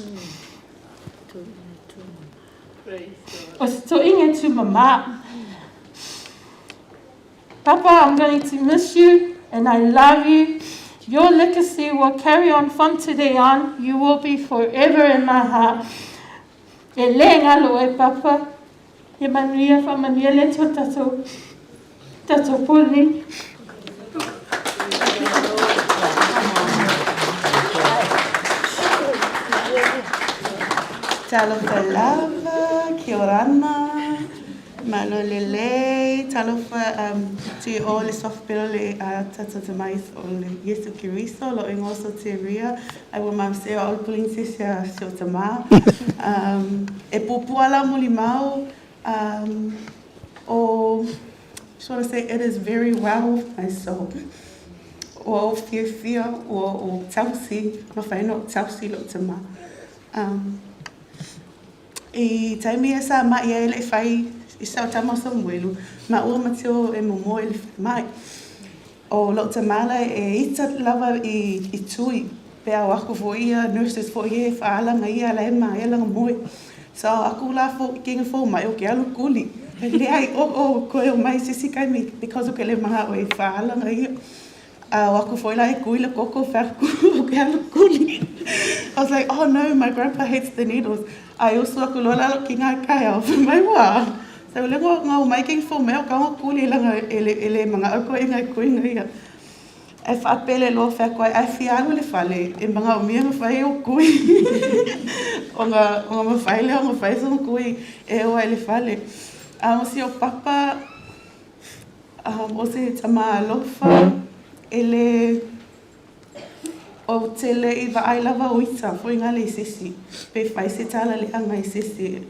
O se toʻiga e tūmamā. Papa, I'm going to miss you and I love you. Your legacy will carry on from today on. You will be forever in my heart. E le galo e Papa. Ia manuia, faamanuia le Atua tatou, tatou po nei. Talofa lava, kia orana, malo lelei, talofa um, ti o le soft pelo le a tata tamais o le Iesu Keriso, lo ingoa Soteria, ai ua mamse o le princess a si o tamā. E puapua la molimau, o, just want to say it is very well with my soul. Ua ou fiafia, ua ou tausi, mafai ona ou tausi i lou tamā. I taimi e sa maʻi ai le i fai i sa tama o Samuelu, maua ma teo e momoe i le falemai. O lou tamā la e ita lava i i tui, pe ao aku foi ia nurses foi ia e faalaga ia la e maea lana moe. So ao aku la fo kinga fo mai o ke alu kuli. Leai o o koe o mai se isi kaimi because o ke le manao e faalaga ia. A o aku foi la e kui le koko fe aku o ke alu kuli. I was like, oh no, my grandpa hates the needles. Ai usu aku loa lalo ki ngā kai au fai mai ua. So le ngo ngau mai ke fo mea o ka ngo kuli langa e le e le manga ko inga kui nga ia. E whaapele loa fe aku ai ai fia alu le fale e manga o mia mawhai o kui. O nga o nga mawhai le o nga whai so kui e o ai le fale. A o si o papa O se tama alofa, e le, ou te le i vaai lava o ita foi ngale i sesi, pe fai se tala leaga i sesi.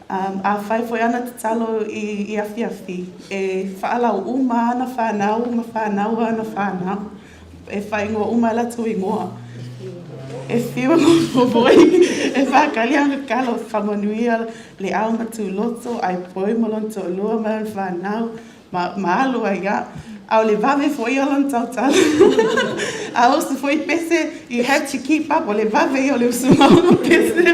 Um, afai foi ana tatalo i, i afiafi, e whaalau uma ana whanau, ma whanau ana whanau. E whaingoa uma e latou ingoa. E fiu foi e whakali anga kalo whamanuia le au ma tūloto, ai poi ma lona toalua ma lona whanau, ma, ma alu ai ia. A o le vave foi o lona tautala. A usu foi pese, you have to keep up, o le vave ia o le usuga o lona pese.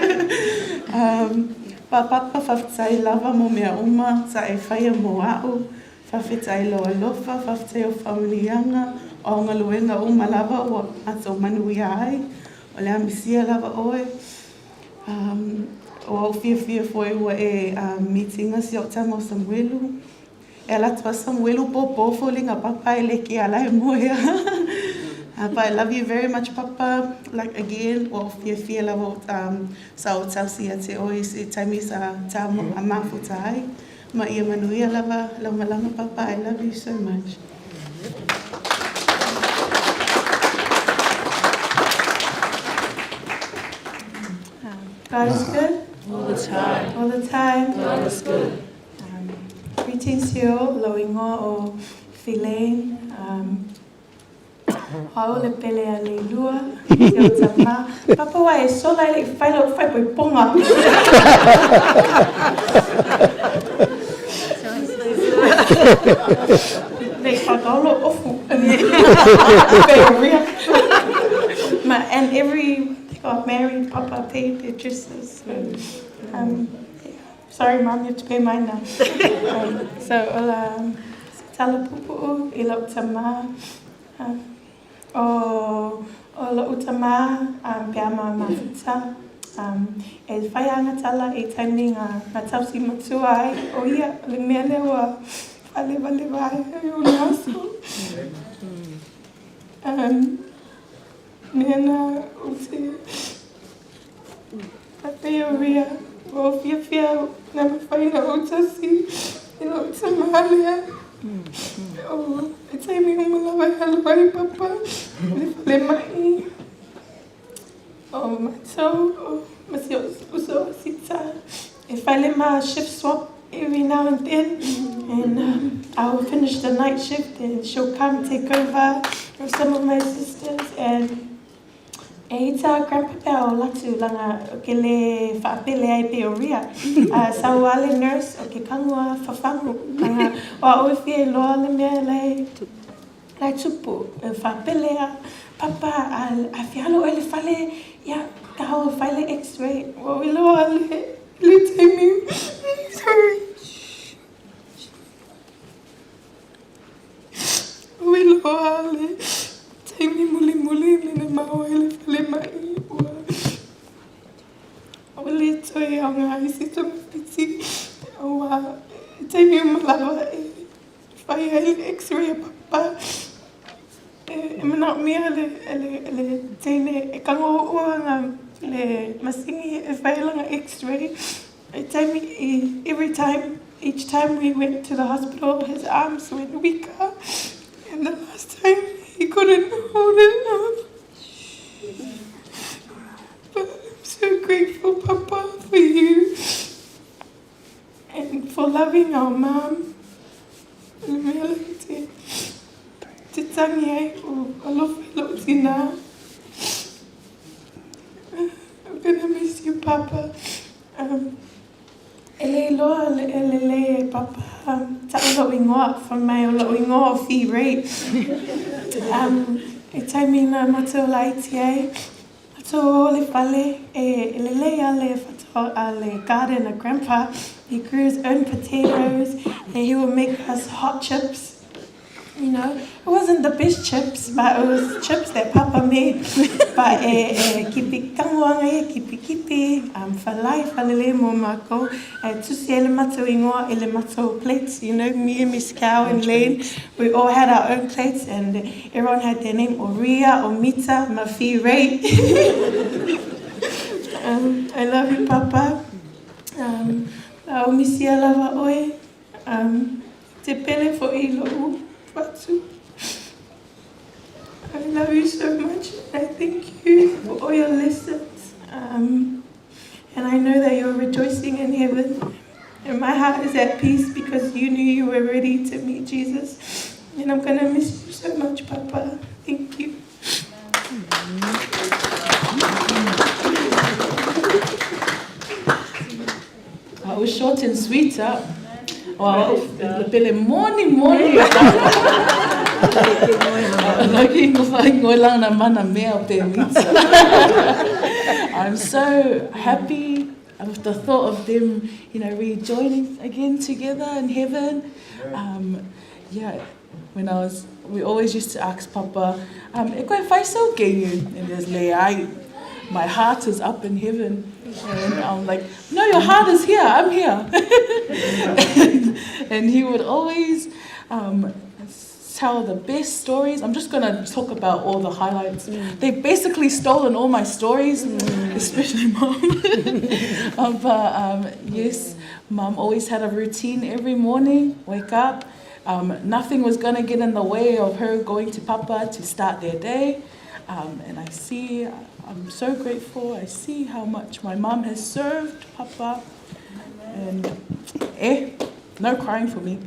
Um, Pāpapa whawhetai lava mo mea uma, sa e whaia mo a'u, Faafetai lou alofa, faafetai o faamanuiaga, o au galuega uma lava ua matou manuia ai, o le a misia lava oe. Um, ua ou fiafia foi ua e mitinga si o'u tama o Samuelu. E ala atu a Samuelu pōpō foliga papa e le ke ala e moe But I love you very much papa. Like again, ua ou fiafia lava um, sa ou tausi ia te oe i se taimi sa tā a mafuta ai. Ma ia manuia lava lau malama papa I love you so much. God is good. All the time. All the time. God is good. Greetings to you all. Lou ingoa o Filane. Ao le pele a Leilua, te o tama. Papa wa e sola e lei whai lau whai poi ponga. Nei whakaolo ofu. Ria. Ma, and every, they got married, Papa paid their dresses. So, yeah. Sorry, Mum, you have to pay mine now. So, ola, tala pupu'u i lau tama. O, o lo'u tama, um, pe ama mafuta. Um, e whai anga tala i taimi ngā, ngā tausi matua ai o ia, o le mea lea ua whalevaleva ai ai o le aso. Um, mea na o te Pei o ia, ua ou fiafia au na mafai ona ou tasi i lou tama lea. O le taimi uma lava e alu ai papa i le falemai. O matou, o ma si o'u uso a Sita, e fai le ma shift swap every now and then. And I will finish the night shift and she'll come take over with some of my sisters and E ita a Grandpa pea o latu langa o ke le whaapele ai pe o ria. A sau a le nurse o ke kangua whawhangu langa o a oe fia i loa le mea lai lai tupu e whaapele a papa a a fia alo oe le fale ia ka hau e whai le x-ray o i loa le le taimi sorry. Ui loa le taimi mulimuli lena maua i le falemai ua ua le toe aoga ai se tamaiti ua taimi uma lava e fai ai le x-ray a papa e manaomia le le le teine e kago ua le masini e fai ai lana x-ray. E taimi i every time each time we went to the hospital his arms went weaker and the last time he couldn't hold it up. But I'm so grateful, Papa, for you and for loving our mom. Le mea lea te, te tangi ai o alofa i lou tina. I'm gonna miss you, Papa. Um, e le iloa le, e lelei e Papa ta'u lo'u igoa, fai mai o lo'u igoa o Fee Ray. Um, e taimi na matou laiti ai, matou o le fale, e, e lelei a le whata, a le garden a Grandpa, he grew his own potatoes and he would make us hot chips. You know, it wasn't the best chips, but it was chips that Papa made. But e, e kipi tangoanga ia, kipi kipi, um, whalai, whalele mō mākou. E tusi ai le matou ingoa i le matou plates, you know, me and Miss Cow and Lane, we all had our own plates and everyone had their name, o Ria, o Mita, ma Fee Ray. um, I love you, Papa. Um, a o misia lava oe. Um, te pele fo'i i lo'u fatu. I love you so much. I thank you for all your lessons. Um, and I know that you're rejoicing in heaven. And my heart is at peace because you knew you were ready to meet Jesus. And I'm going to miss you so much, Papa. Thank you. It was short and sweet, huh? Well, pele moni moni. I'm so happy with the thought of them, you know, rejoining again together in heaven. Um, yeah, when I was, we always used to ask Papa, um, e koe whaisau ke you? And there's le ai, my heart is up in heaven. And I'm like, no, your heart is here, I'm here. and, and he would always um, tell the best stories. I'm just going to talk about all the highlights. Mm. They've basically stolen all my stories, mm. especially mom. um, but um, yes, mom always had a routine every morning, wake up. Um, nothing was going to get in the way of her going to Papa to start their day. Um, and I see, I'm so grateful. I see how much my mom has served Papa. And eh, no crying for me.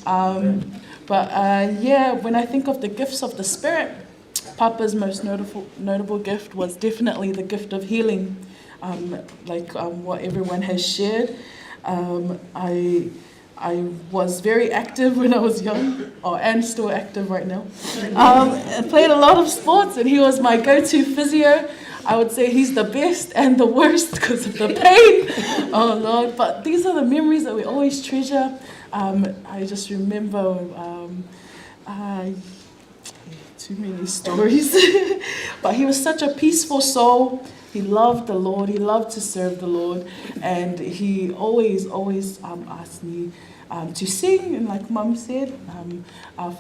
Um, but uh, yeah, when I think of the gifts of the Spirit, Papa's most notable, notable gift was definitely the gift of healing, um, like um, what everyone has shared. Um, I, I was very active when I was young, oh, and still active right now. Um, I played a lot of sports, and he was my go-to physio. I would say he's the best and the worst because of the pain. Oh, Lord. But these are the memories that we always treasure. Um, I just remember um, uh, too many stories. but he was such a peaceful soul. He loved the Lord. He loved to serve the Lord. And he always, always um, asked me um, to sing. And like Mum said, um, um,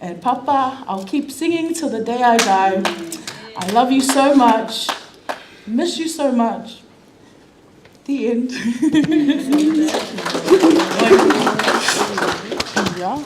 And Papa, I'll keep singing till the day I die. I love you so much. Miss you so much. The end. yeah.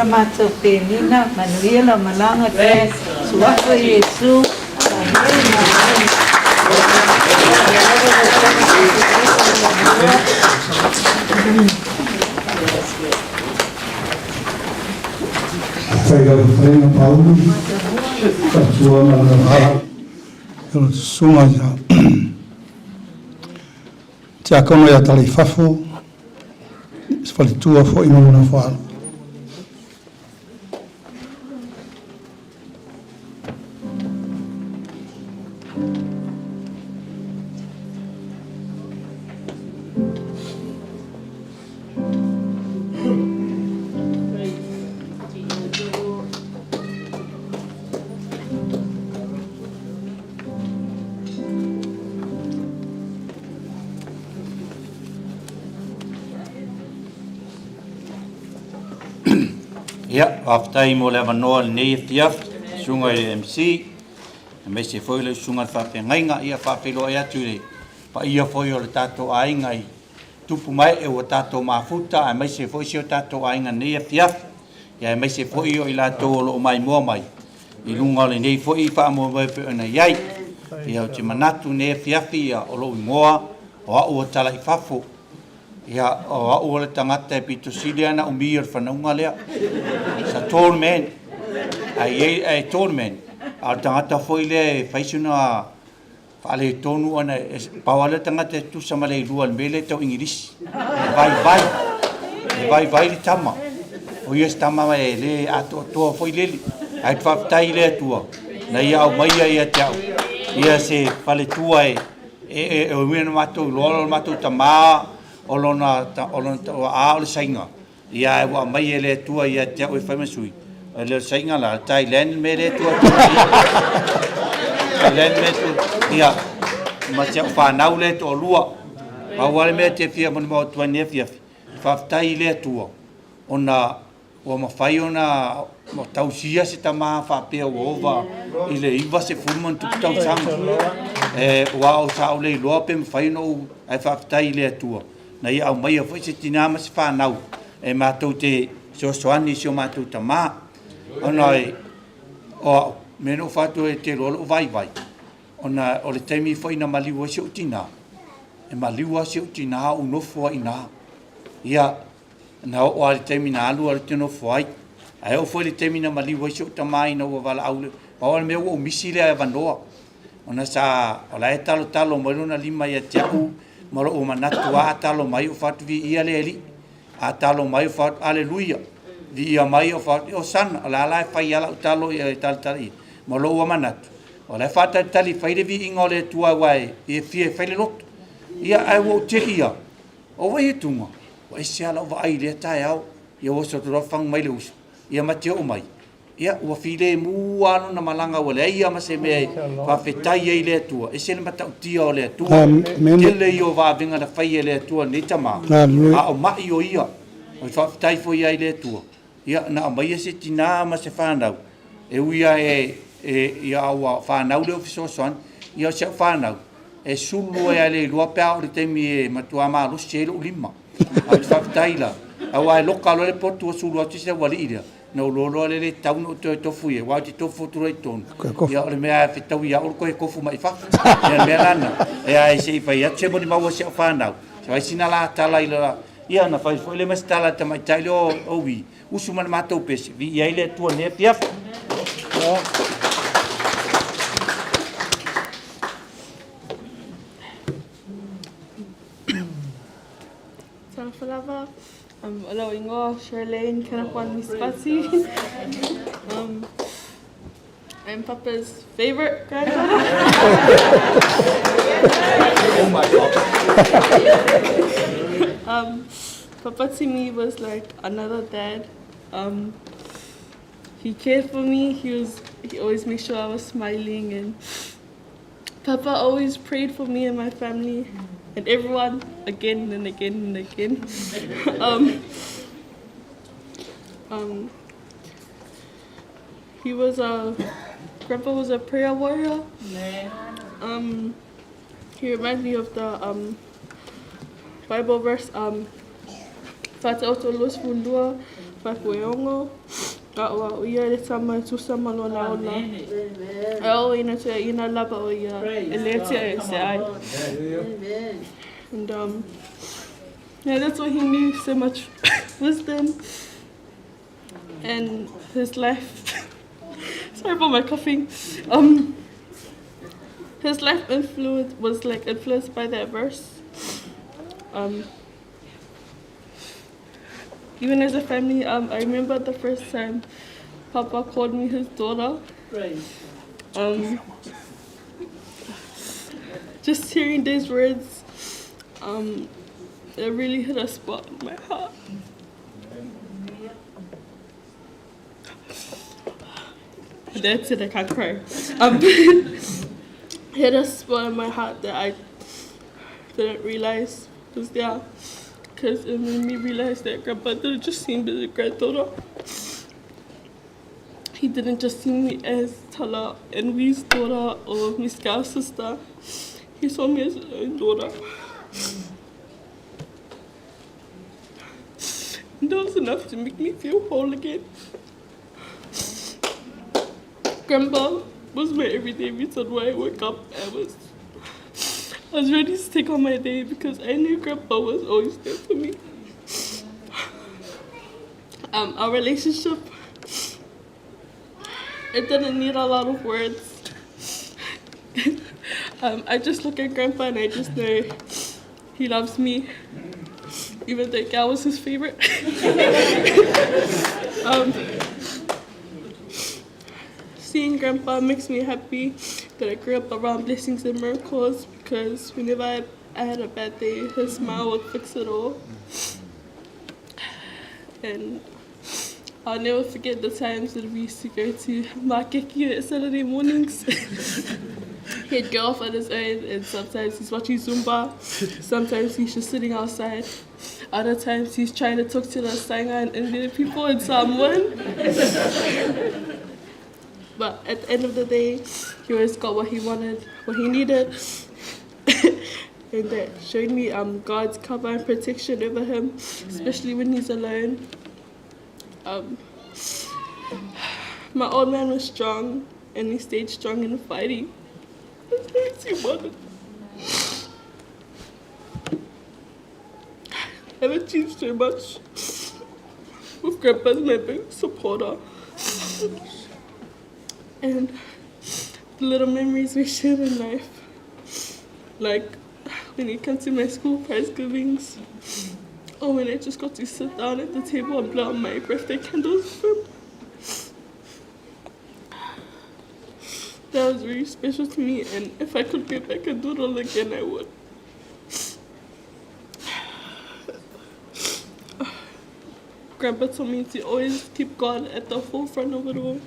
Matou penina manuia la malaga te suafa Iesu. Fai lau fetalaiga Paulo, faletua ma lona O le susuga ia Tiakono ia Talaifafo, se faletua foi ma lona foalo. Ia, faafetai mo le avanoa i lenei afiafi, susuga i le MC, aemaise foi le susuga i le faafeagaiga. Ia, faafeiloai atu i le paia foi o le tatou aiga i tupu ma ee ua tatou mafuta, aemaise foi si o tatou aiga i lenei afiafi, ia aemaise foi o i latou o lo o maimoa mai i luga o lenei foi faamoemoe pei ona i ai. Ia, ou te manatu i lenei afiafi, ia, o lou igoa o au o Talaifafo. Ia, o au o le tagata e pito sili lava ona umi o le fanauga lea. It's a tall man. Ai ai tall man. A o le tagata foi lea e fai sina faaletonu ona e pau lava lea o le tagata e tutusa ma le ilua i le mea lea tau Igilisi. E vaivai. E vaivai le tama. O ia se tama e le atoatoa foi lele. Ae faafetai i le Atua na ia aumaia ia te au ia se faletua e E ui ina matou iloa o le matou tama o lona a o le saiga, ia ae ua aumai e le Atua ia te au e fai ma sui. E le o le saiga la, Thailand le mea lea e tua atu ai. Thailand le mea tua, ia, ma si au fanau lea e toalua. Pau lava le mea e te fia molimau atu ai i lenei afiafi, faafetai i le Atua ona Ua mafai ona tausia se tama faapea ua ova i le 90+ tausaga. Aua o sa ou le iloa pe mafai ona ou, ae faafetai i le Atua na ia aumaia foi se tina ma se fanau e matou te fesoasoani i si o matou tama. Ona o au, mea na ou fai atu e te iloa lou vaivai, ona o le taimi foi na maliu ai si ou tina, e maliu lava si ou tina ou nofo ai i ina. Ia, Na oo lava i le taimi na alu alu te nofo ai. Ae oo foi i le taimi na maliu ai si ou tama ina ua valaau le, pau lava le mea ua ou misi le avanoa. Ona sa, o la e talotalo mai lona lima ia te au ma lou manatu lava a talo mai ou fai atu, Viia le Alii. A talo mai ou fai atu, Aleluia. Viia mai ou fai atu, Osana. O la la e fai lava lau talo ia e talitali ia ma lou lava manatu, o la e faatalitali e fai le viiga o le Atua aua e fiafia e fai le loto. Ia ae ua ou te i lava, O ai e tuga? Ua ese lava lau vaai i lea taeao, ia ua oso atu loa fagu mai le uso, ia ma te oo mai, ia ua filemu lava lona malaga ua leai lava ma se mea e faafetai ai i le Atua. Ese le matautia o le Atua, tele ia o vavega na faia e le Atua i lenei tama, a o mai o ia, o le faafetai foi ai i le Atua, ia na aumaia se tina ma se fanau, e ui lava e, e, ia a ua fanau lea o fesoasoani, ia o si au fanau, e sulu ai lava le iloa pe a oo i le taimi e matua malosi ai lou lima. Ae ou te faafetai la, aua e loka loa le potu ua sulu atu si aualii lea, ona ou iloa loa lea e le tatau ona ou toe tofu i ai, aua ou te tofu atu loa i totonu, ia o le mea lava e fetaui ia au o le toe tofu mai i fafo. Ia o le mea la lena, ae se i fai atu se molimau a si au fanau, se fai sina la tala i le Ia ona fai foi lea ma se tala a le tamaitai lea o Wi, usu ma le matou pese, viia ai le Atua i lenei afiafi. Talofa lava, o lou igoa o Charlene Kanapuan Mispati. I'm Papa's favorite granddaughter. Oh my God. Papa to me was like another dad. He cared for me. He always made sure I was smiling, and Papa always prayed for me and my family and everyone again and again and again. He was a, Grandpa was a prayer warrior. He reminds me of the Bible verse, Whataoto 22, 5.6, A ua o ia le tama e tusa ma lona ola. E o ina te ina lava o ia, e le tea e se ai. And yeah, that's why he knew so much wisdom. And his life, sorry about my coughing, his life influence was like influenced by that verse. Even as a family, I remember the first time Papa called me his daughter. Just hearing these words, it really hit a spot in my heart. That's it, I can't cry. Hit a spot in my heart that I didn't realize was there, because it made me realize that Grandpa didn't just see me as a granddaughter. He didn't just see me as Tala and Wee's daughter or Miss Gao's sister. He saw me as his own daughter. And that was enough to make me feel whole again. Grandpa was my everyday reason why I woke up. I was I was ready to take on my day because I knew Grandpa was always there for me. Um, our relationship, it didn't need a lot of words. um, I just look at Grandpa and I just know he loves me, even though Gal was his favorite. um, seeing Grandpa makes me happy that I grew up around blessings and miracles because whenever I, I had a bad day, his smile would fix it all. And I'll never forget the times that we used to go to Makeki at Saturday mornings. He'd go off on his own and sometimes he's watching Zumba, sometimes he's just sitting outside. Other times he's trying to talk to the Sangha and Indian people in Samoan. but at the end of the day, he always got what he wanted, what he needed. and that showed me um, God's cover and protection over him, especially when he's alone. Um, my old man was strong, and he stayed strong in the fighting. That's he wanted. I've achieved so much. With Grandpa's my big supporter. And the little memories we shared in life. Like when he comes to my school prize givings, or when I just got to sit down at the table and blow out my birthday candles for him. That was really special to me, and if I could go back and do it all again, I would. Grandpa told me to always keep God at the forefront of it all.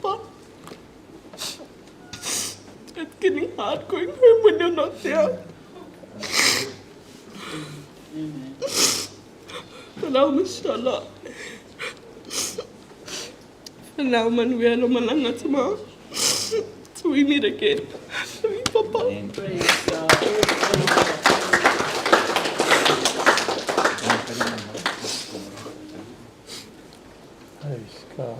But it's getting hard going home when you're not there. But I'll miss you a lot. For now, man, we are no malanga tomorrow. Till we meet again. Love you, Papa. Praise God. Praise God.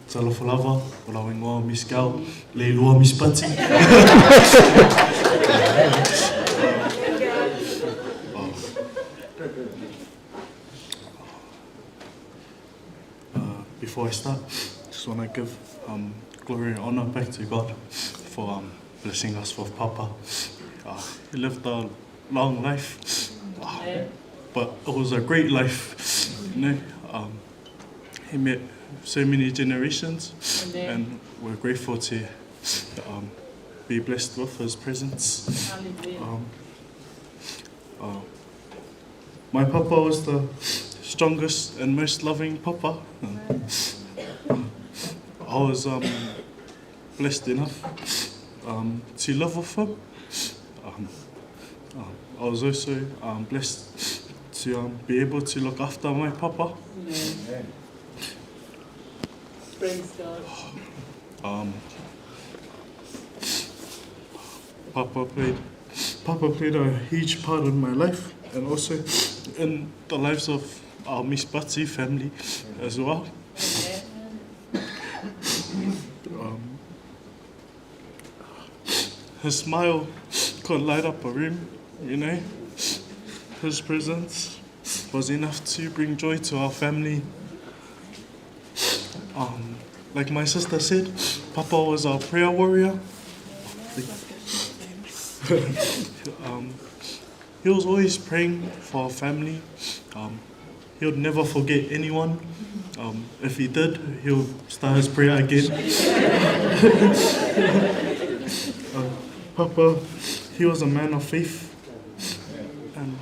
Talofa lava, o lau ingoa o Miss Gal, le ilua Miss Pati. Uh, before I start, just want to give um, glory and honor back to God for um, blessing us with Papa. Uh, he lived a long life, uh, but it was a great life. You know? um, he met so many generations, Amen. and we're grateful to um, be blessed with his presence. Um, uh, my papa was the strongest and most loving papa. I was um, blessed enough um, to live with him. Um, um, I was also um, blessed to um, be able to look after my papa. Amen. Praise God. Um, Papa played Papa played a huge part in my life and also in the lives of our Miss Butsy family as well. Um, his smile could light up a room, you know. His presence was enough to bring joy to our family. Um, like my sister said, Papa was our prayer warrior. um, he was always praying for our family. Um, he would never forget anyone. Um, if he did, he'll start his prayer again. uh, Papa, he was a man of faith. And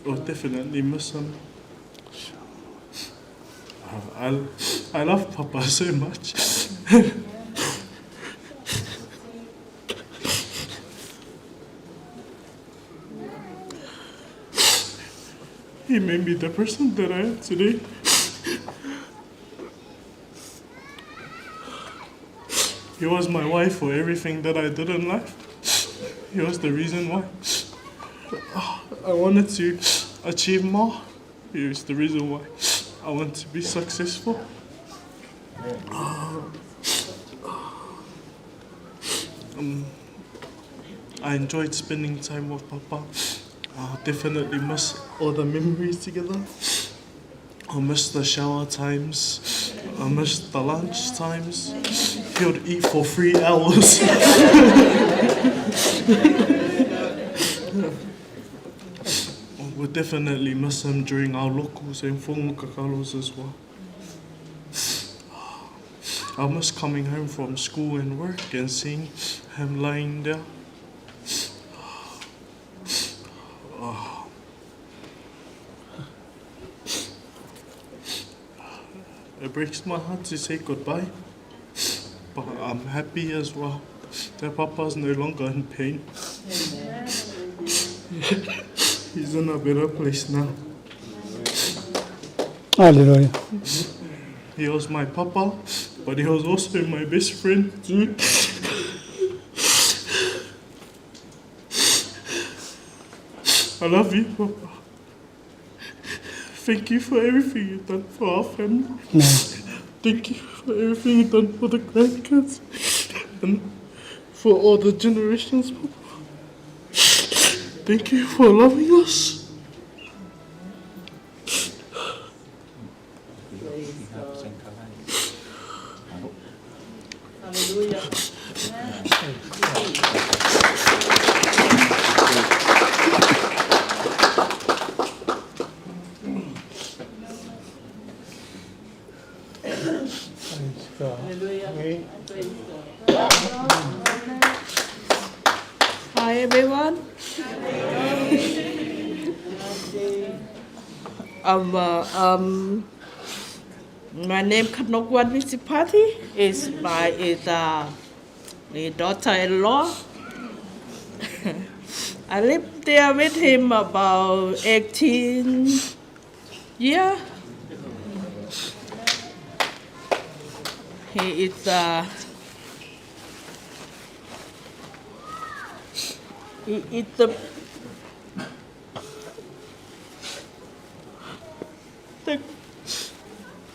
we'll definitely miss him. Uh, I, I love Papa so much. He made me the person that I am today. He was my wife for everything that I did in life. He was the reason why I wanted to achieve more. He was the reason why I want to be successful. Um, I enjoyed spending time with Papa. I definitely miss all the memories together. I miss the shower times. I miss the lunch times. He would eat for three hours. We'll definitely miss him during our locals and kakalos as well. I miss coming home from school and work and seeing him lying there. It breaks my heart to say goodbye, but I'm happy as well that Papa's no longer in pain. He's in a better place now. Hallelujah. He was my papa, but he was also my best friend too. I love you, Papa. Thank you for everything you've done for our family. Thank you for everything you've done for the grandkids and for all the generations, Papa. Thank you for loving us. Hallelujah. Praise God. Hallelujah. Praise God. Hi everyone. Um, um, my name Kanokwan Visipati is my is my daughter-in-law. I lived there with him about 18 years. He is he is the the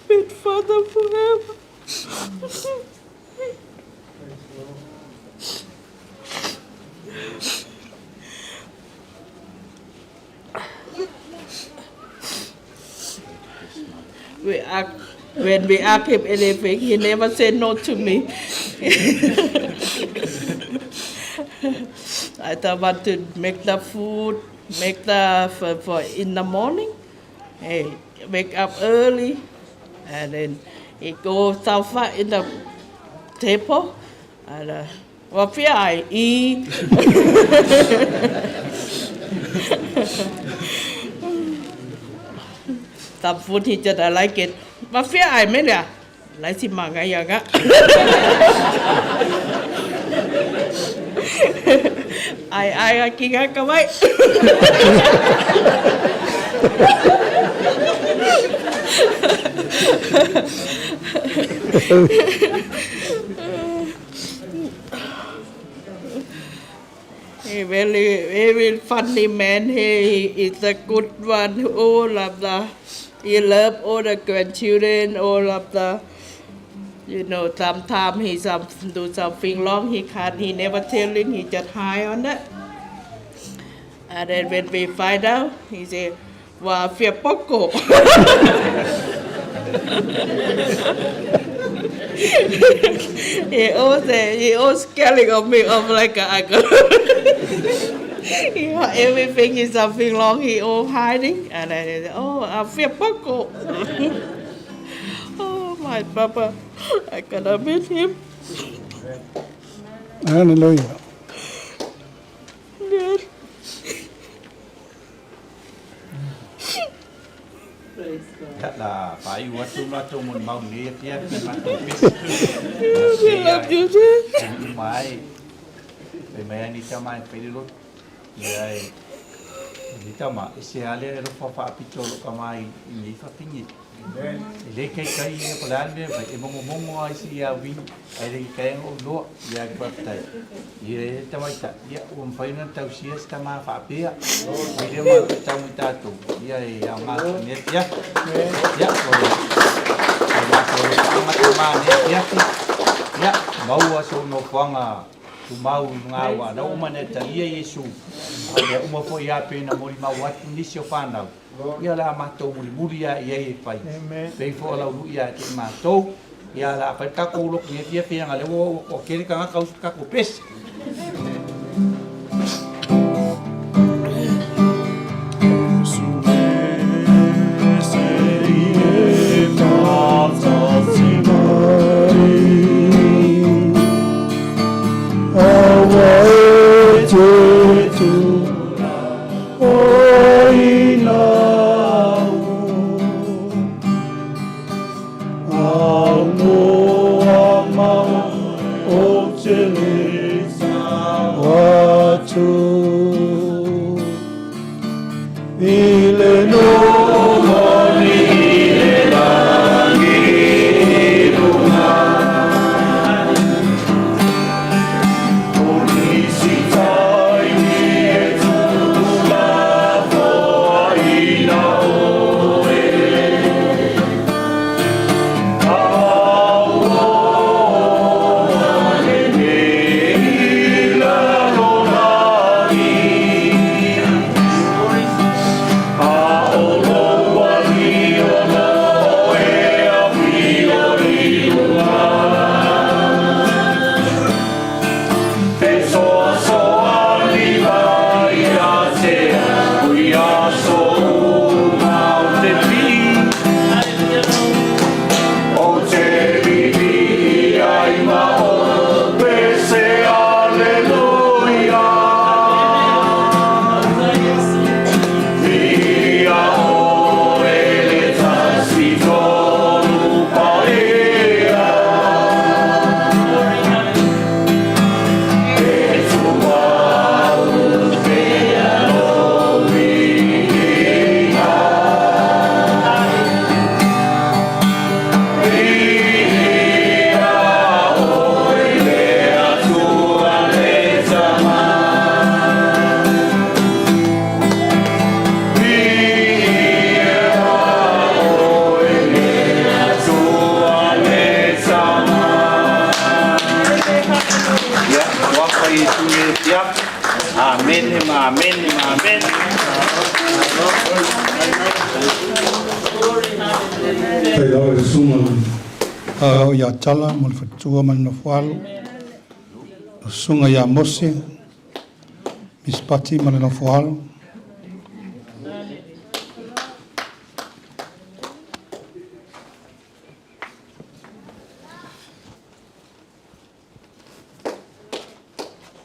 big father forever. We ask, when we ask him anything, he never said no to me. I don't want to make the food, make the for, for in the morning. Hey, wake up early, and then he go so far in the table, and uh, what fear I eat. Some food he just I like it. But fear I 没了，来去忙个样啊。ai ai ai kia ka mai. He very very funny man. He is a good one. All of the he love all the grandchildren. All of the you know sometimes he some do something wrong. He can't. He never telling. He just hide on it. And then when we find out, he say, "Wa fia poco." he always say, he always scaring of me of like I go. he, everything is something wrong. He all hiding, and then he say, "Oh, I feel poco." oh my papa, I gonna miss him. Hallelujah. Yes. La fai atu latou mo le mau nei afiafi matou pesi. We love you, Dad. Mai. Fai mai ani tama e fai le lotu. Ia e Lenei tama, e se a le alofa faapito o lou tama i nei fafine. E le taitai ia po o le a le mea e fai, e mogomogo lava isi ia uiga, ae le taitai ona ou iloa. Ia faafetai. Ia e tamaitai, ia ua mafai ona tausia se tama faapea. Mai lea matou tau mai tatou, ia e aoga foi i lenei afiafi. Ia, o le matou alofaaga tama i lenei afiafi. Ia, maua sou nofoaga tumau i luga aua o lea ua uma ona e talia Iesu, a o mea uma foi lava pei ona molimau atu nisi o fanau, ia o le a matou mulimuli lava i ai e fai, pei foi o lau lui ia te i matou, ia o le a fai le tatou lotu i afiafi leaga o lea ua toatele tagata usu i le tatou pese. Amene ma amene ma amene. Faafetai lava i le susuga o ia Tala mo le faletua ma le nofoalo, le susuga ia Mose, Miss Pati ma le nofoalo.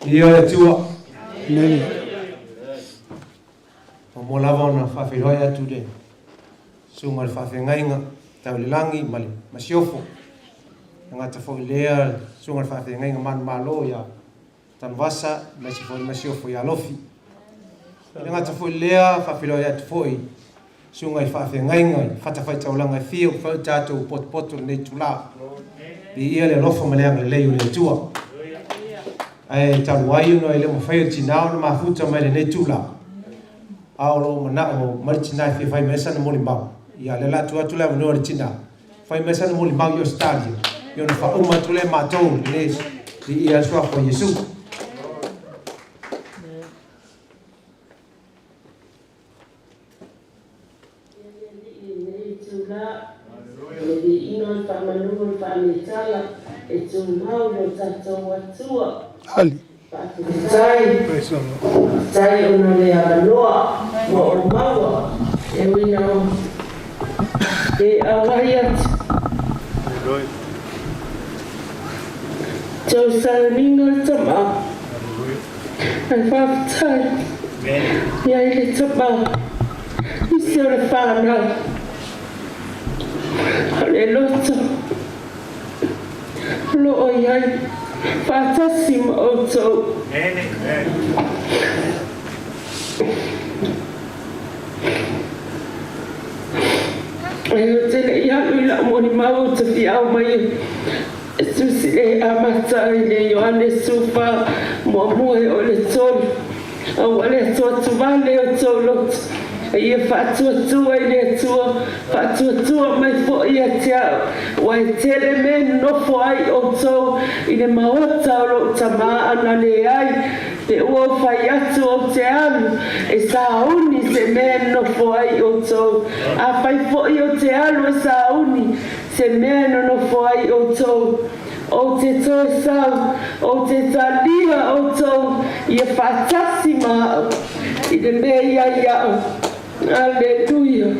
Viia le Atua. Amene. Muamua lava ona faafeiloai atu le susuga i le faafeagaiga tau i le lagi ma le masiofo. E gata foi lea le susuga i le faafeagaiga manumalo ia Tanuvasa aemaise foi le masiofo ia Alofi. E le gata foi lea faafeiloai atu foi Susuga i faafeagaiga i fatafaitaulaga e fia ua fai o tatou potopoto i lenei itula. Viia le alofa ma le agalelei o le Atua. Ae talu ai ona e le o mafai e le tina ona mafuta mai lenei itula, a o lo o manao mai le tina e fia fai mai sana molimau, ia lea o le a tuu atu le avanoa i le tina, fai mai sana molimau i Ausetalia, ia ona faauma atu lea e matou lenei viia le suafa o Iesu. Ia le Alii i lenei itula, o le viiga o le faamanu o le faametala e tumau i lo tatou Atua. Faafetai, faafetai ona o le avanoa ua ou maua e ui ina ou le auai atu. Tou sauniga o le tama. Ae faafetai i ai le tama i se o le whānau. O le loto o lo o i ai whātasi ma outou. molimau ou te fia aumaia e tusi e amata ai le Ioane 14 muamua e oo i le tolu. Aua le atuatuvale o tou loto, a ia faatuatua i le Atua, faatuatua mai foi ia te au, aua e tele mea e nonofo ai outou i le maota o lou Tama, a na leai, pe ua ou fai atu ou te alu e sauni se mea e nonofo ai outou. Afai foi ou te alu e sauni se mea e nonofo ai outou, Ou te toe sau, ou te talia outou ia faatasi ma au i le mea i ai au. Aleluia!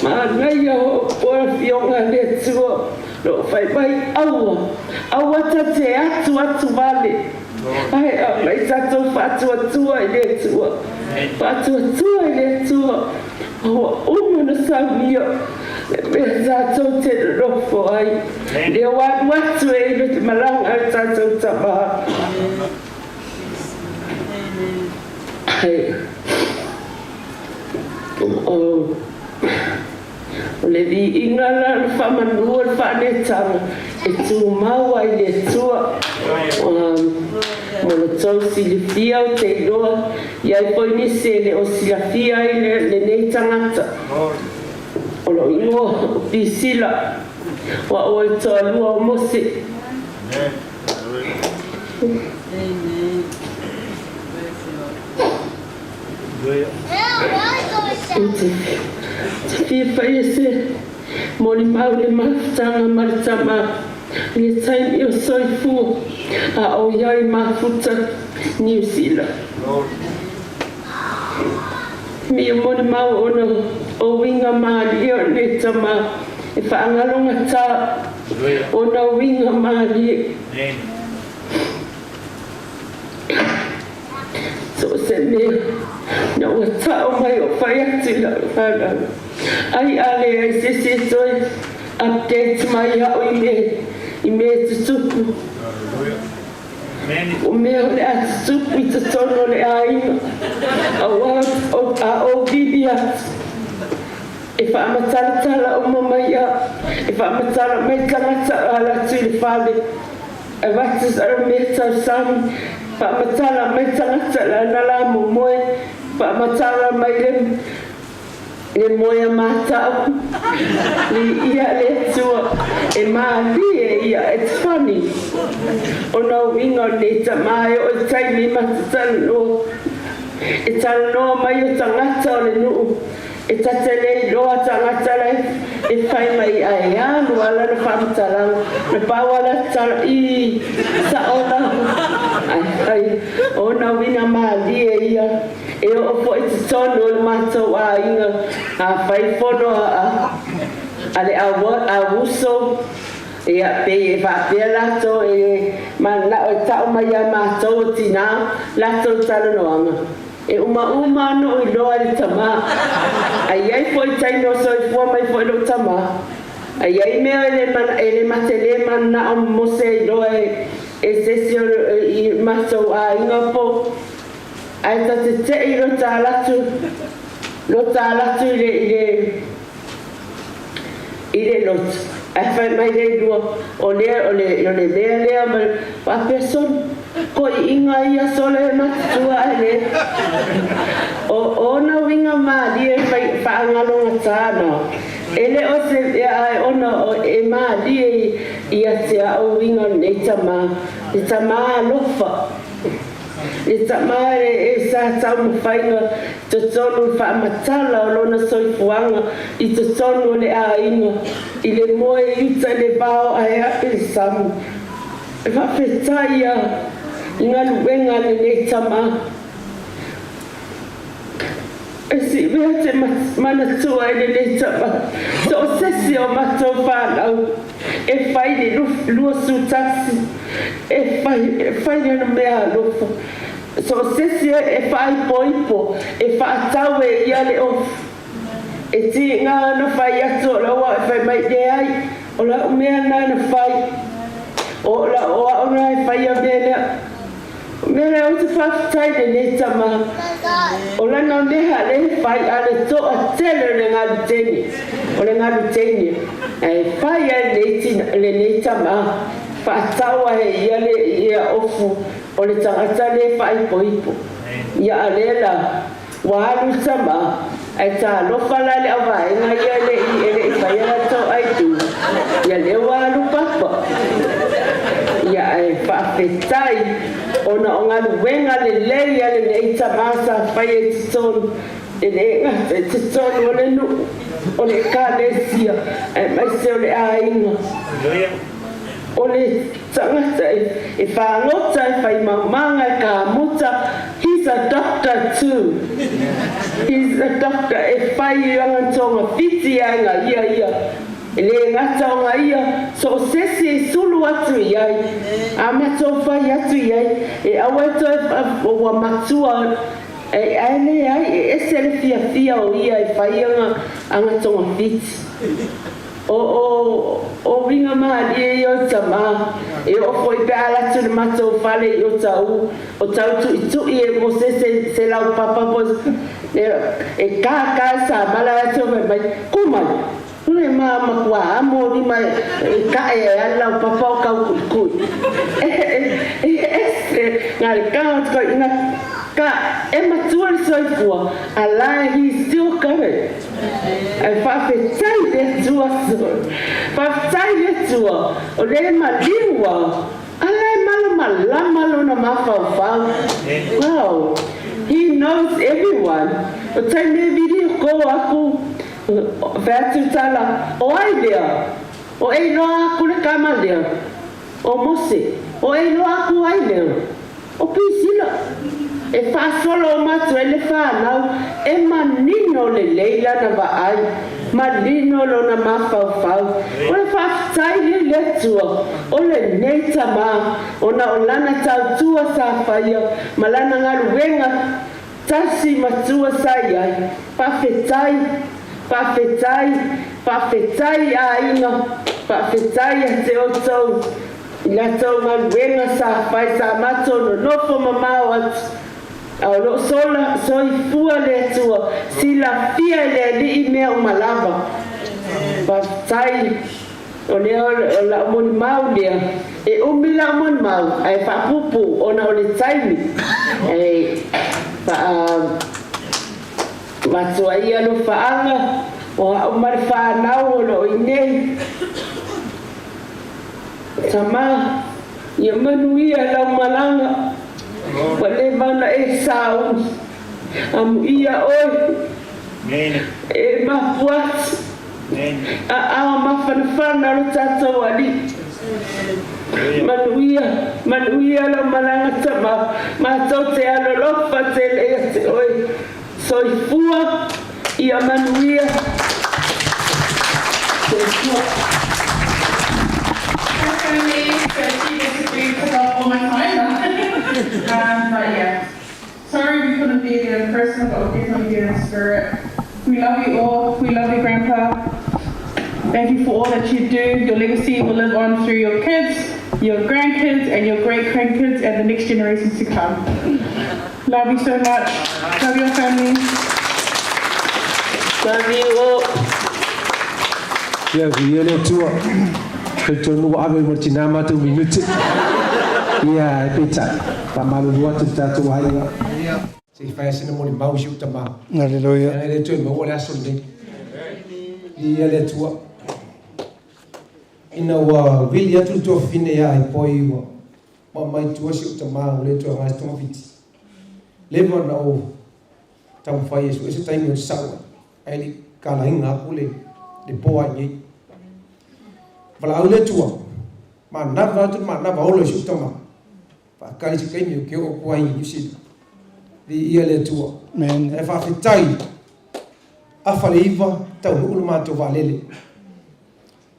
Manaia o oe Afioga a le Atua, lou fai mai, aua, aua ta te atu atu vale, ae aumai tatou faatuatua i le Atua, faatuatua i le Atua. Ua uma ona saunia le mea tatou te nonofo ai. Lea ua alu atu e i le malaga a le tatou tama. Ai, o, o le viiga la le faamanu o le faanetaga e tumau ai le Atua. Mo lo tou silafia ou te iloa I ai foi nisi e le o silafia ai lenei tagata. O lou igoa o Pisila, o au o le toalua o Mose. Ou te fia fai e se molimau i le mafutaga ma le tama i le taimi o soifua a o i ai mafuta Niu Sila. Mia molimau ona o uiga malie o lenei tama e faagalogatā ona uiga malie. So o se mea na ua tao mai o fai atu i lau fanau. Ai a leai se isi e toe update mai au i mea i mea e tutupu. O mea o le a tutupu i totonu o le aiga, aua a ou vili atu, e faamatalatala uma mai au, e faamatala mai tagata o ala atu i le fale, avatu sa mea tausami, faamatala mai tagata la na la momoe, faamatala mai le le moe a matau li ia le Atua e malie ia. It's funny ona uiga o lenei tama e oo i taimi ma te talanoa e talanoa mai o tagata o le nuu e ta te le iloa tagata la e fai mai ae alu a lana faamatalaga na pau a la tala i sao la ae fai ona uiga malie ia E oo foi i totonu o le matou aiga, afai fono a le auuso, ia, pei e faapea latou e mananao e tau mai ia matou o tinā latou talanoaga. E umauma ana ou iloa e le tamā. A i ai foi taimi o soifua mai foi lou tamā. A i ai mea e le mate le mananao mo se iloa e se isi o i matou aiga po Ae ta te tei lo ta alatu, lo ta alatu i le, i le, i le lotu. Ae fai mai le lua, o lea, o le, o le mea lea ma le, faapea sole, ko iiga ia sole e matutua ae le. O, ona uiga malie fai, faagalogatā na. E le o se mea ae ona o e malie ia te au uiga o lenei tamā, le tamā alofa. Le tama e sa taumafaiga i totonu le faamatala o lona soifuaga i totonu o le aiga, i le moe i uta i le vao ae ae le sami. E faafetai ia i galuega a lenei tama. E siimea te manatua i lenei tama, so o sesi o matou fanau e fai le 21, e fai, e fai lana mea alofa. So o sesi e faaipoipo, e faatau e ia le ofu. E tiga ona fai atu o lau e fai mai, leai, o lau mea na na fai. O, la, o au na e fai a mea lea. Mea lea ou te faafetai i lenei tama, o lana meha lea e fai a le toatele o le galu teine, o le galu teine, ae fai ai lenei tina, lenei tama, faatau ai e ia le ia ofu o le tagata lea e faaipoipo. Ia a lea la, ua alu le tama, ae talofa la i le auvaega ia e le i e le i faia latou ID, ia lea ua alu papa. Ia ae faafetai ona o galuega lelei a lenei tama sa faia i totonu, e le gata i totonu o le nuu, o le ekalesia, aemaise o le aiga. O le tagata e fagota, e fai maumaga, e kamuta, he's a doctor too. He's a doctor e fai i lana togafiti ai nga ia ia. E le gata o nga ia, so o sesi e sulu atu i ai, a matou fai atu i ai, e aua e toe ua matua e ae leai, e ese le fiafia o ia e fai aga aga togafiti. O o o uiga malie ia o tamā, e oo foi pe a alu atu i le matou fale i Otahuhu, o tau tuʻituʻi e mo se se se laupapa po e e kākā e samala ai atu fai mai, Kū mai, ule ma makuā amo lima e e kaʻe ai a le laupapa o kau kuʻikuʻi. E e e ese nga le ka o te ina ka e matua le soifua, a la he still got it. Ae faafetai i le Atua Faafetai i le Atua o lea e maliu au ala e malamalama lona mafaufau. Wow! He knows everyone. O taimi e video call aku fai atu tala, o ai lea? O e iloa aku le kama lea? O Mose, o e iloa aku ai lea? O Pisila, e faasolo uma atu ai le fanau, e manino lelei lana vaai, manino lona mafaufau. O le faafetai lea i le Atua, o lenei tama, ona o lana tautua sa faia ma lana galuega tasi matua sa i ai. Faafetai, faafetai, faafetai i aiga, faafetai ia te outou. I latou galuega sa fai sa matou nonofo mamao atu, a o loo sola soifua le Atua silafia e le Alii mea uma lava. Faafetai o lea o lau molimau lea, e umi lau molimau ae faapuupuu ona o le taimi e faa matua ai alofaaga o au ma le fanau o loo inei. Tama, ia manuia lau malaga, ua leva ona e sauni. Amuia oe, e mafua atu, aao mafanafana lo tatou Alii. Manuia, manuia lau malaga tama, matou te alolofa tele ia te oe. Soifua, ia manuia. Soifua. Hi family, so she basically took up all my time. But yeah, sorry we couldn't be there in person, but we're definitely here in spirit. We love you all. We love you, Grandpa. Thank you for all that you do. Your legacy will live on through your kids, your grandkids, and your great grandkids, and the next generations to come. Love you so much. Love your family. Love you all. Ia, viia le Atua. Talitonu ua ave mo le tinā matou minute. Ia, e peitai, faamalulu atu i le tatou aiga. Se i fai sina molimau i si ou tamā. Haleluia. Leaga e le toe maua le aso lenei. Viia le Atua. Ina ua vili atu le tuafafine ia Aipoi ua ua aumai i tua si ou tamā ua le toe aoga i se togafiti. Leva ona ou taumafai e sue se taimi ou te sau ai, ae le i kalaina aku le le po ai nei. Valaau le Atua, manava atu le manava ola i si ou tamā. Faakali se taimi ou te oo atu ai i Niu Sila. Viia le Atua. Amen. Ae faafetai, afa le iva, taunuu le matou vaalele.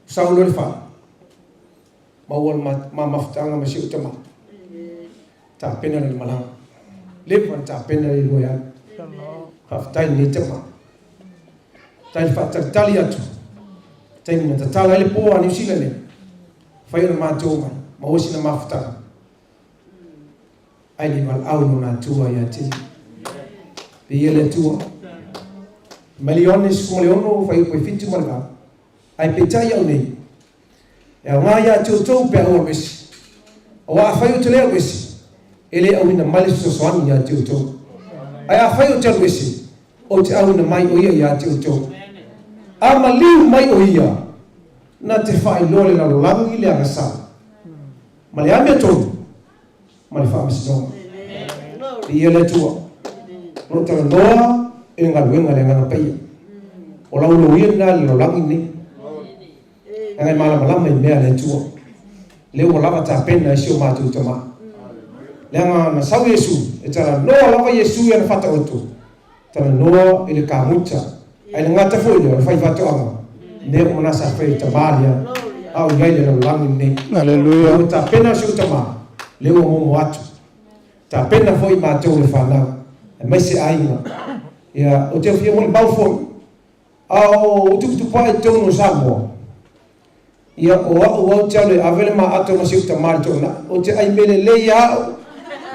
Sau loa le fale, maua le ma mafutaga ma si ou tama. Tapena le malaga. Leva ona tapena le lua e alu. Faafetai lenei tama. Faafetai le faatalitali atu. Taimi na tatala ai le po a Niu Sila nei. Fai ona matou mai, maua sina mafutaga. Ae le i valaau lona Atua ia te ia. Viia le Atua. Mai le Ioane 16, fuaiupu e 7 ma le 8. Ae peitai au nei, e aoga ia te outou pe a ou alu ese. Aua afai ou te le alu ese, e le auina mai le fesoasoani ia te outou. Ae afai ou te alu ese, ou te auina mai o ia ia te outou. A maliu mai o ia, na te faailoa le lalolagi le agasala, ma le amiotonu, ma le faamasinoga. Viia le Atua. O lo o talanoa i le galuega a le Agaga Paia. O lau loia lena i le lalolagi lenei. Leaga e malamalama i mea a le Atua. Lea ua lava tapena ai si o matou tama. Leaga na sau Iesu, e talanoa lava Iesu i ana fataoto, talanoa i le kamuta, ae le gata foi lea o le faifaatoaga, mea uma na sa fai e le tama lea, a o i ai le lalolagi lenei. Aleluia. Lea ua tapena si ou tama, lea ua momo atu. Tapena foi matou le fanau, aemaise aiga. Ia, ou te fia molimau foi, a o tuputupuae i totonu o Samoa, Ia, o a'u au te alu e ave le ma ato ma si ou tama i le toonai. Ou te ai mea lelei ia a'u,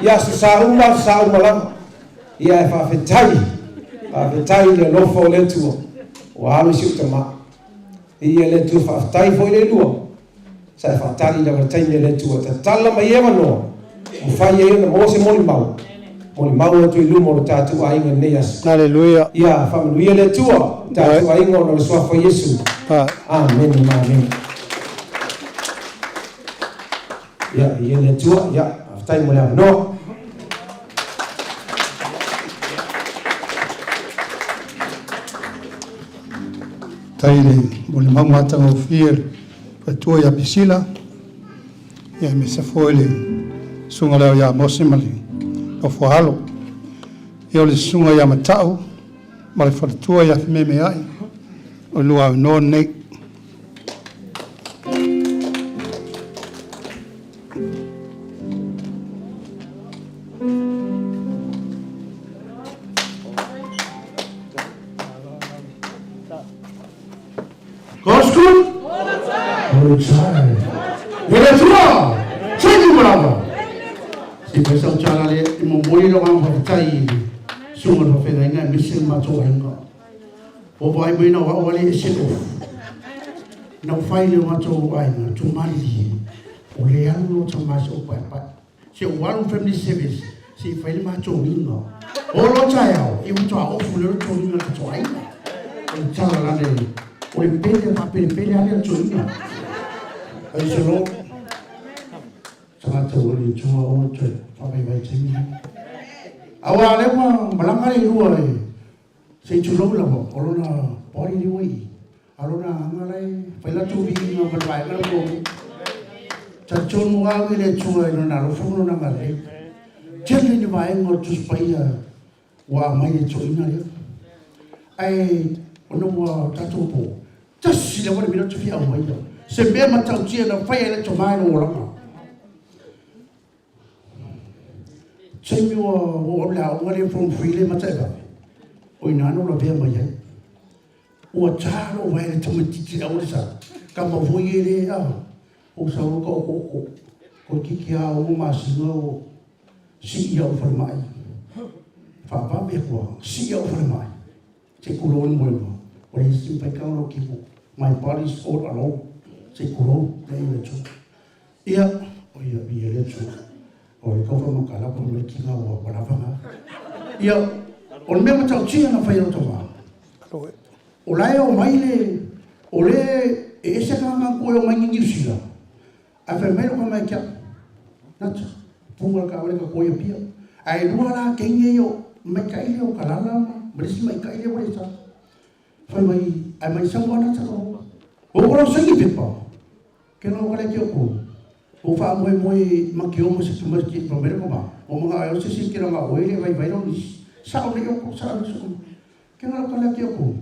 i aso sa uma, aso sa uma lava. Ia, ae faafetai, faafetai i le alofa o le Atua, ua alu si ou tama. Ia le Atua, faafetai foi le lua, sa e faatali lava i le taimi a le Atua, tatala mai e avanoa, mafai ai ona maua se molimau, molimau atu i luma o lo tatou aiga i lenei aso. Haleluia. Ia faamanuia le Atua i tatou aiga ona o le suafa o Iesu. Amene ma amene. Ia, viia le Atua. Ia, faafetai mo le avanoa. Tai le molimau matagofie le faletua ia Pisila. Ia aemaise foi le susuga lea ia Mose ma le nofo a alo. Ia o le susuga ia Mata'u ma le faletua ia Fememea'i o le lua avanoa lenei. God's good all the time. E le Atua, tini ma lava. Se fai sau tala le i momoli lo ngā whakatai i sunga no whengainga e mese le matou aiga. O vai mai na wao ale e se ofu. Na whai le matou aiga, tu mariri. O le alu lo tamai se o pai pai. Se o alu family service, se i fai le matou inga. O lo taeao, i utoa ofu le lo inga ka to aiga. O le tala lane, o le pele pa pele pele ale le inga. Ai se lo, tagata ua le tua o toe whawai vai taimi. Aua le ua malanga le rua e, se i tulou lava, o lona body le ua i. A lona agaga la e fai latou viiga ma le vaega le ua Talitonu au i le Atua i Lona alofa ma Lona agalelei. Tele ni vaega o le Tusi Paia ua aumai i le toeaina lea. Ae ona ua tatou po, tasi lava le mea lea ou te fia aumaia, se mea matautia na fai ai le tama i lou olaga. Taimi ua ou alu i le aoga lea Form 3 lea i Mataivaave, o i ina na ou lavea mai ai. Ua ta lou vae i le tamaitiiti le aua le sa, ka mau foi e le a, ou sau loa ka okooko, toeitiiti lava 6 masina o sii au i falemai. Faavave atu lava, sii au i falemai, se i tulou le moema, ua leai se isi mafai ona kimo, my body is all alone, se i tulou le ai o le Atua. Ia, o ia, viia le Atua. O le tau faamatala po o le tiga ua lava na. Ia, o le mea matautia na fai e lota vā, o la e omai le, o le e ese ka ngā koe omai ni Niu Sila, ae fai mai lo ka mai kia, nata, punga ka ole ka koe pia. Ae lua la keini e o, mai ka ile o ka lala ma, ma lesi mai ka ile o le sa. Fai mai, ae mai sau ana ta o. O ko lau saini pepa. Ke lau kale ke oko. O faamoemoe ma ke o ma se tuma ke pa mere ma. O mga ai o se se ke ranga o ele vai vai ro ni. Sa o ne oko sa o so. Ke lau kale ke oko.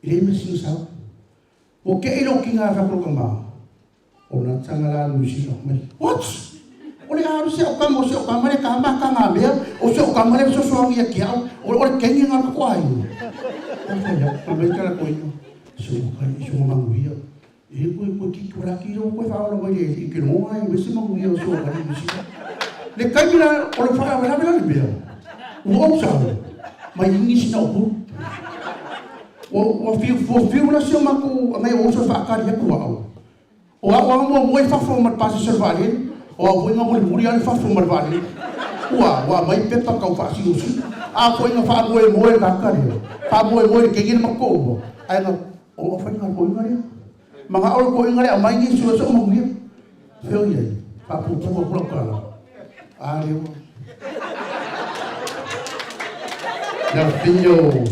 Ile me sing sa. O ke ilo ki nga ka pro kama. O na tanga la lu si mai. What? O le alu se o kama o se o kama le kama ka nga mea o se o kama le so so ngia ki au o le kengi nga ko ai. O fa ya pa me kala ko ino. So ka so manguia. E koe koe ki ko la ki ro koe whaola mai le i ke rongo ai me se manguia o so ka ni sila. Le taimi la o le faalavelave la le mea, ua ou sau, mai igi sina upolu. Ua, ua fiu, ua fiu la si o matou nai ou uso e faatali atu au. O au lava muamua i fafo ma le pasese o le vaalele, o au foi na mulimuli alu i fafo ma le vaalele. Ua, ua aumai pepa tau faasinosino. A foi na faamoemoe le tagata lea, faamoemoe i le kegi le matou toalua, ae na, o au faiga toeaina lea. Manao le toeaina lea aumai nisi o soo manuia. Fea o i ai? Faapuupuu atu lau tala. A lea ua. Ia fia o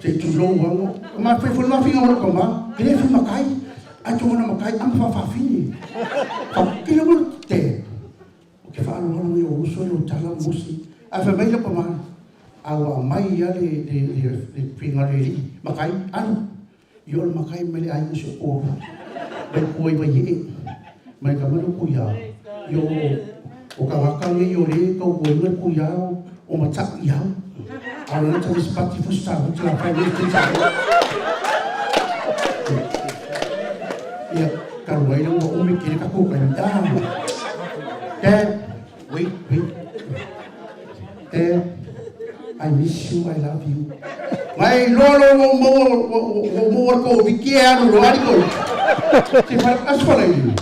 se i tulou ano. Ma fai foi mafinga o lau tama, e le fai matai. Ai tonga na matai ama faafafine. Fa kila mo te. Ou te faaaloalo i ou uso i lou tala musi. Ae fai mai lau tama, a ua aumai lava le, le, le, le finagalo e alii, matai, alu. I o le matai mai le aiga si o Olu, mai tua i Vaiee, mai ka mai le kuia, i o o tagata nei o le tau uaina le kuia o mataʻu i au. A o lana tali sipati fusi sa huti la fai nei tui sa Ia, talu ai le ua umi kele tatou taimi. Ah, Dad, wait, wait. Dad, I miss you, I love you. Mai loa loa ua ou maua, ua ou maua le Koviti e alu loa ali koe. Se fale, aso fale i.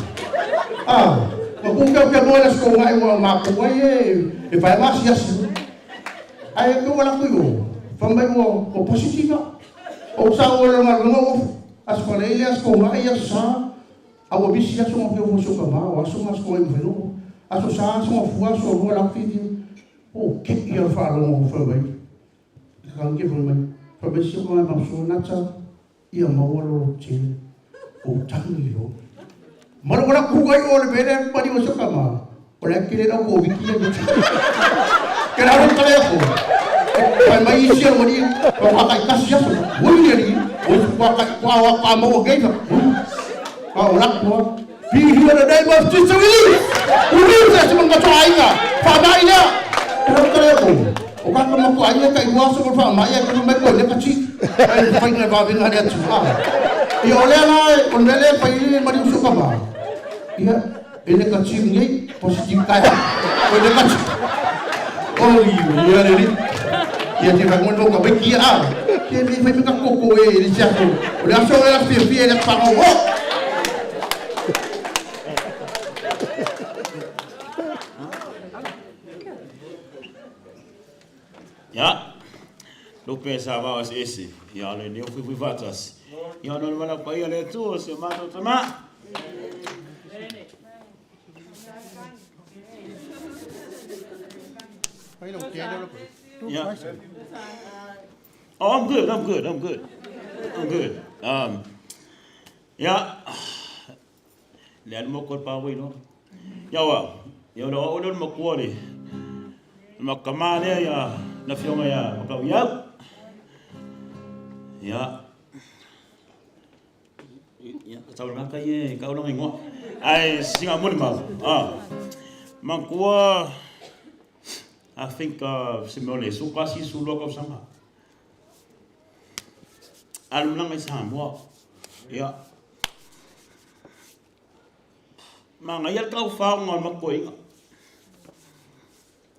Ah, ua ku keu ke moe le aso ngai ua makou ai e, e vae ma asiasi. Ai e ua laku i o, fa mai ua, ua positive. O sa ua le galuega ua, aso fale i le aso ngai aso sa. A ua misi aso ma keu fo ka ma, o aso ma aso ngai mawheno. Aso sa, aso ma fua, aso lua lau fifi. O ke ia faalogo fai mai. Ka ke fai mai. Fai mai si o mai ma so nata ia maua lo tele. O tangi lo. Malo wala ku kai o le bele pari o se kama. O le kele la ko wiki ya. Ke la ro kale ko. Fai mai isi o ni ko ka kai kasi aso. Ui ni ni. O kwa kai kwa wa kwa mo ke ka. Ka o la ko. Be here the name of Jesus release. Release se manga to aiga. Fa mai lea. Ke ro kale ko. O ka ka mako aiga ka iwa so fa mai ka mai ko le ka chi. Ai fai ngai va venga le atu. Ah. Ia o lea la o le le fai le mari uso ka ma. Ia e le ka chi nei positive kai. O le ka chi. O ia le ni. Ia te fa ngono ka mai kia a. Ke me fai me ka koko e le sia ko. O le aso e la fia fia le pa o. Ia, lupe sa vao ese ese, ia le leo fui fui faatasi. Ia ona le vala paia le Atua si o matou tama. Yeah. Oh, I'm good, I'm good, I'm good. I'm good. Yeah. Le alu mo ko pa wai no. Ia wa, ia ora o le makua le. Makama le ia na fionga ia makau iau. Ia. Ia, tau nga kai e kau longa ingoa. Ai singa muli mau. Ah. Makua I think se mea o le suka si sulua kau sanga. Alu langa i Samoa. Ia. Mangaia le tau whaonga o le makoinga.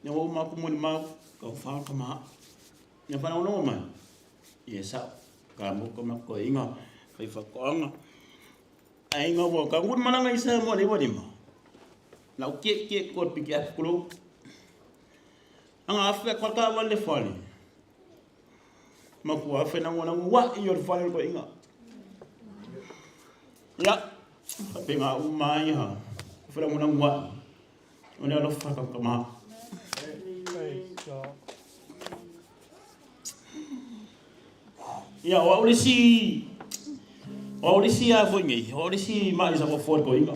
Ia o maku mo ni mau, kau whao ka maha. Ia whanau longo mai. Ia sao, ka mo ka makoinga, kai whakoanga. Ai ngā wā, ka ngūri mananga i Samoa le iwa lima. Lau kie kie koe piki aku kulu. Anga awhea kwa ka wale whale. Makua awhea nango nango wa i o le whale ko inga. Ia, pe ngā uma ai ha. Whare nango nango wa. O le alofa ka kama. Ia, o au le si... O au le si a foi nei. O au le si mai sa fo ko inga.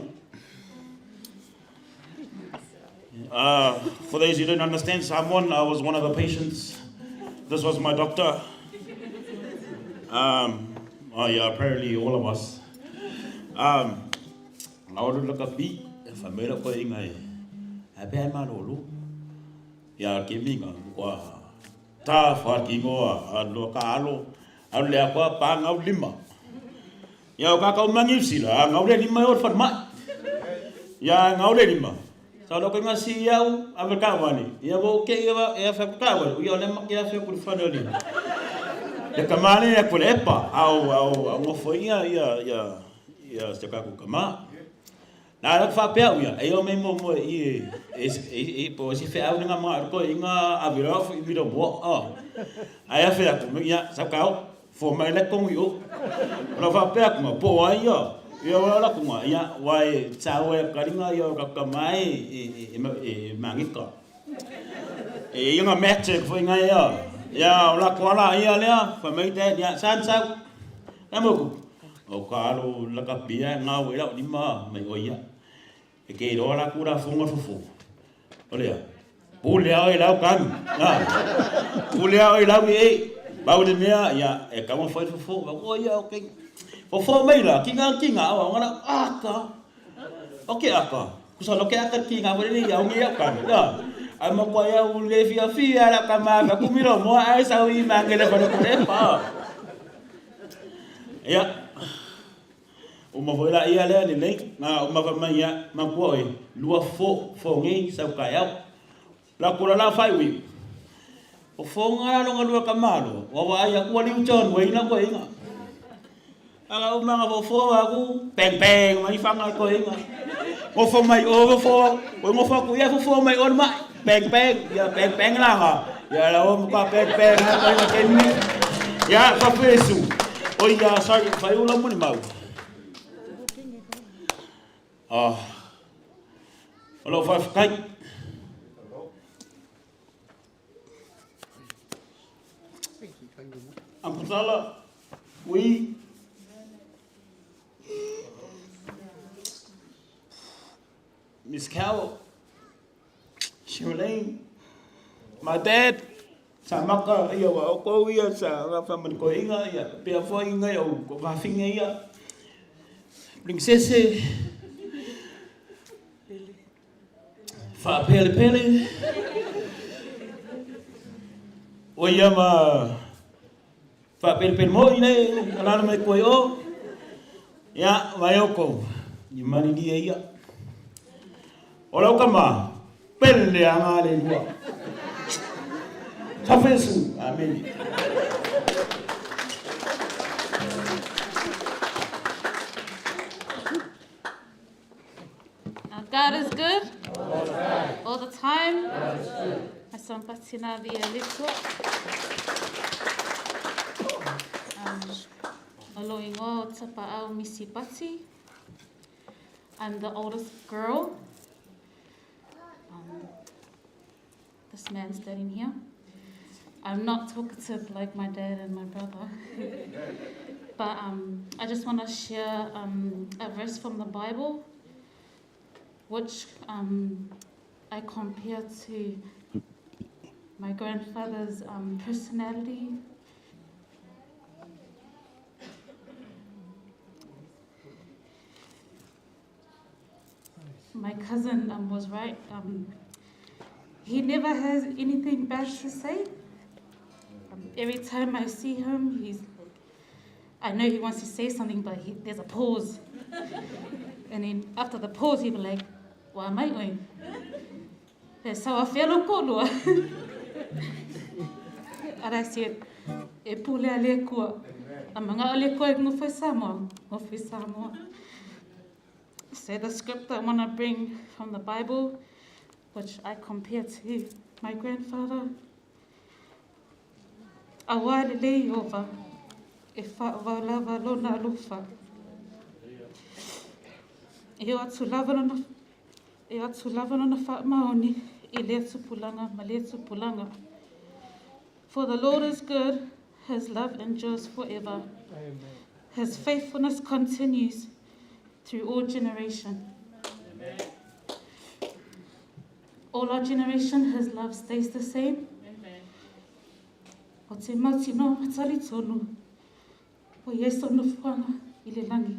For those who don't understand Samoan, I was one of the patients. This was my doctor. Oh yeah, apparently all of us. Alu la ka pi, e wha mera koe inga e. A pea e malolo. Ia ke minga, kua tā wha ki ngoa, a loa ka alo, alu le akoa pā ngau lima. Ia o kakau mangi usila, a ngau le lima e o whanmai. Ia ngau le lima. Sa lo ko ngasi iau ave ka wale. Ia wo ke ia e afe ku ka wale. Ia le ma ke afe ku fale le. Le kamale ya ku le epa au au au ngofo ia ia ia ia se ka ku kama. Na la fa pe au ia e o me mo mo i e e e po si fe au nga ma ko i nga avira fo i miro mo. Ah. Ai afe aku ia sa ka Fo mai le kongu i o. Ora whapea kunga, po ai ia. Ia ora ora kunga, ia wai tau e karinga ia o ka mai e, e, e, e mangika. E ia nga mete ko inga ia. Ia ora ko ala ia lea, fa mai te ia san sau. Na moku. O ka alo la ka pia nga we la lima mai o ia. E ke roa la kura fonga fofo. O lea. Pule au e lau kanu. Na. Pule au e lau e. Pau le mea, ia, e kaua whai fofo. O ia, ok. Fofo mai la, ki ngā ki ngā, o ngana, aka. O ke aka. Kusa lo ke aka ki ngā wale ia, ongi au kanu. Na. Ai mo koa ia u le fia fia la ka maa ka kumiro moa ai sau i mangele whare kore pa. Ia. Uma foi la ia lea lelei, na uma fa mai ia, makua oe, lua fo, fo ngei, sau kai au. La kula la fai ui. O fo ngā longa lua ka malo, wa wa ai aku ali ucha nui na koe inga. Aga uma nga fo fo aku, peng peng, mai fanga koe inga. Ngo fo mai o fo, o ngo fo ku ia fo fo mai on mai, peng peng, ia peng peng la nga. Ia la o muka peng peng, ha koe inga kemi. Ia fa fesu. O ia sorry, fai ula muni mau. Ah. O lau whawhikai. Uncle Tala, we Miss Cowell, Charlene, my dad, sa maka ia wa o kou ia sa nga whamani ko inga ia pea fo inga ia o ko whawhinga ia princesse whapele pele o ia ma whapele pele mo i nei alana mai koe o ia vai o kou i manilia ia o lau kama pele anga le lua Tafesu. Amen. God is good. All the time. All the time. Asampatina via letua. O lo ingoa o Tapa'au Misi Pati. I'm the oldest girl. Um, this man standing here. I'm not talkative like my dad and my brother. but um, I just want to share um, a verse from the Bible, which um, I compare to my grandfather's um, personality. My cousin um, was right. Um, he never has anything bad to say. Um, every time I see him, he's like, I know he wants to say something, but he, there's a pause. and then after the pause, he'll be like, Why am I going? So I feel And I said, E pule a le kua. A manga o le kua e ngofo Samoa. Ngofo Samoa. So the script I want to bring from the Bible, which I compare to my grandfather. A wā le lei ova, e wha lava lona alofa. E o atu lava lona, e o atu lava lona wha maoni, i lea tupulanga ma lea tupulanga. For the Lord is good, his love endures forever. Amen. His faithfulness continues through all generation. Amen. All our generation, his love stays the same. Amen. O te mauti no matari tonu, o Yesu no fuanga i le langi.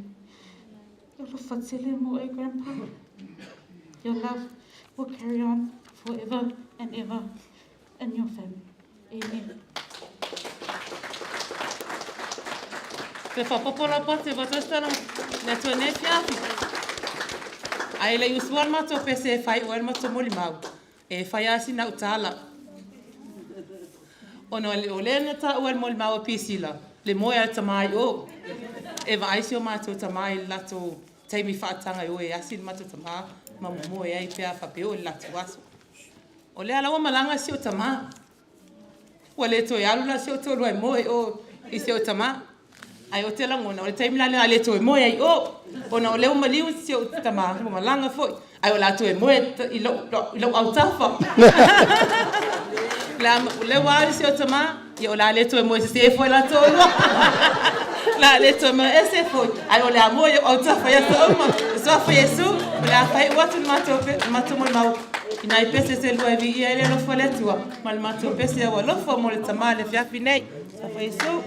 Your fatele mo e grandpa. Your love will carry on forever and ever in your family. Amen. Fe whapopo la pote wa tostala le tone fiafi. Ae le i usua le matou pese e faaiu ai le matou molimau, e fai lava sina au tala. Ona o lea na taua e le molimau a Pisila le moe a le tama i o. E vaai si o matou tama i le latou taimi faataga e o e asi le matou tama ma momoe ai pe a faapea e oo i le latou aso. O lea la ua malaga si ou tama. Ua le toe alu la si ou toalua e moe i o i si ou tama. Ae ou te lagona, o le taimi la lea o le a le toe moe ai i o, ona o lea ua maliu si ou tama, ua malaga foi, ae o le a toe moe i lou autafa. O lea ua alu si ou tama, ia o le a le toe moe sese foi la toalua. O le a le toe moe ese foi, ae o le a moe i ou autafa i aso uma. I le Suafa o Iesu, o le a faaiu atu le matou molimau i nai pese se lua e viia ai le alofa o le Atua ma le matou pese au alofa mo le tama i le afiafi nei. Suafa Iesu.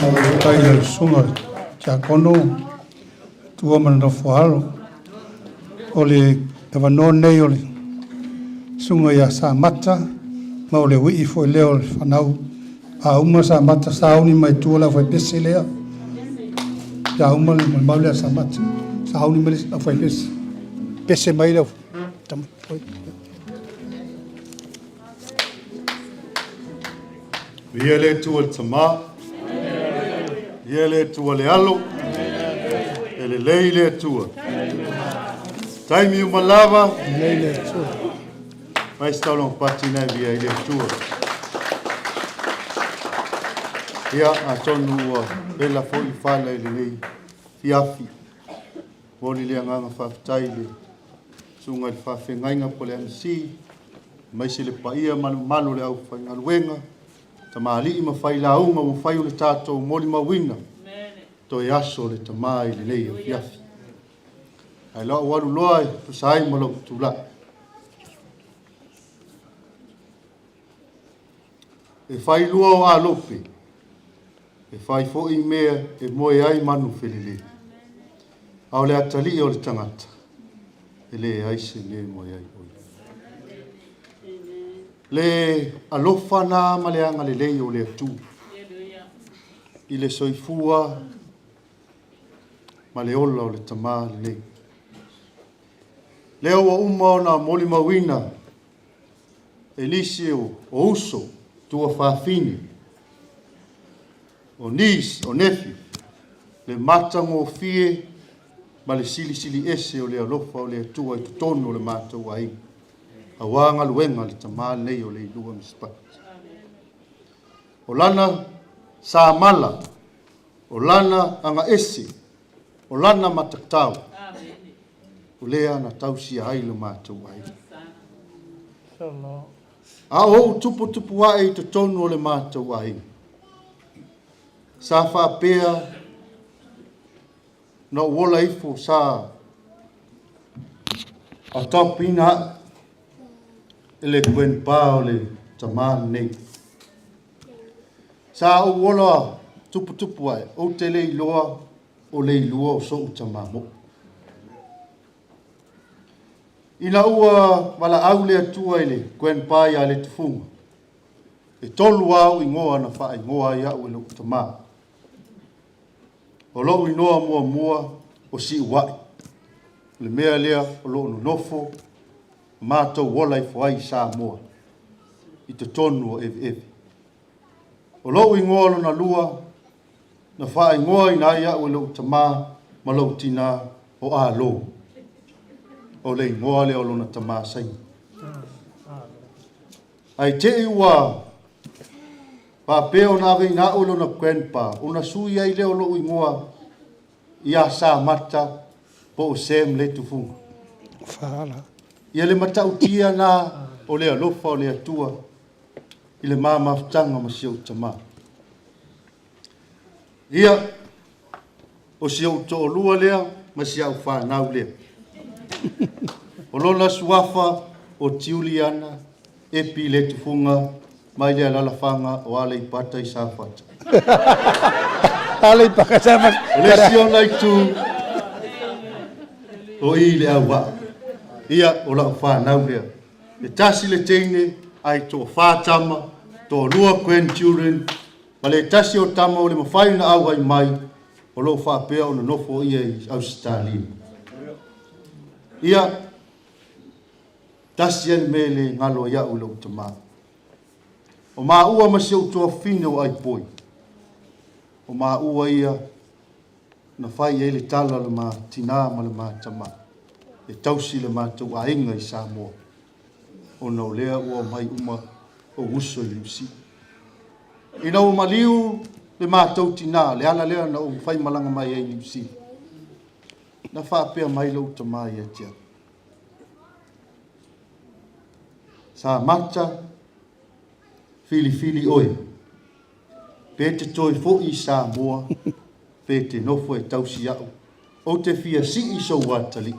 Faafetai i le susuga i le Tiakono Tua ma le nofo a alo. O le avanoa lenei o le susuga ia Samata, ma o le uii foi lea o le fanau. A uma Samata, sauni mai tua le aufaipese lea. Ia uma le molimau lea a Samata, sauni mai le aufaipese. Pese mai le Ia le Atua le Tamā, ia le Atua le Alo, e lelei le Atua. Taimi uma lava, Lelei le Atua. Mai se taulaga pati na e via i le Atua. Ia, atonu ua vela foi fala i lenei fiafi. Momoli le agaga faafetai i le susuga i le faafeagaiga po o le MC, aemaise le paia ma le mamalu o le aufaigaluega, tamalii ma failauga ua fai o le tatou molimauina toe aso o le Tama i lenei afiafi. Ae lau alu loa e tusa ai ma lou tulai. E fai lua o alope, e fai foi mea e moe ai manu felelei. A o le atalii o le tagata, e leai se mea e moe ai o ia. Le alofa na ma le agalelei o le Atua i le soifua ma le ola o le Tama lenei. Lea ua uma ona molimauina e nisi o uso tua fafine, o niece, o nephew, le matagofie ma le silisili ese o le alofa o le Atua i totonu o le matou aiga, aua galuega a le Tama lenei o Leilua Misipati. O lana samala, o lana agaese, o lana matatau, o lea na tausia ai lo matou aiga. A o ou tuputupu ae i totonu o le matou aiga, sa faapea na ou ola ifo sa adopt-ina a'u e le grandpa o le tamā lenei. Sa ou ola tuputupu ae, ou te le iloa o Leilua o so'u tamā mo'o. Ina ua valaau le Atua i le grandpa ia Letufuga, e tolu lava o'u igoa na faaigoa ai a'u e lo'u tamā. O lo'u igoa muamua o Siua'i, o le mea lea o lo'o nonofo ma matou ola ifo ai i Samoa i totonu o Eveeve. O lo'u igoa lona lua na faaigoaina ai a'u e lo'u tamā ma lo'u tinā o Alo, o le igoa lea o lona tamā Saina. Ae te'i ua faapea ona aveina a'u e lona grandpa, ona sui ai lea o lo'u igoa ia Samata po o Sam Letufuga. Ia le matautia na o le alofa o le Atua i le ma mafutaga ma si ou tamā. Ia, o si ou to'olua lea ma si a'u fanau lea. O lona suafa o Tiuliana Epi Letufuga mai le alalafaga o Aleipata i Safata. Aleipata Safata. O le isi ona itu o i le auvaa. Ia, o la'u fanau lea. E tasi le teine ae toafā tama, toalua grandchildren, ma le tasi o tama ua le mafai ona auai mai, o lo o faapea ona nofo ia i Ausetalia. Ia, tasi lava le mea e le galo ai a'u i lo'u tamā. O maua ma si ou tuafafine o Aipoi, o maua ia na fai i ai le tala a le ma tinā ma le ma tamā e tausi le matou aiga i Samoa, ona o lea ua omai uma ou uso i Niu Sila. Ina ua maliu le matou tinā, le ala lea na ou faimalaga mai ai i Niu Sila, na faapea mai lou tamā ia te au, Samata, filifili oe, pe te toe fo'i i Samoa, pe te nofo e tausi a'u, ou te fia sii sou atalii,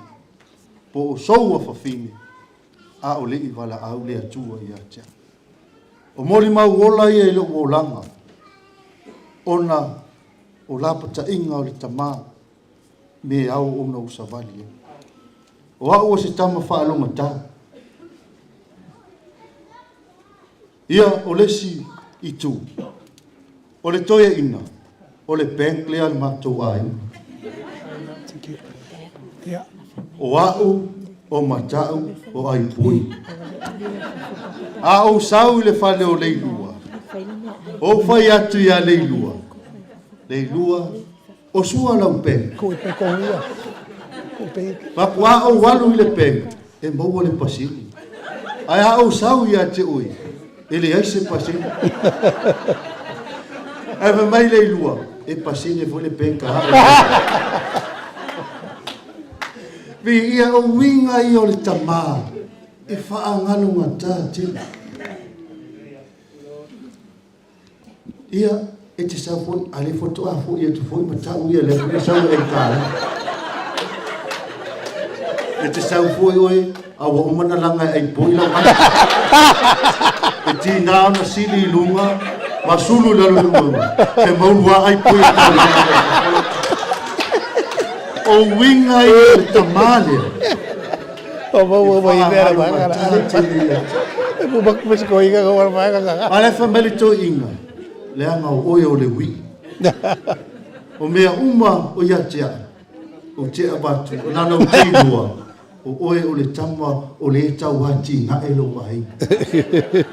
po o sou afafine, a o le i valaau le Atua ia te au. O molimau ola ia i lo'u olaga, ona o lapataiga o le tamā me ao ona ou savali ai. O a'u o se tama faalogotā. Ia, o le isi itu, o le toeaina, o le bank lea a le matou aiga. O a'u, o Mata'u, o Aipui. A ou sau i le fale o Leilua, ou fai atu iā Leilua, Leilua, o sua lau bank. Papu a ou alu i le bank, e maua le pasene. Ae a ou sau ia te oe, e leai se pasene. Ae fai mai Leilua, e pasene foi le bank a a'u. Viia, o uiga ia o le tamā e faagalogata tele. Ia, e te sau foi, a le faatoa foi atu foi ma tau ia lea foi sau e tāla. E te sau foi oe, a ua uma na laga e aipoi lau ata. E tinā ona sili i luga, ma sulu i lalo i le mauga. E maulu a aipoi e tau laga. O uiga ia o le tamā lea. O mau mai mea na mai kana. E pu mak mas ko inga ko mai kana. Ale fa mai le toeina, leaga o oe o le ui'i. O mea uma o ia te a'u, ou te avatu, o lana ou te iloa, o oe o le tama o le tau atinae lou aiga.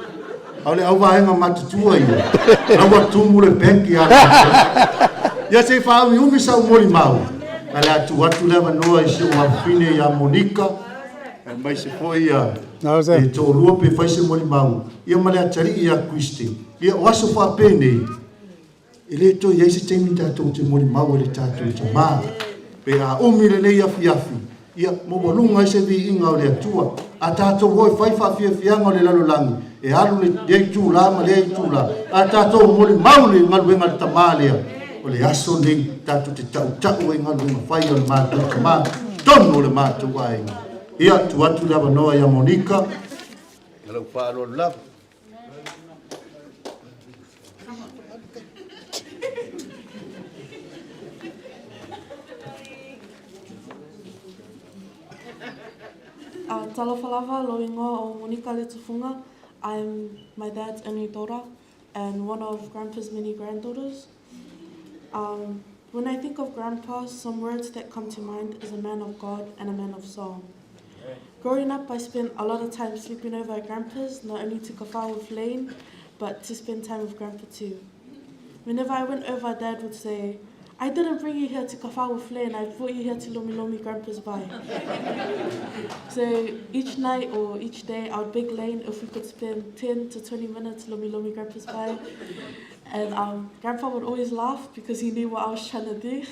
A o le auvaega matutua ia, la ua tumu le bank ia te Ia se i faaumiumi sau molimau, ae o le a tuu atu le avanoa i si ou afafine ia Monika, aemaise foi ia e toalua pe fai se molimau, ia ma le atalii ia Christine. Ia, o aso faapenei, e lē toe i ai se taimi tatou te molimau ai i le tatou Tamā. Pe a umi lenei afiafi, ia maualuga ai se viiga o le Atua. A tatou o e fai faafiafiaga o le lalolagi, e alu lea itulā ma lea itulā, a tatou molimau i le galuega a le Tamā lea, o le aso lenei tatou te tautau ai i galuega fai a le matou Tamā, totonu o le matou aiga. Ia, tuu atu le avanoa ia Monika. Ma lou faaaloalo lava. Talofa lava, lou igoa o Monika Letufuga. I'm my dad's only daughter and one of grandpa's many granddaughters. Um, when I think of grandpa, some words that come to mind is a man of God and a man of song. Growing up, I spent a lot of time sleeping over at grandpa's, not only to kafau with Lane, but to spend time with grandpa too. Whenever I went over, Dad would say, I didn't bring you here to kafau with Lane, I brought you here to Lomi Lomi Grandpa's Bai. so each night or each day, I would beg Lane if we could spend 10 to 20 minutes Lomi Lomi Grandpa's Bai. And um, Grandpa would always laugh because he knew what I was trying to do.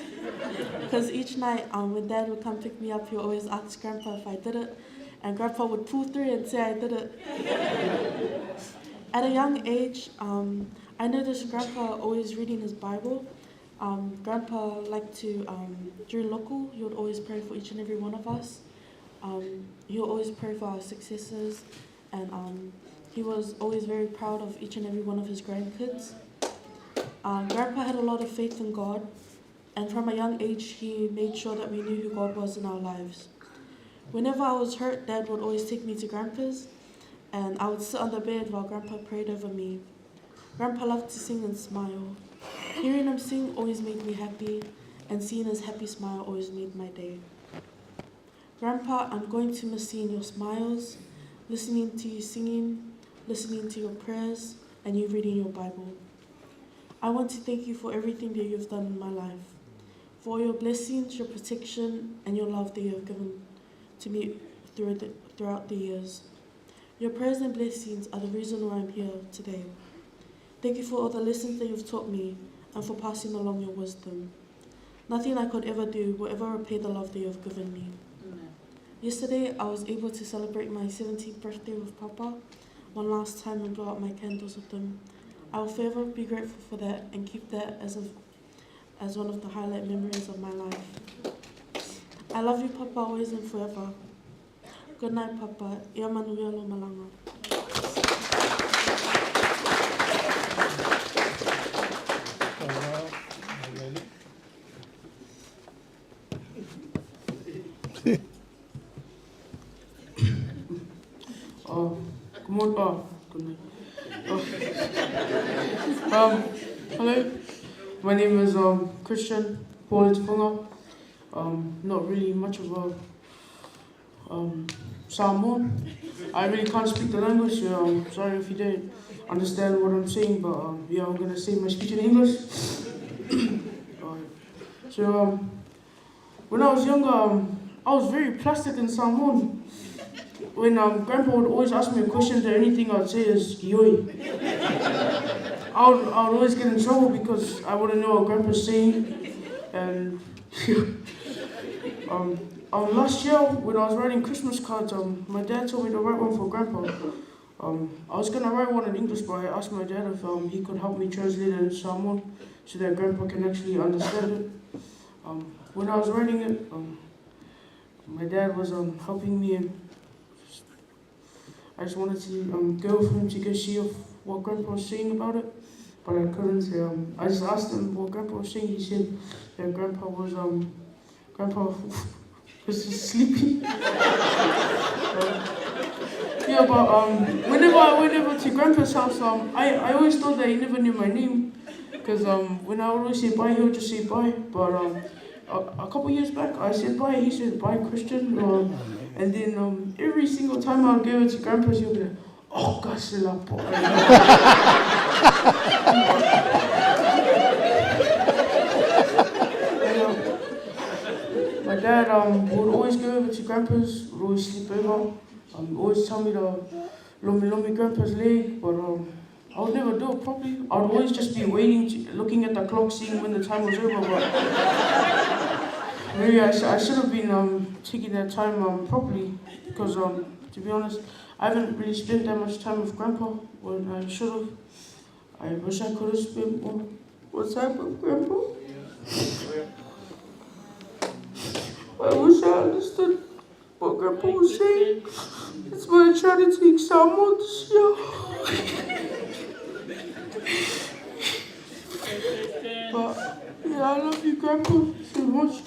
Because each night um, when Dad would come pick me up, he would always ask Grandpa if I did it. And Grandpa would pull through and say I did it. At a young age, um, I noticed Grandpa always reading his Bible. Um, Grandpa liked to, um, during local, he would always pray for each and every one of us. Um, he would always pray for our successes, and um, he was always very proud of each and every one of his grandkids. Um, Grandpa had a lot of faith in God, and from a young age, he made sure that we knew who God was in our lives. Whenever I was hurt, Dad would always take me to Grandpa's, and I would sit on the bed while Grandpa prayed over me. Grandpa loved to sing and smile. Hearing him sing always made me happy, and seeing his happy smile always made my day. Grandpa, I'm going to miss seeing your smiles, listening to you singing, listening to your prayers, and you reading your Bible. I want to thank you for everything that you've done in my life, for your blessings, your protection, and your love that you have given to me through the, throughout the years. Your prayers and blessings are the reason why I'm here today. Thank you for all the lessons that you've taught me and for passing along your wisdom. Nothing I could ever do will ever repay the love that you have given me. Amen. Yesterday, I was able to celebrate my 17th birthday with Papa one last time and blow out my candles with him. I will forever be grateful for that and keep that as, a, as one of the highlight memories of my life. I love you, Papa, always and forever. Good night, Papa. Ia manuia lo malanga. Oh, good morning. Oh, good night. Oh. Um, hello. My name is um, Christian Paul Tufunga. Um, not really much of a um, Samoan. I really can't speak the language, so I'm sorry if you don't understand what I'm saying, but um, yeah, I'm gonna say my speech in English. So um, when I was younger, um, I was very plastic in Samoan. When um, Grandpa would always ask me a question, the only thing I'd say is yoi. I would, I would always get in trouble because I wouldn't know what Grandpa's saying. And um, um, last year, when I was writing Christmas cards, um, my dad told me to write one for Grandpa. Um, I was going to write one in English, but I asked my dad if um, he could help me translate it in Samoan so that Grandpa can actually understand it. Um, when I was writing it, um, my dad was um, helping me and I just wanted to um, go with him to go see if, what Grandpa was saying about it, but I couldn't. Um, I just asked him what Grandpa was saying. He said that Grandpa was um, Grandpa was just sleeping. um, yeah, but um, whenever I went over to Grandpa's house, um, I, I always thought that he never knew my name, because um, when I would always say bye, he would just say bye. But um, a, a couple years back, I said bye. He said bye, Christian. And then um, every single time I would go over to Grandpa's, he would be like, oh, gosh, My dad um, would always go over to Grandpa's, would always sleep over, um, always tell me to lomi lomi Grandpa's leg, but um, I would never do it properly. I'd always just be waiting, to, looking at the clock, seeing when the time was over. But maybe I, I should have been um, taking that time um, properly because, um, to be honest, I haven't really spent that much time with Grandpa when I should have. I wish I could have spent more, more time with Grandpa. I wish I understood what Grandpa was saying. It's why I try to take someone this year. But yeah, I love you, Grandpa, so much.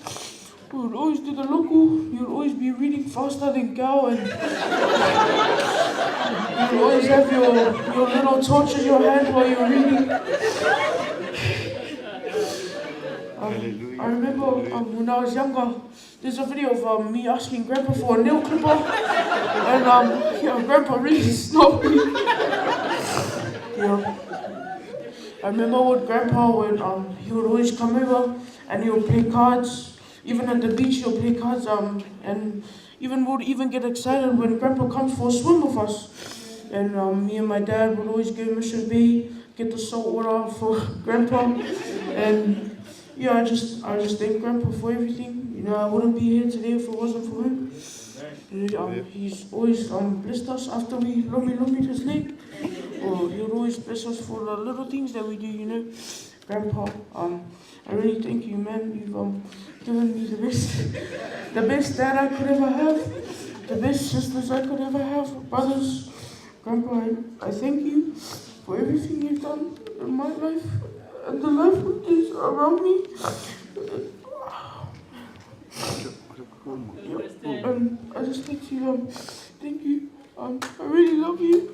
We would always do the local. You would always be reading faster than Gal, and you would always have your, your little torch in your hand while you're reading. Um, I remember um, when I was younger, there's a video of um, me asking Grandpa for a nail clipper, and um, yeah, Grandpa really snobbed me. yeah. I remember with Grandpa when um, he would always come over and he would play cards. Even at the beach, he would play cards. Um, and even would even get excited when Grandpa comes for a swim with us. And um, me and my dad would always go Mission Bay, get the salt water for Grandpa. And yeah, I just I just thank Grandpa for everything. You know, I wouldn't be here today if it wasn't for him. And, um, he's always um, blessed us after we lomi lomi his leg. Or he would always bless us for the little things that we do, you know. Grandpa, um, I really thank you, man. You've um, given me the best, the best dad I could ever have, the best sisters I could ever have, brothers. Grandpa, I, I thank you for everything you've done in my life and the life of those around me. Yeah, and I just like to um, thank you. Um, I really love you.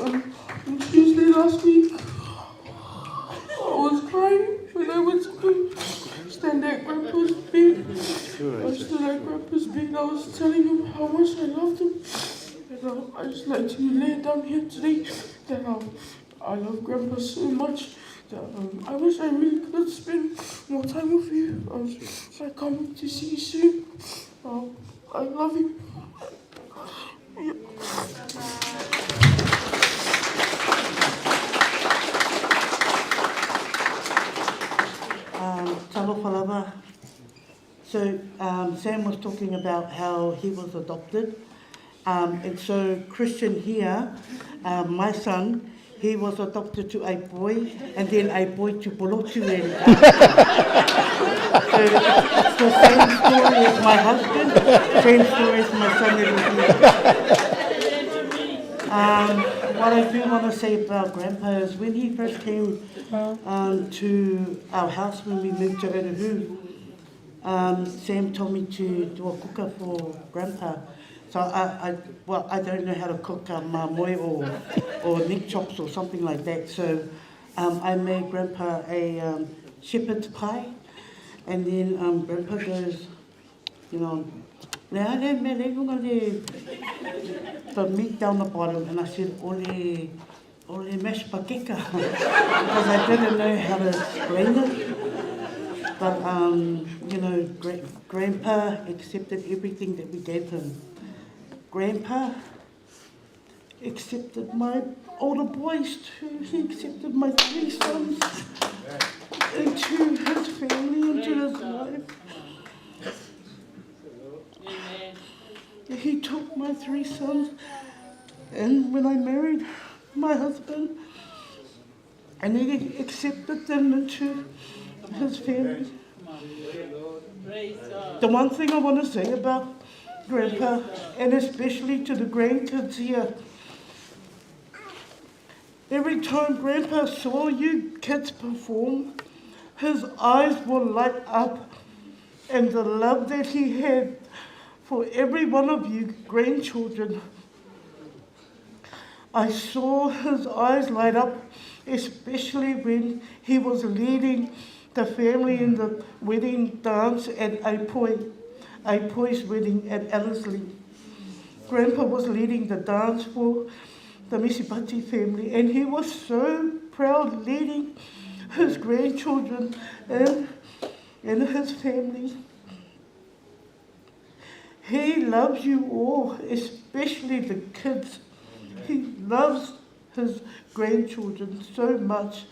Um, on Tuesday last week, I was crying when I went to stand at Grandpa's bed. I stood at Grandpa's bed. I was telling him how much I loved him. And um, I just like to lay down here today that um, I love Grandpa so much that um, I wish I really could spend more time with you. Um, I can't wait to see you soon. Um, I love you. Yeah. Um, talofa lava. So um, Sam was talking about how he was adopted. Um, and so Christian here, um, my son, he was adopted to a boy and then a boy to Bolotu. And, so it's the same story as my husband, same story as my son. Um, what I do want to say about Grandpa is when he first came um, to our house when we moved to Otahuhu, um, Sam told me to do a cooker for Grandpa. So I, I, well, I don't know how to cook um, mamoe or, or neck chops or something like that. So um, I made Grandpa a um, shepherd's pie. And then um, Grandpa goes, you know, le ale me le lunga le the meat down the bottom. And I said, ole, ole mashed pakeka. Because I didn't know how to explain it. But, um, you know, gra- Grandpa accepted everything that we gave him. Grandpa accepted my older boys too. He accepted my three sons into his family, into his life. He took my three sons, and when I married my husband, and he accepted them into his family. The one thing I want to say about Grandpa, and especially to the grandkids here, every time Grandpa saw you kids perform, his eyes would light up, and the love that he had for every one of you grandchildren. I saw his eyes light up, especially when he was leading the family in the wedding dance at Aipoi, Aipoi's wedding at Ellerslie. Grandpa was leading the dance for the Misipati family, and he was so proud leading his grandchildren and, and his family. He loves you all, especially the kids. He loves his grandchildren so much.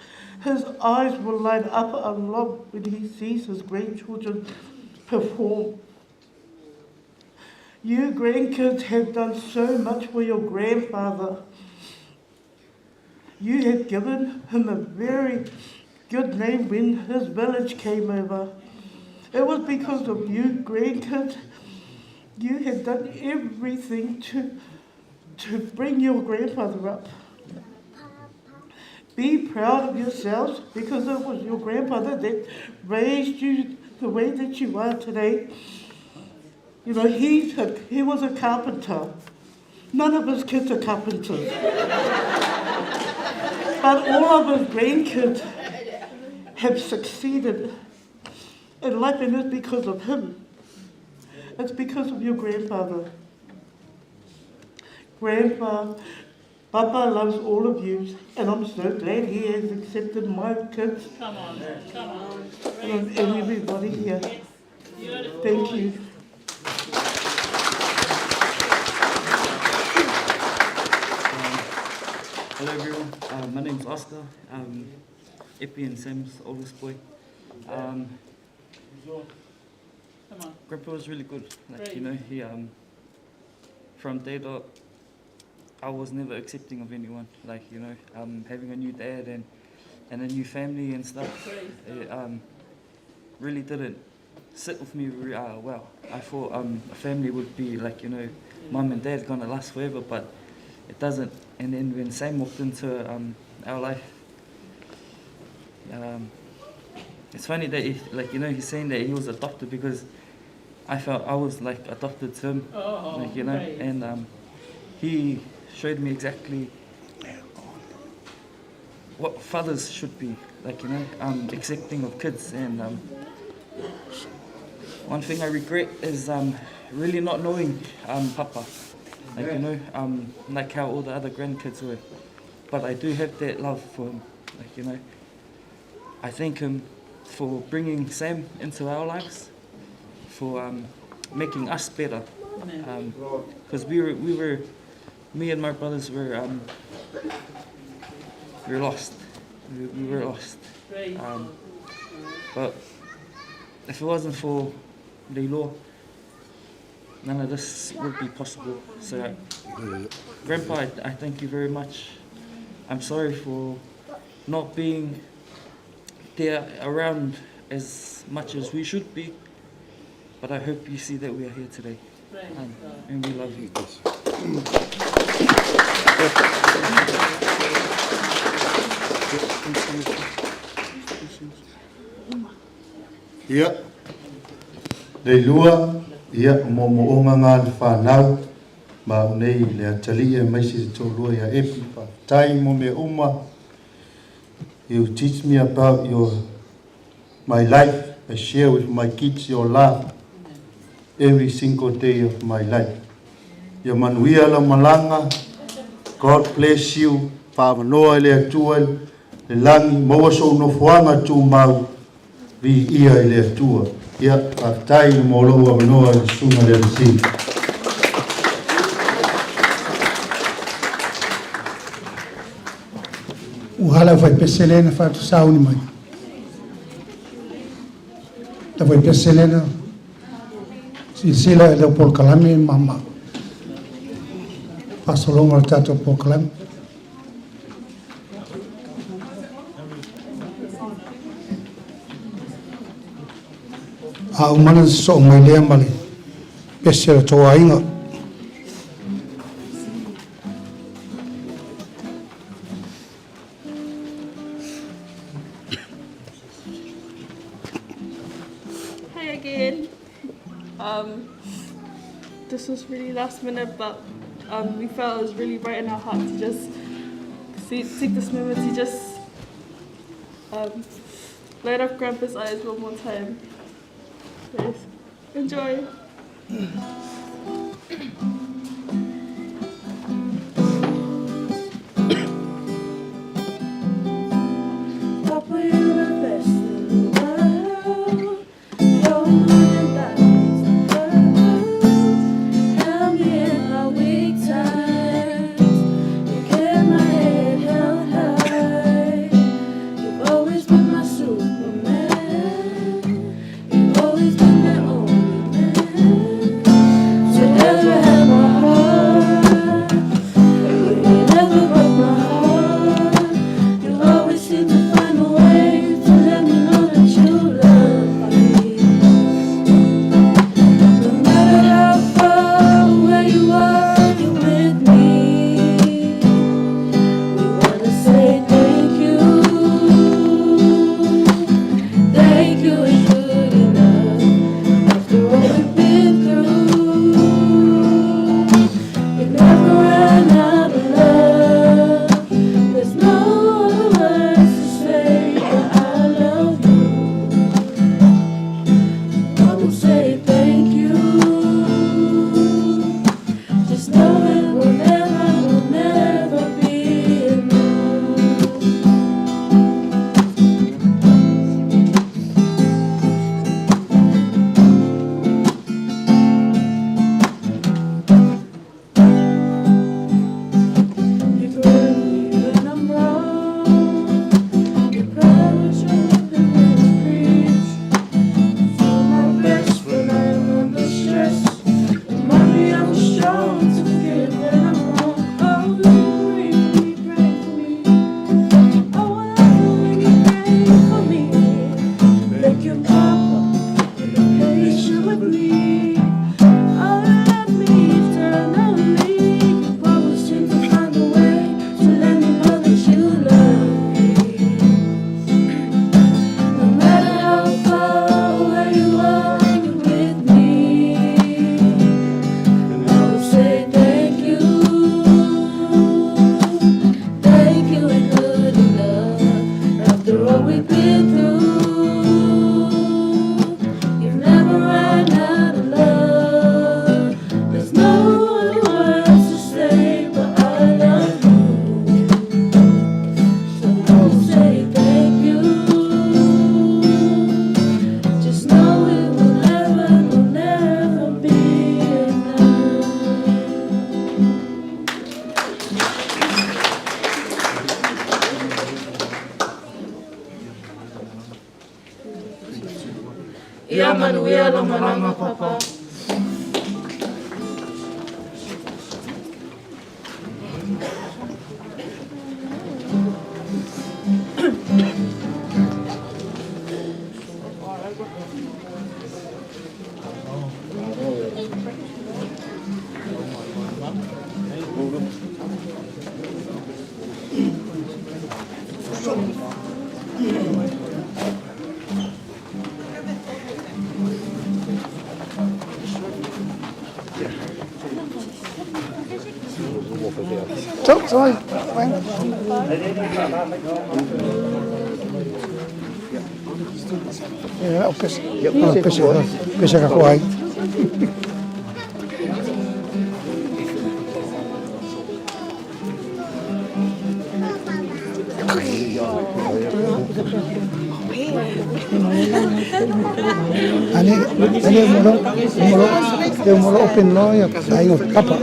His eyes will light up a lot when he sees his grandchildren perform. You grandkids have done so much for your grandfather. You have given him a very good name when his village came over. It was because of you grandkids. You have done everything to, to bring your grandfather up. Be proud of yourselves because it was your grandfather that raised you the way that you are today. You know, he, he was a carpenter. None of his kids are carpenters. but all of his grandkids have succeeded in life, and it's because of him. It's because of your grandfather. Grandpa, Papa loves all of you, and I'm so glad he has accepted my kids. Come on, come on. And, and everybody here. Thank you. Hello everyone, uh, my name's Oscar, um, Epi and Sam's oldest boy. Um, Grandpa was really good, like you know, he um, from day dot, I was never accepting of anyone, like you know, um, having a new dad and, and a new family and stuff, it um, really didn't sit with me uh, well. I thought um, a family would be like, you know, mum and dad gonna last forever, but it doesn't. And then when Sam walked into um, our life, um, it's funny that he, like you know he's saying that he was adopted because I felt I was like adopted to him, oh, like you know, right. and um, he showed me exactly what fathers should be, like you know, um, accepting of kids. And um, one thing I regret is um, really not knowing um, Papa, like you know, um, like how all the other grandkids were. But I do have that love for him, like you know. I thank him for bringing Sam into our lives, for um, making us better. Because um, we were, we were, me and my brothers were, um, we were lost. We, we were lost. Um, but if it wasn't for the law, none of this would be possible. So, Grandpa, I, I thank you very much. I'm sorry for not being there around as much as we should be, but I hope you see that we are here today. Um, and we love you. Ia, le lua, ia, o moomooga gā le fanau, ma o nei le atalii aemaise le toalua ia Epi, faafetai mo mea uma. You teach me about your my life. I share with my kids your love every single day of my life. Ia manuia lau malaga. God bless you. Faavanoa e le Atua le lagi, maua sou nofoaga tumau, viia i le Atua. Ia, faafetai mo lou avanoa i le susuga i le MC. Ua hala fai pesele na fatu sauni mai. Ta fai pesele na silasila i lau polokalame ma ma faasologa o le tatou polokalame. A uma ona sosoo mai lea ma le pese o le tou aiga. Hi again. Um, this was really last minute, but um, we felt it was really right in our heart to just see, take this moment to just um, light up Grandpa's eyes one more time. Please. Enjoy. Papa, you're the best in the world. You're more than diamonds and pearls. Help me in my weak times. You kept my head. Ia manuia lau malaga Papa. Sorry. O pese, pese, pese ka koai. Ane, ane molo, molo, te molo open lo ya ai o papa.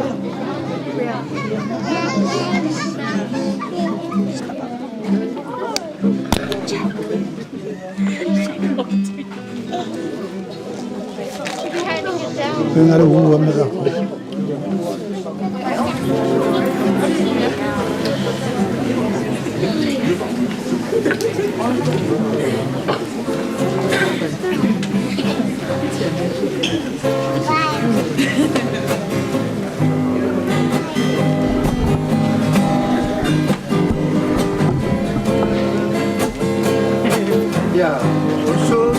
Ngaro ua me ka. Yeah. Also,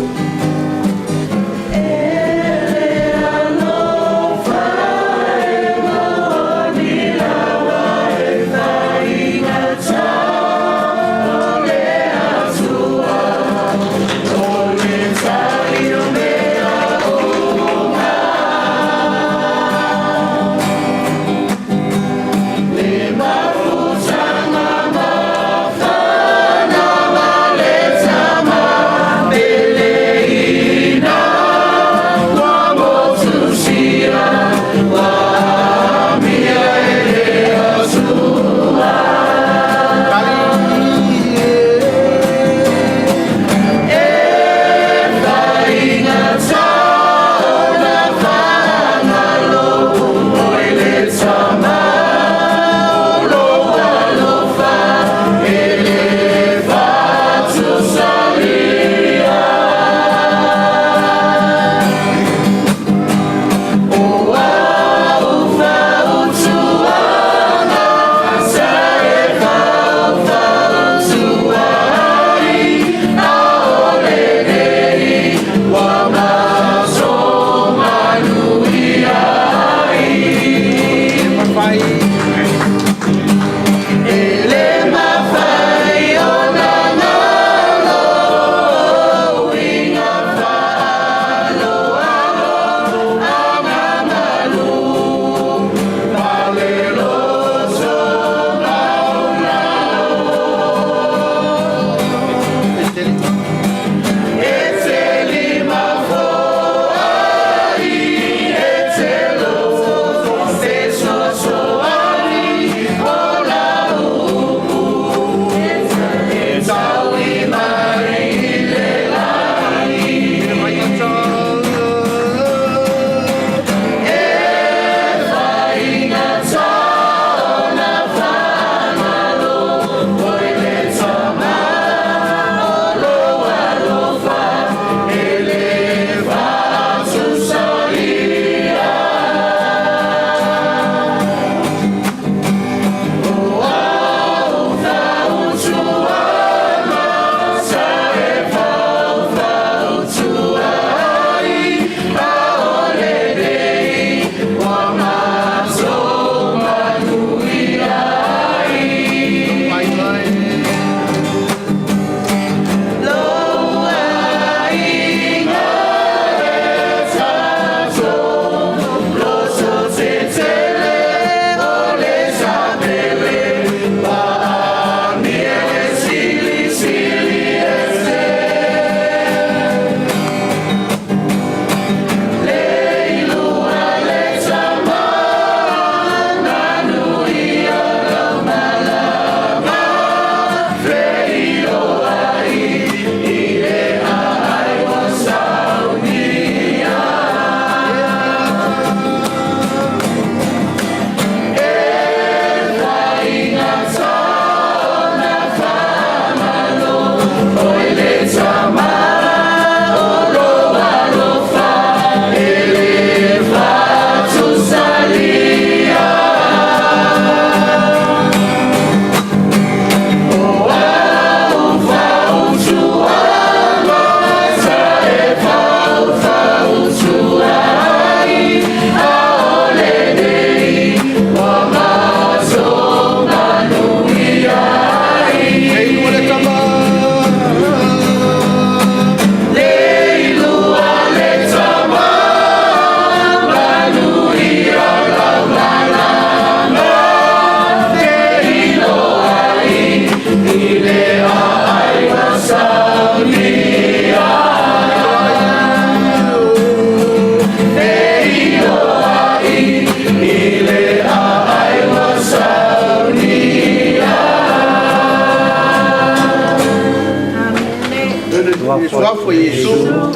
Le suafo Iesu.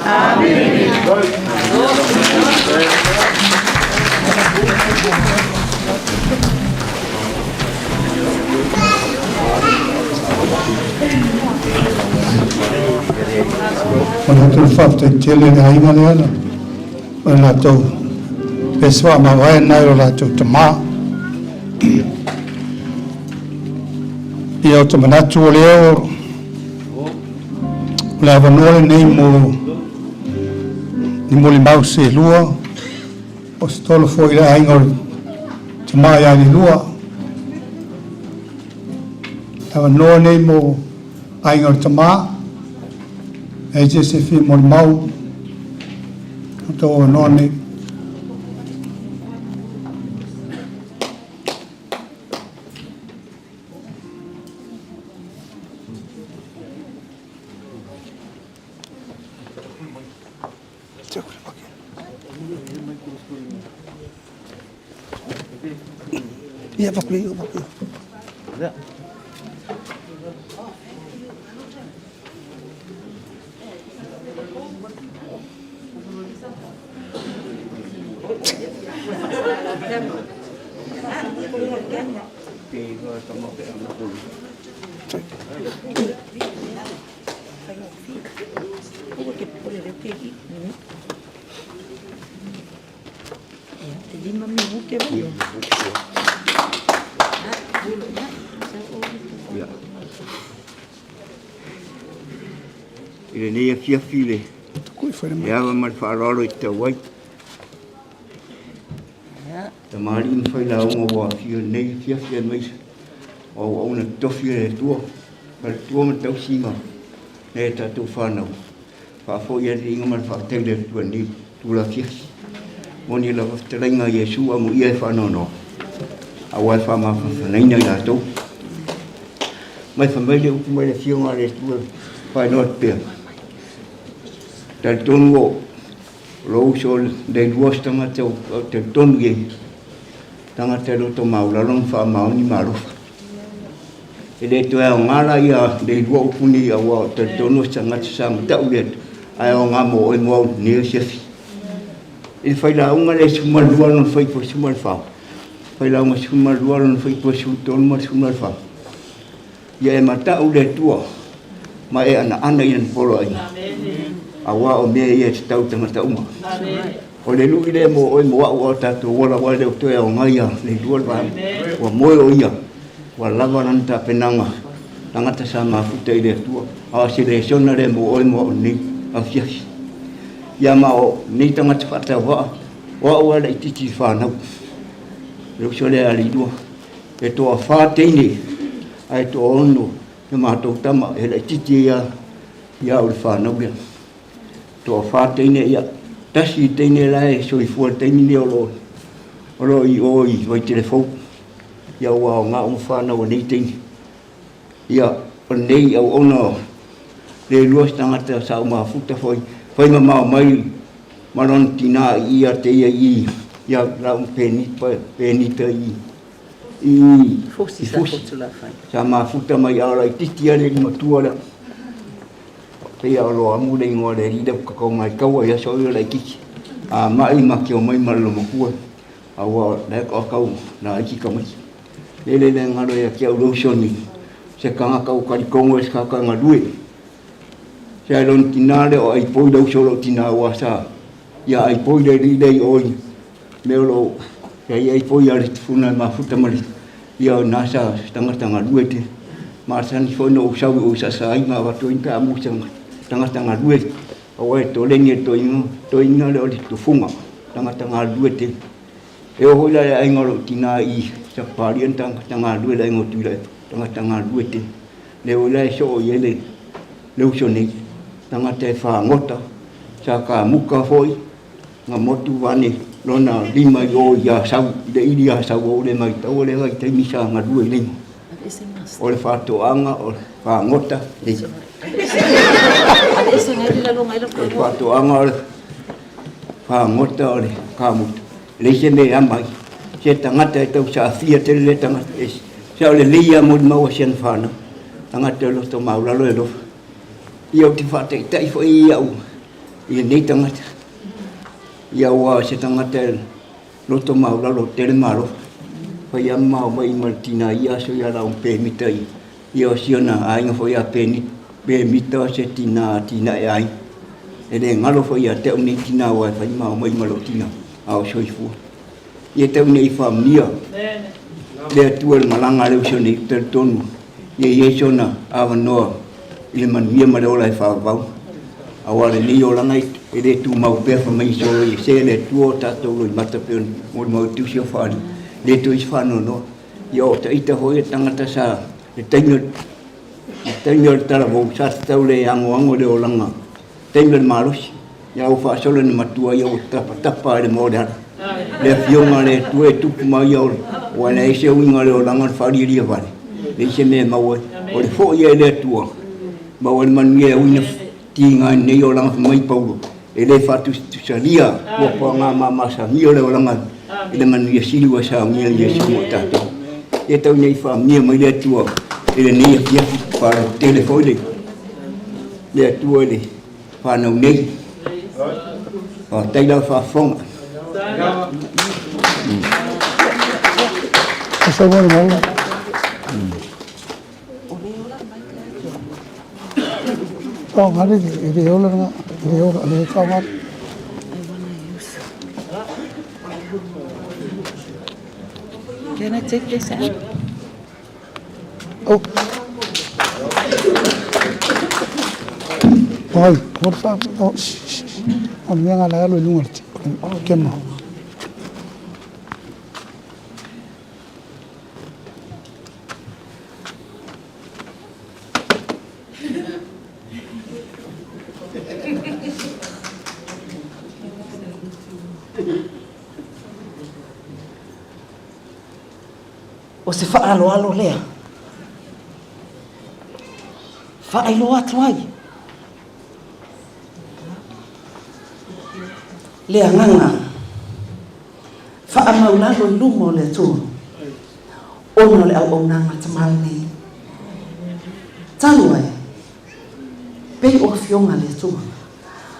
Amene. O le atu le faafetai tele i le aiga lea na o le latou pese faamavae lena i lo latou tamā. Ia, ou te manatu o lea o le avanoa lenei mo ni molimau se lua o se tolu foi i le aiga o le tamā ia Leilua. Le avanoa nei mo aiga o le tamā, e se isi e fia molimau, o tou avanoa nei. Ia, pakuli, pakuli. I lenei afiafi le e ava ma le faaaloalo i te tau ai. Tamalii ma failauga ua afio i lenei afiafi aemaise o auauna totofi a le Atua, faletua ma tausi ma nai a tatou fanau. Faafoi alii ma le faafetai i le Atua i lenei itula afiafi. Moni lava fetalaiga a Iesu amuia e faanoanoa, aua e faamafanafanaina i latou. Mai fai mai le upu mai le Afioga a le Atua e faailoa atu pea. Talitonu o lou uso le lua o se tagata ou talitonu i ai, tagata e loto maualalo ma faamaoni ma alofa. E le toe aoga la ia le lua upu nei aua ou te talitonu o se tagata sa matau le Atua, ae aoga mo oe mo au nei afiafi. I le failauga lea 12 lona fuaiupu 14, failauga 12 lona fuaiupu 13 ma le 14, ia e matau le Atua ma e anaana i lana poloaiga, aua o mea ia e tatau i tagata uma. O le lui lea mo oe mo au a o tatou ola aua e le o toe aoga ia le lua le vaega. Ua moe o ia, ua lava lana tapenaga tagata sa mafuta i le Atua. A o se lesona lea mo oe mo au nei afiafi. Ia ma o nei tagata faatauvaa, o au lava laitiiti i le fanau. Le uso lea a Leilua. E toafa teine ae toaono le matou tama e laitiiti ia ia au i le fanau lea. Toafa teine ia, tasi teine la e soifua i le taimi lenei o lo o lo o i o i Vaitele Fou. Ia ua aoga uma fanau a nei teine. Ia, o lenei auauna le lua se tagata sa ou mafuta foi, fai mamao mai ma lona tinā i ia te ia i ia la u Penita, Penita i i Fusi sa Fotulafai. Sa mafuta mai a o laitiiti lava le alii matua lea. Pei a o Loamu le igoa o le alii lea ua kakau mai taua i aso ia laitiiti. A mai ma te omai ma le lomatua aua o la e toatau laiti tamaiti. Lele le galo ia te au le uso ni se tagata ua talitonu e se tagata galue. Se ai lona tina lea o Aipoi le uso o lou tina aua sa ia Aipoi le alii lea i o i mea o loo ia Aipoi ia le tufuna e mafuta ma le ia o ina sa se tagata galue te masani foi na ou sau i o i Saasaai ma avatu ai ni taamu i se tagata galue aua e toleni e le toeaina toeaina lea o le tufuga tagata galulue tele. E oo foi la i le aiga o lou tina i Sapalia ni tagata galulue i le aiga o Tuilaepa tagata galulue tele. Lea foi la e soo i ai le le uso nei tagata e fagota sa kamuka foi na motu vane lona lima i o i Asau i le ili Asau o le maitaua le vaitaimi sa galue i lima o le faatoaga o le fagota o le faatoaga o le fagota o le kamuta e leai se mea e ama ai se tagata e tausaafia tele le tagata e se o le lei lava molimau a si ana fanau tagata e loto maualalo e alofa. Ia ou te faataitai foi ia'u i lenei tagata. Ia ua se tagata e loto maulalo tele ma alofa. Fai lava ma omai ma le tina i ia aso ia la pemita i ia o si ona aiga foi ia pemita o se tina atinae aiga. E le galo foi ia te au nei tina aua e fai ma omai ma lou tina a o soifua. Ia tau ina ia faamanuia le Atua i le malaga a le uso nei, ou te talitonu ia i ai sona avanoa i le manuia ma le ola e faavavau. Aua o lenei olaga e le tumau pea fai mai solo ia se le Atua o tatou loimata pei ona molimau i tusi o Faali, e le toe i se faanoanoa. Ia o taita foi le tagata sa le taimi le taimi o le talavou sa tatau le agoago i le olaga taimi o le malosi. Ia ua faasolo ina matua ia ua tapatapa i le moa o le ala. Le afioga a le Atua e tupu mai ia ua leai se uiga o le olaga o le faalialia vale. Leai se mea e maua ai. O le foi ia i le Atua, maua ai le manuia e ui ina tiga i lenei olaga fai mai Paulo, e le faatusatusalia ua paga mamasamia o le olaga i le manuia sili ua saunia i Iesu mo tatou. Ia tau ina i faamanuia mai le Atua i lenei afiafi faalototele foi le le Atua i le fanau nei. Faafetai lau faafofoga. Can I take this out? Oh. Oi, what fa? Oh, shh, shh. O le mea ngā alu i lunga le kema. O se faaaloalo lea. Faailoa atu ai le agaga faamaulalo i luma o le Atua ona o le auaunaga tama lenei. Talu ai, pei o afioga a le Atua.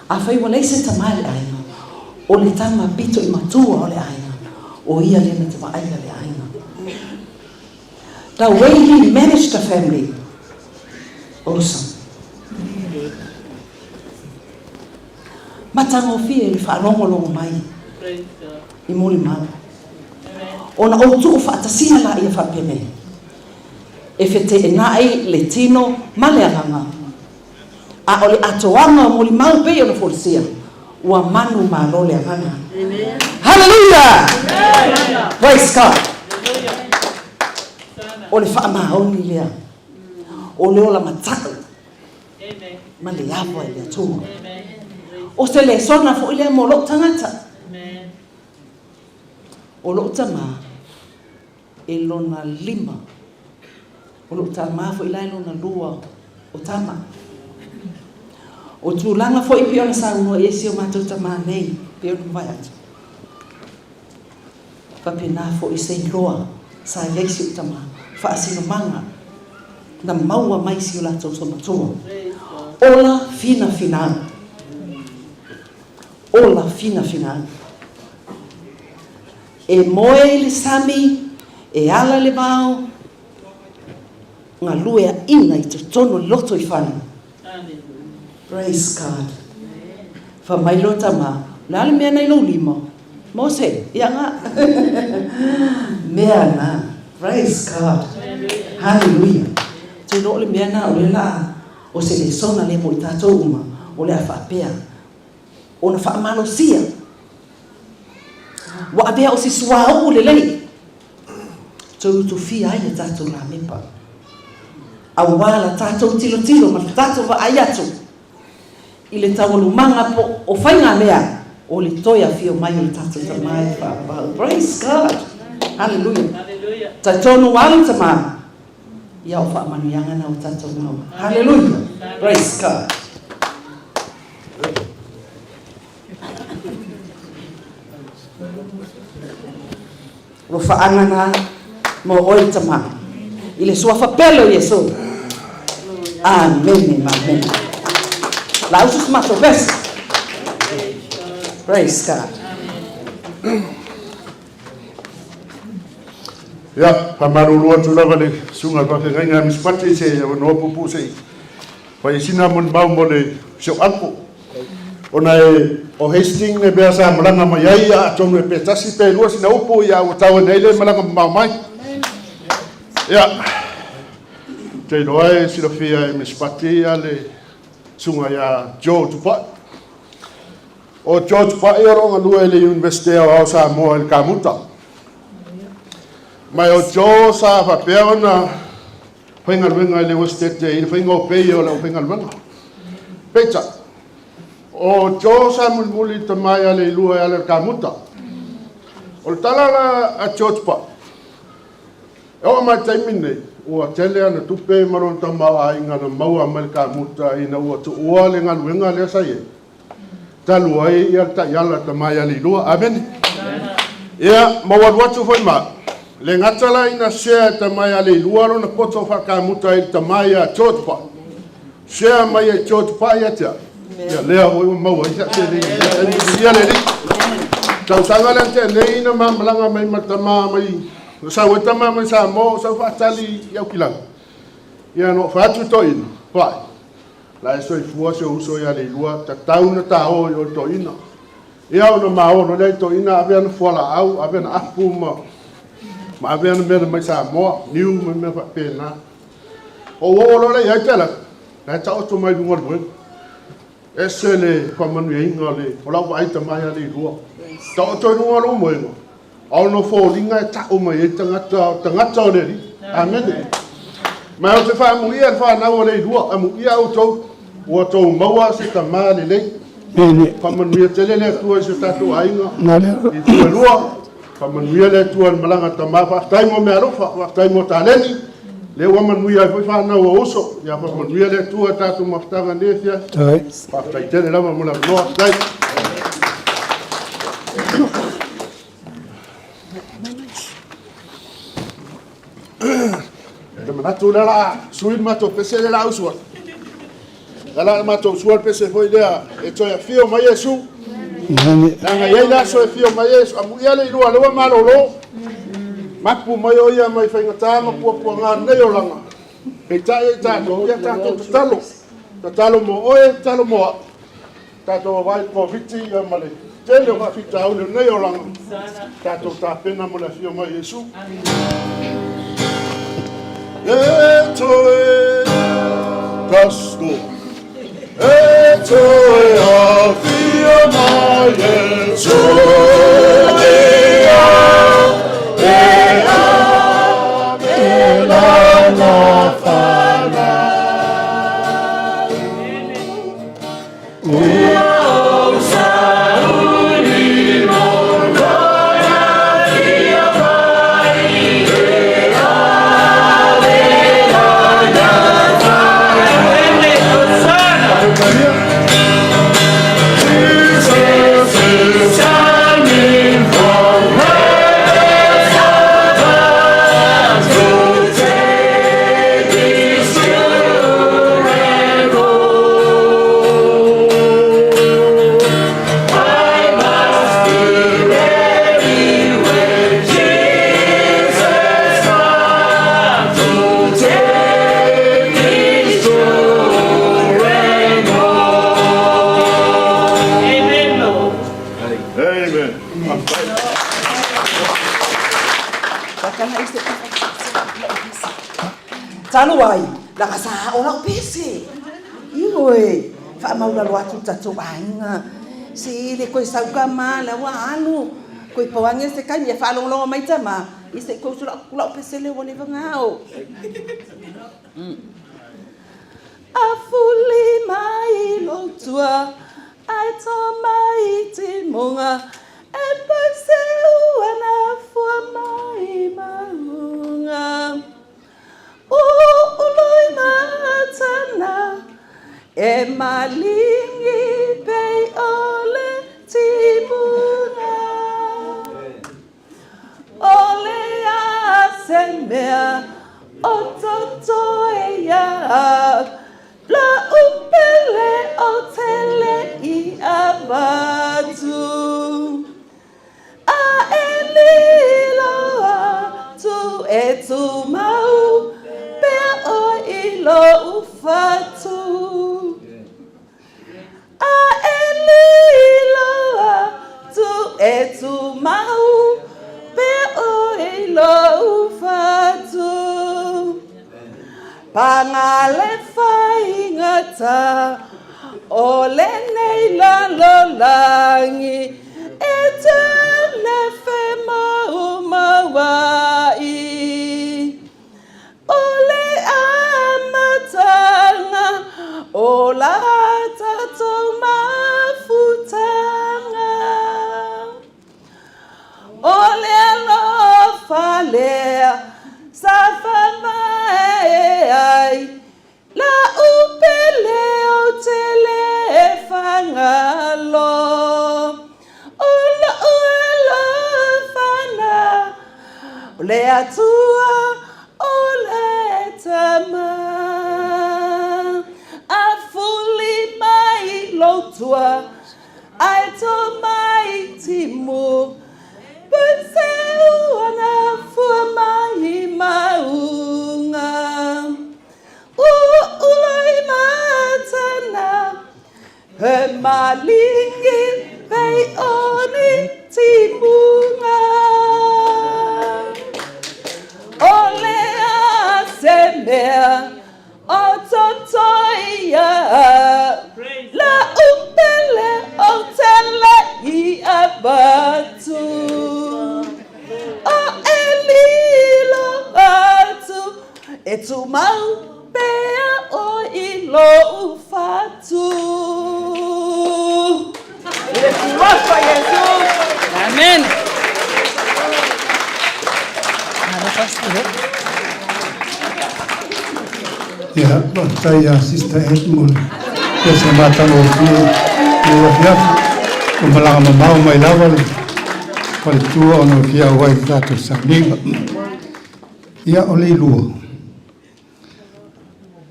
Afai ua leai se tama i le aiga, o le tama pito i matua o le aiga, o ia lea na te vaaia le aiga. The way he managed the family, awesome. Matagofie le faalogologo mai i molimau. Ona ou tuu faatasiga laia faapenei, e feteenai le tino ma le agaga. A o le atoaga o molimau pei ona folasia, ua manu malo le agaga. Hallelujah! Praise God! O le faamaoni lea, o le ola mata'u ma le ava i le Atua. O se lesona foi lea mo lou tagata. O lou tamā e lona lima. O lou tamā foi la e lona lua o tama. O tulaga foi pei ona saunoa i ai si o matou tamā nei, pei ona mavae atu. Faapena foi se iloa sa i ai si ou tamā, faasinomaga na maua mai si o latou matua. Ola finafinau. Ola finafinau. E moe i le sami, e ala i le vao, galueaʻina i totonu o le loto i fale. Praise God. Fa mai lo tama, o le a le mea na i lou lima? Mose, ia nga. Mea na. Praise God. Hallelujah. Te iloa o le mea na o le la o se lesona lea mo i tatou uma, o le a faapea ona faamalosia. Ua avea o se suauu lelei toe utufia ai a tatou lamepa, auā la tatou tilotilo ma le tatou vaai atu i le taualumaga po o faigamea o le toe afio mai o le tatou Tama e faavavau. Praise God! Hallelujah! Talitonu ua alu Tama, ia o faamanuiaga na o tatou maua. Hallelujah! Praise God! Alofaaga na mo oe tama. I le suafa pele o Iesu. Amene ma amene. La usu se matou pese. Praise God. Ia, faamalulu atu lava le susuga i le faafeagaiga a Misipati se avanoa puupuu se i fai ai sina molimau mo le si ou uncle. Ona e o Hastings le mea sa malaga mai ai, ia atonu e pe tasi pe lua sina upu, ia ua tau ane ai le malaga mamao mai. Ia, ou te iloa e silafia e Misipati ia le susuga ia Joe Tupai. O George Pai o lo o galue i le Iunivesite Aoao o Samoa i le Kamuta. Ma o Joe sa faapea ona faigaluega i le Uesetete i le faiga o pei o le aufaigaluega. Peitai, o Joe sa mulimuli i le tama ia Leilua e ala i le kamuta. O le tala la a George Pai, e oo mai i le taimi lenei, ua tele ana tupe ma lona tamaoaiga na maua mai le kamuta ina ua tuua le galuega lea sa i ai. Talu ai ia le taiala tama ia Leilua. Amene. Ia, ma ua alu atu foi ma le gata la ina share e tama ia Leilua lona poto faakamuta i le tama ia George Pai. Share mai e George Pai ia te au. Ia lea foi ua maua ai sau seleni i lea taimi. Viia le Alii. Tausaga lea na tea nei na ma malaga mai ma le tama mai, na sau ai tama mai Samoa o sau faatali i Aukilani. Ia na ou fai atu i toeaina, Pai, La e soifua si ou uso ia Leilua, tatau na ta o i o i toeaina. Ia ona ma o loa lea i toeaina ave ana fualaau, ave ana apu ma ma ave ana mea na mai Samoa, niu ma mea faapena. Ou oo loa lea i ai pe alu atu, la e taoto mai luga o le moega. Ese le faamanuiaina o le o lau vaai tama ia Leilua. Taoto i luga o lou moega, a ona foliga e tau mai ai tagata, tagata o le Alii. Amene. Ma ou te faaamuia le fanau a Leilua, amuia outou, ua outou maua se tama lelei. Faamanuia tele le Atua i si o tatou aiga. I Tuelua, faamanuia le Atua i le malaga tama. Faafetai mo meaalofa, faafetai mo taleni. Lea ua manuia ai foi fanau o uso. Ia faamanuia le Atua i tatou mafutaga nei afiafi. Faafetai tele lava mo le avanoa. Faafetai. Te manatu lea la sui le matou pese lea la usu atu. Lea la matou sua le pese foi lea e toe afio mai Iesu. Leaga e i ai le aso e afio mai Iesu. Amuia le ilua lea ua malolo. Mapu mai o ia mai faigata ma puapuaga o lenei olaga. Peitai e tatou, ia tatou tatalo. Tatalo mo oe, tatalo mo au. Tatou vaavaai i le Koviti ia ma le tele o faafitauli o lenei olaga. Tatou tapena mo le afio mai o Iesu. E toe tasto, e toe afio mai Iesu ia, e ave lana whanau. Talu ai, laga sa o lau pese. Ioe, faamaulalo atu le tatou aiga. Se le koe sau ka ma la ua alu. Koe pau ange se kaimi e faalogologo mai tama, i se i koe usu lau pese lea ua leva ona ao. A fuli mai lou tua, ai tō mai timonga, e pauseu ana fua mai maunga. Ulu i matana, e malingi pei o le timunga. O le a se mea o totoe ia, la upele o te. tumau pea oe i lou fatu. A e lilo atu e tumau pea oe i lou fatu. Paga le faigata o lenei lalolagi e te le femaumauai. O le amataga o la tatou mafutaga. O le alofa lea sa faavae ai la'u pele ou te le fagalo. O lo'u alofa na o le Atua o le Tama. A fuli mai lou tua ae to mai timu. Puseu ana fua mai mauga. Ua ula i matana he malingi pei o ni timuga. O le a se mea o totoe ia la'u pele ou te le i avatu. O e lilo atu e tumau pea oe i lou fatu. I le tulofa Iesu. Amen. Ia, faafetai ia Sister Ed mo le pese matagofie i le afiafi. Ua malaga mamao mai lava le faletua ona ua fia auai i le tatou sauniga. Ia, o Leilua.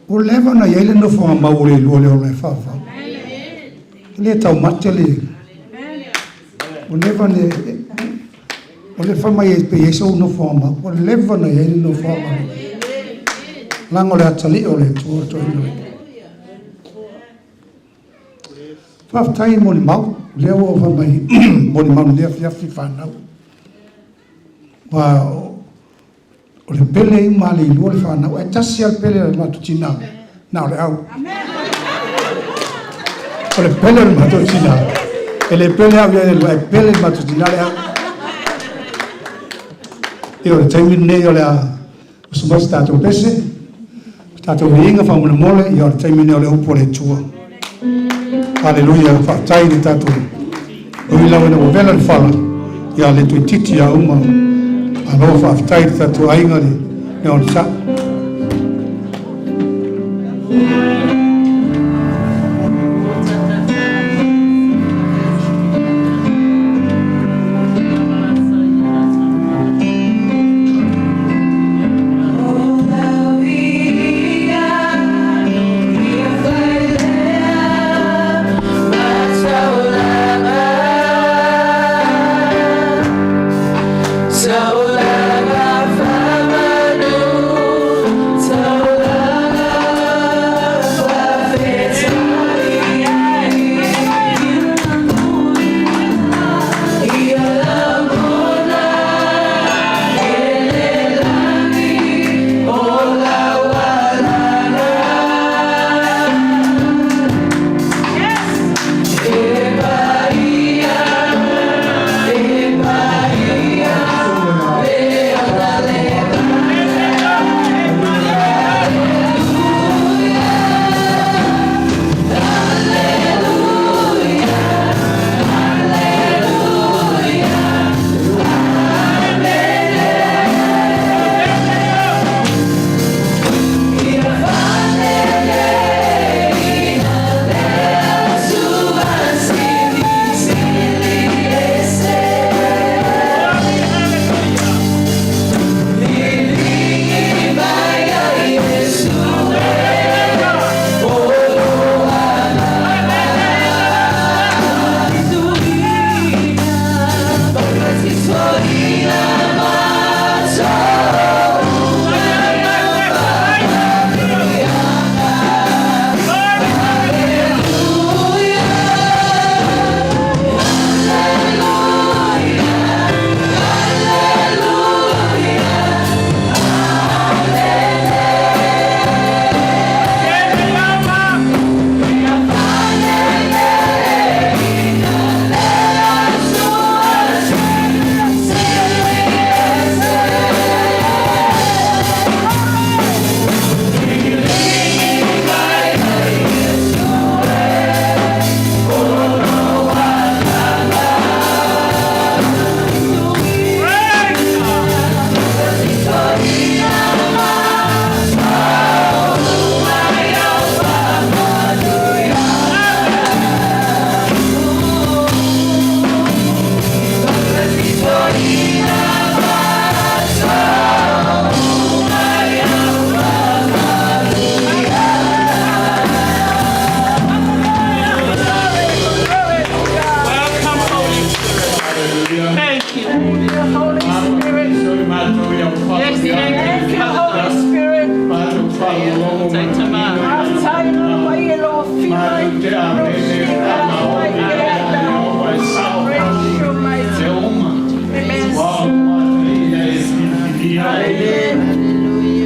Ua leva ona i ai le nofoaga mau o Leilua i le ola e faavavau. E le taumate le... Ua leva ona... O le fai mai pe i ai sou nofoaga mau. Ua leva ona i ai le nofoaga mau. Leaga o le atalii o le Atua toeaina lea. Faafetai molimau, lea ua fai mai molimau i lenei afiafi fanau. Aua o le pele uma a Leilua le fanau, ae tasi lava le pele a le matou tina, na o le au. O le pele o le matou tina, e le pele au ia Leilua, ae pele le matou tina le au. Ia o le taimi lenei o le a usu mai se tatou pese, se tatou viiga faamolemole, ia o le taimi lenei o le upu a le Atua. Haleluia, faafetai i le tatou ui lava ina ua vela le fala, ia le toeitiiti lava uma. Malo faafetai i le tatou aiga le onosai. te amene faamaoni ia Ieova e sao le uma. Ua o matalii e filifilia ai ia.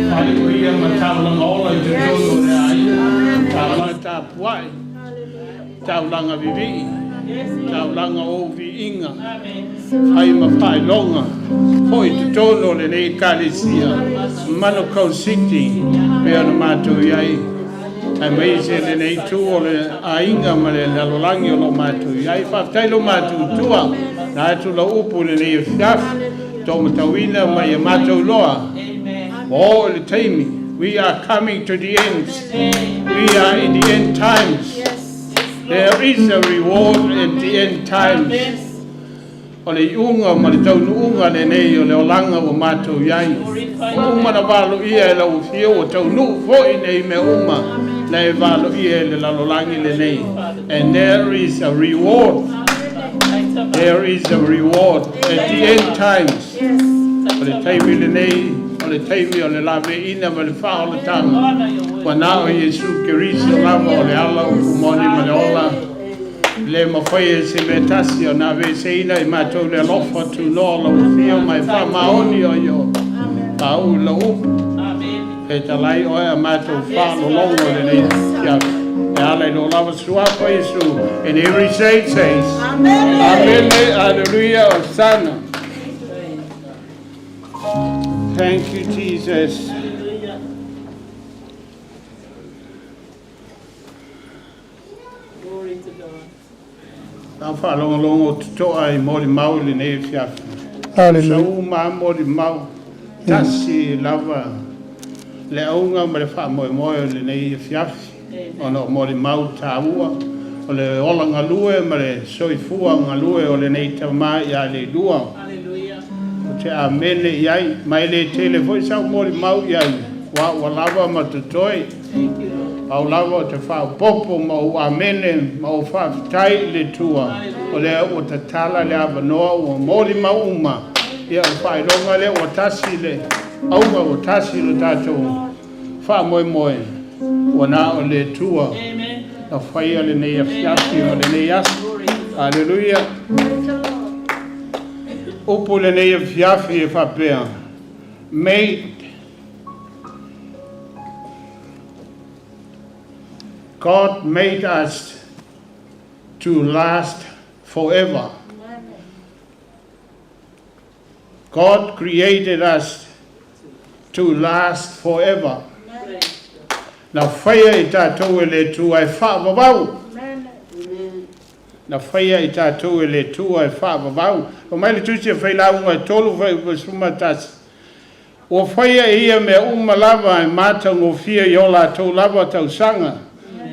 Fai o ia ma taulaga ola i totonu o le aiga. Taulaga tapuai, taulaga vivii, taulaga o ou viiga, fai ma faailoga foi i totonu o lenei Ekalesia, Manukau City, pei ona matou i ai, aemaise lenei itu o le aiga ma le lalolagi o lo o matou i ai. Faafetai lo matou Atua, na atu lau upu i lenei afiafi, taumatauina ma ia matou iloa, ua oo i le taimi, we are coming to the end, we are in the end times, there is a reward at the end times. O le iuga ma le taunuuga lenei o le olaga ua matou i ai. Ua uma ona valoia e lau Afio, ua taunuu foi nei mea uma na e valoia e le lalolagi lenei. And there is a reward. There is a reward at the end times. O le taimi lenei, o le taimi o le laveaiina ma le faaolataga. Ua na o Iesu Keriso lava o le ala, upu moni ma le ola. Le mafai e se mea tasi ona aveeseina i matou le alofa tunoa o lau Afio ma e faamaoni o io pauu i lau upu. Fetalai oe a matou faalologo i lenei afiafi. E ala i lou lava suafa Iesu. And every saint says, Amen. Amen. Hallelujah. Hosanna. Thank you, Jesus. Glory to God. Sa faalogologo totoa i molimau i lenei afiafi. Hallelujah. Sa uma lava molimau, tasi lava le auga ma le faamoemoe o lenei afiafi, ona o molimau taua o le ola galue ma le soifua galue o lenei tama ia Leilua. Ou te amene i ai, ma e le tele foi sau molimau i ai, aua ua lava ma totoe. Pau lava o te faaopoopo ma ou amene ma ou faafetai i le Atua, o lea ua tatala le avanoa ua molimau uma. Ia, o le faailoga lea ua tasi le auga, ua tasi lo tatou faamoemoe, ua na o le Atua na faia lenei afiafi ma lenei aso. Aleluia. Upu lenei afiafi e faapea, Made God made us to last forever. God created us to last forever. Na faia i tatou e le Atua e faavavau. Na faia i tatou e le Atua e faavavau. Fai mai le Tusi a Failauga e 3:11, Ua faia e ia mea uma lava e matagofie i o latou lava tausaga.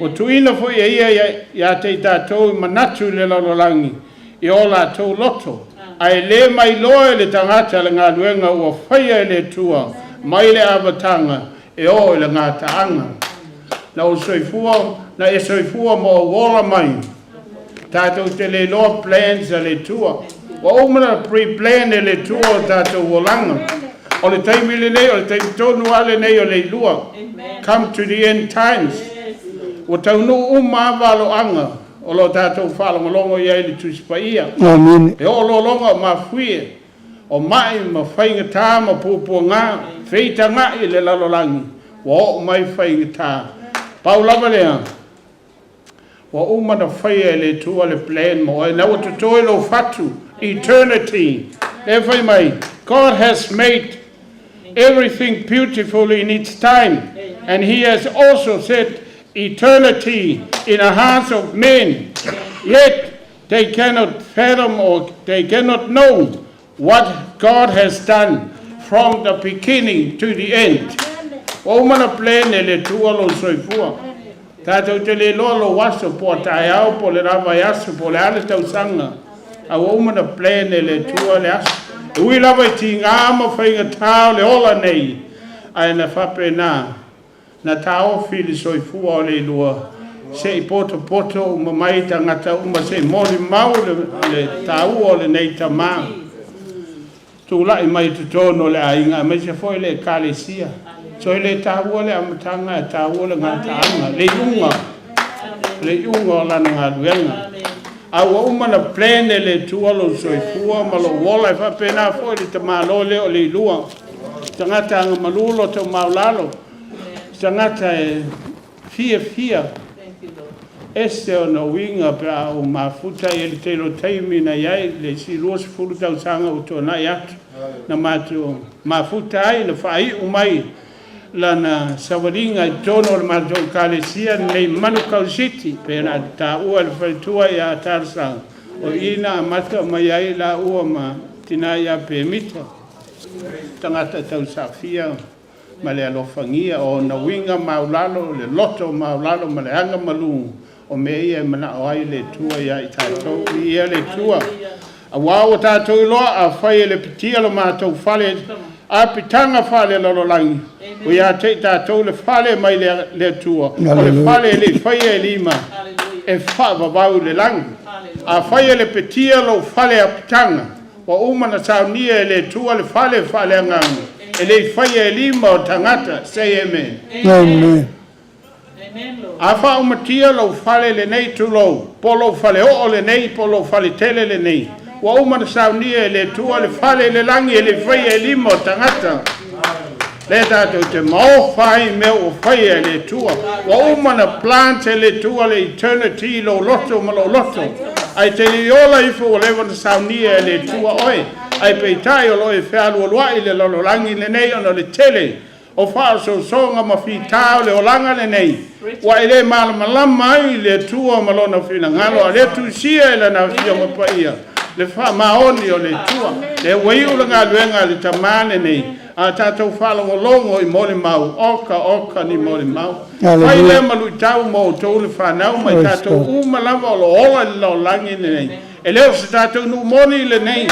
Ua tuuina foi e ia ia te i tatou i manatu i le lalolagi i o latou loto, ae le mailoa e le tagata le galuega ua faia e le Atua mai le amataga e oo i le gataaga. Na ou soifua, na e soifua ma ou ola mai. Tatou te le iloa plans a le Atua. Ua uma ona pre-plan e le Atua o tatou olaga. O le taimi lenei, o le taimi tonu lava lenei o le ilua. Come to the end times. Ua taunuu uma lava valoaga o lo o tatou faalogologo i ai i le Tusi Paia. Amene. E oo lologa o mafuie, o mai ma faigata ma puapuaga, feitaga'i i le lalolagi, ua oo mai faigata. Pau lava lea, Ua uma ona faia e le Atua le plan mo oe. Na ua totoe lou fatu, eternity. Lea fai mai, God has made everything beautiful in its time, and he has also set eternity in the hearts of men, yet they cannot fathom or they cannot know what God has done from the beginning to the end. Ua uma ona plan e le Atua lou soifua. Tatou te le iloa lou aso, po o taeao, po o le la vaiaso, po o le a le tausaga, a ua uma ona plan e le Atua le aso. E ui lava i tiga ma faigata o le ola nei, ae na faapena na taofi le soifua o Leilua se i potopoto uma mai tagata uma se i molimau le taua o lenei tama. Tulai mai i totonu o le aiga aemaise foi le Ekalesia. So e le taua le amataga ae taua le gataaga, le iuga. Le iuga o lana galuega. A ua uma na plan e le Atua lou soifua ma lou ola e faapena foi le tamaloa lea o Leilua. Tagata agamalu loto maualalo. Tagata e fiafia. Ese ona uiga pe a ou mafuta i le tele o taimi na i ai le isi 20 tausaga ua tuanai atu na matou mafuta ai na faaiu mai lana savaliga i totonu o le matou Ekalesia lenei Manukau City pei ona taua e le faletua ia Talosaga o i na amata mai ai laua ma tina ia Pemita tagata tausaafia ma le alofagia o ona uiga maulalo, le loto maulalo ma le agamalu o mea ia e manao ai le Atua ia i tatou. Viia le Atua. Auā ua tatou iloa, afai e lepetia lo matou fale apitaga faalelalolagi, ua ia te i tatou le fale mai le Atua, o le fale e le i faia e lima, e faavavau i le lagi. Afai e lepetia lou fale apitaga, ua uma na saunia e le Atua le fale faaleagaga, e le i faia e lima o tagata. Say amen. Amen. A faaumatia lou fale lenei, tulou, po o lou faleoo lenei, po o lou faletele lenei, ua uma na saunia e le Atua le fale i le lagi e le i faia e lima o tagata. Lea tatou te maofa ai i mea ua faia e le Atua. Ua uma na plant e le Atua le eternity i lou loto ma lou loto. Ae te le i ola ifo ua leva na saunia e le Atua oe. Ae peitai o lo o e fealualuai i le lalolagi lenei ona o le tele o faaosoosoga ma fitā o le olaga lenei, ua e le malamalama ai i le Atua ma Lona finagalo, a o lea tusia e Lana Afioga Paia le faamaoni o le Atua. Lea ua iu le galuega a le Tamā lenei, a tatou faalogologo i molimau, oka oka ni molimau. Fai lea ma luitau mo outou le fanau ma i tatou uma lava o lo o ola i le lalolagi lenei. E le o se tatou nuu moni lenei.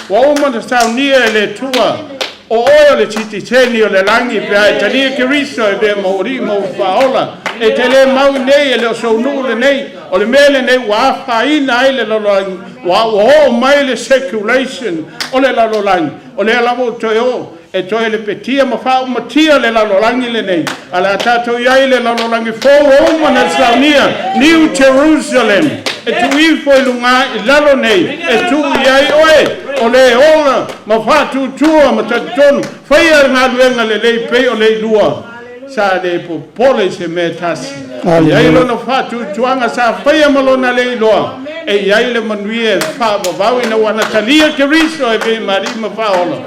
Ua uma ona saunia e le Atua, o oe o le sitiseni o le lagi pe a e talia Keriso e avea ma ou Alii ma ou Faaola. E te le mau i nei, e le o sou nuu lenei. O le mea lenei ua afaina ai le lalolagi, ua oo mai le circulation o le lalolagi. O lea lava ua toe oo e toe lepetia ma faaumatia le lalolagi lenei, a o le a tatou i ai i le lalolagi fou ua uma ona saunia, New Jerusalem, e tuu ifo i luga i lalo nei, e tuu i ai oe, o le ola ma faatuatua ma talitonu, faia le galuega lelei pei o Leilua, sa le popole i se mea e tasi. E i ai lona faatuatuaga sa faia ma lona le iloa, e i ai le manuia e faavavau ina ua na talia Keriso e pei ma alii ma faaola.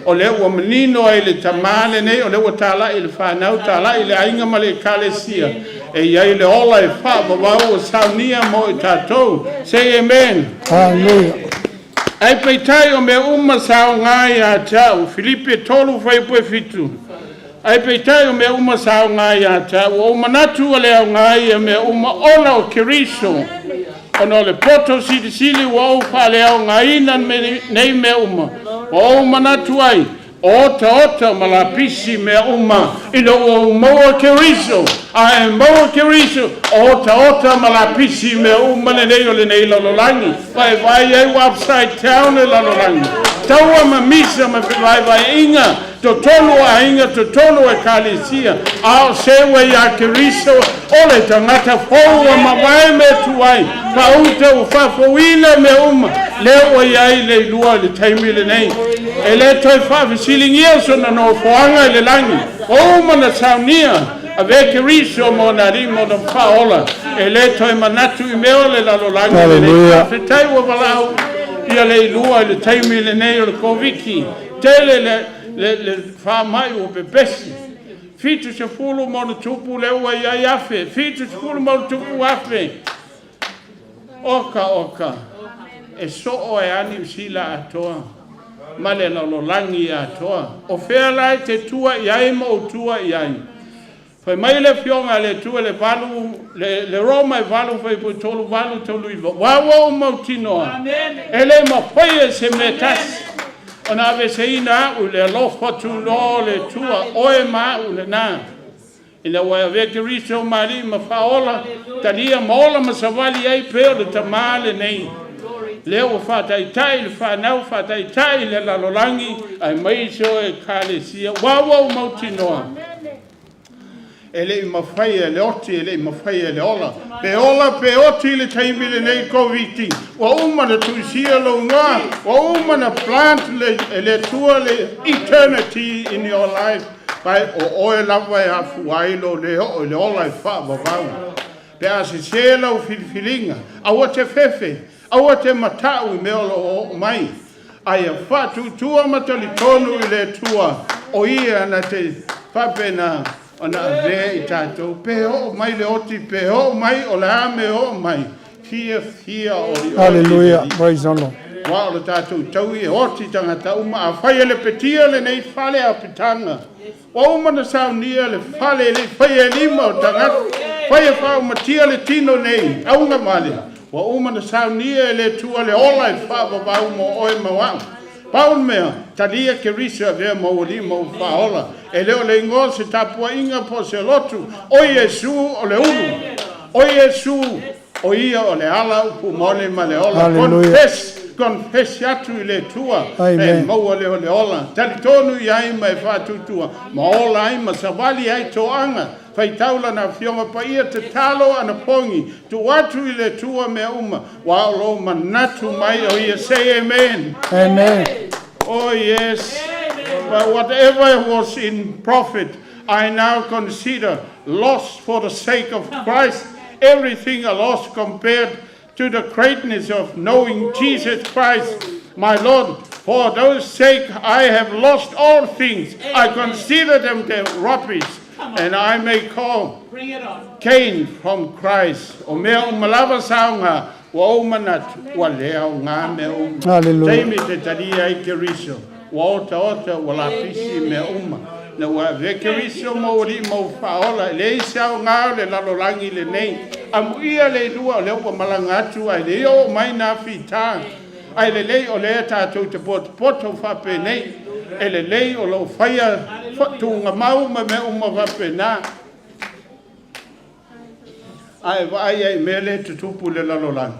O lea ua manino ai le tamā lenei, o lea ua talai i le fanau, talai i le aiga ma le ekalesia, e i ai le ola e faavavau ua saunia mo i tatou. Say amen. Hallelujah. Ae peitai o mea uma sa aoga ia te au, Filipi 3 fuaiupu e 7. Ae peitai o mea uma sa aoga ia te au, ua ou manatu ua le aoga ia mea uma ona o Keriso, ona o le poto silisili ua ou faaleaogaina nei mea uma, ua ou manatu ai, o otaota ma lapisi mea uma, ina ua ou maua Keriso, a e maua Keriso, o otaota ma lapisi mea uma lenei o lenei lalolagi. Vaevae ai ua upside down le lalolagi. Taua ma misa ma fevaevaeaiga, totonu o aiga, totonu o ekalesia, a o se ua iā Keriso, o le tagata fou ua mavae mea tuai, faauta ua faafouina mea uma, lea ua i ai Leilua i le taimi lenei. E le toe faafesiligia sona nofoaga i le lagi, ua uma ona saunia, avea Keriso ma ona alii ma ona faaola, e le toe manatu i mea o le lalolagi lenei. Faafetai ua valaau ia Leilua i le taimi lenei o le Koviti. Tele le, le, le faamai ua pepesi. 70+ lea ua i ai afe, 70+ afe. Oka oka, e soo ai lava Niu Sila atoa ma le lalolagi atoa. O fea la e te tua i ai ma ou tua i ai? Fai mai le Afioga a le Atua i le valu, le, le Roma e 8 fuaiupu 3, 8 3 9, Ua ua ou mautinoa, e le mafai e se mea tasi ona aveeseina a'u i le alofa tunoa o le Atua, oe ma a'u lena. Ina ua e avea Keriso ma Alii ma Faaola, talia ma ola ma savali ai pea o le Tamā lenei, lea ua faataitai le fanau, faataitai le lalolagi, aemaise o Ekalesia. Ua ua ou mautinoa. E le i mafai e le oti, e le i mafai e le ola. Pe ola pe oti i le taimi lenei Koviti, ua uma na tuisia lou igoa, ua uma na plant le, e le Atua le eternity in your life. Ma o oe lava e afua ai lou le oo i le ola e faavavau. Pe a sese lau filifiliga, aua te fefe, aua te matau i mea o lo o oo mai, a ia faatuatua ma talitonu i le Atua, o Ia na te faapena ona avea i tatou. Pe oo mai le oti, pe oo mai o le a mea e oo mai, fiafia olioli. Hallelujah. Praise the Lord. Aua o le tatou taui e oti tagata uma. Afai e lepetia lenei fale apitaga, Ua uma ona saunia le fale e le i faia e lima o tagata, fai e faaumatia le tino nei, auga vale. Ua uma ona saunia e le Atua le ola e faavavau mo oe ma au. Pau le mea, talia Keriso e avea ma ou Alii ma ou Faaola. E le o le igoa o se tapuaiga po o se lotu, o Iesu o le ulu. O Iesu O ia o le ala, upu moni ma le ola. Confess, confess atu i le Atua e maua lea o le ola. Talitonu i ai ma e faatuatua, ma ola ai ma savali ai toaga. Faitau Lana Afioga Paia, tatalo anapogi, tuu atu i le Atua mea uma, ua o lou manatu mai o ia. Say amen. Amen. Oh yes. But whatever was in profit, I now consider loss for the sake of Christ. Everything a loss compared to the greatness of knowing Jesus Christ, my Lord. For those sake I have lost all things. I consider them the rubbish, and I may call gain from Christ. O mea uma lava saoga, ua ou manatu, ua le aoga mea uma. Hallelujah. Taimi te talia ai Keriso, ua otaota, ua lapisi mea uma. Ina ua avea Keriso ma ou alii ma ou faaola, e leai se aoga o le lalolagi lenei. Amuia le ilua o lea ua malaga atu ae le i oo mai nā fita. Ae lelei o lea tatou te potopoto faapenei, e lelei o lo o faia tuugamau ma mea uma faapena. A e vaai ai i mea lea e tutupu i le lalolagi,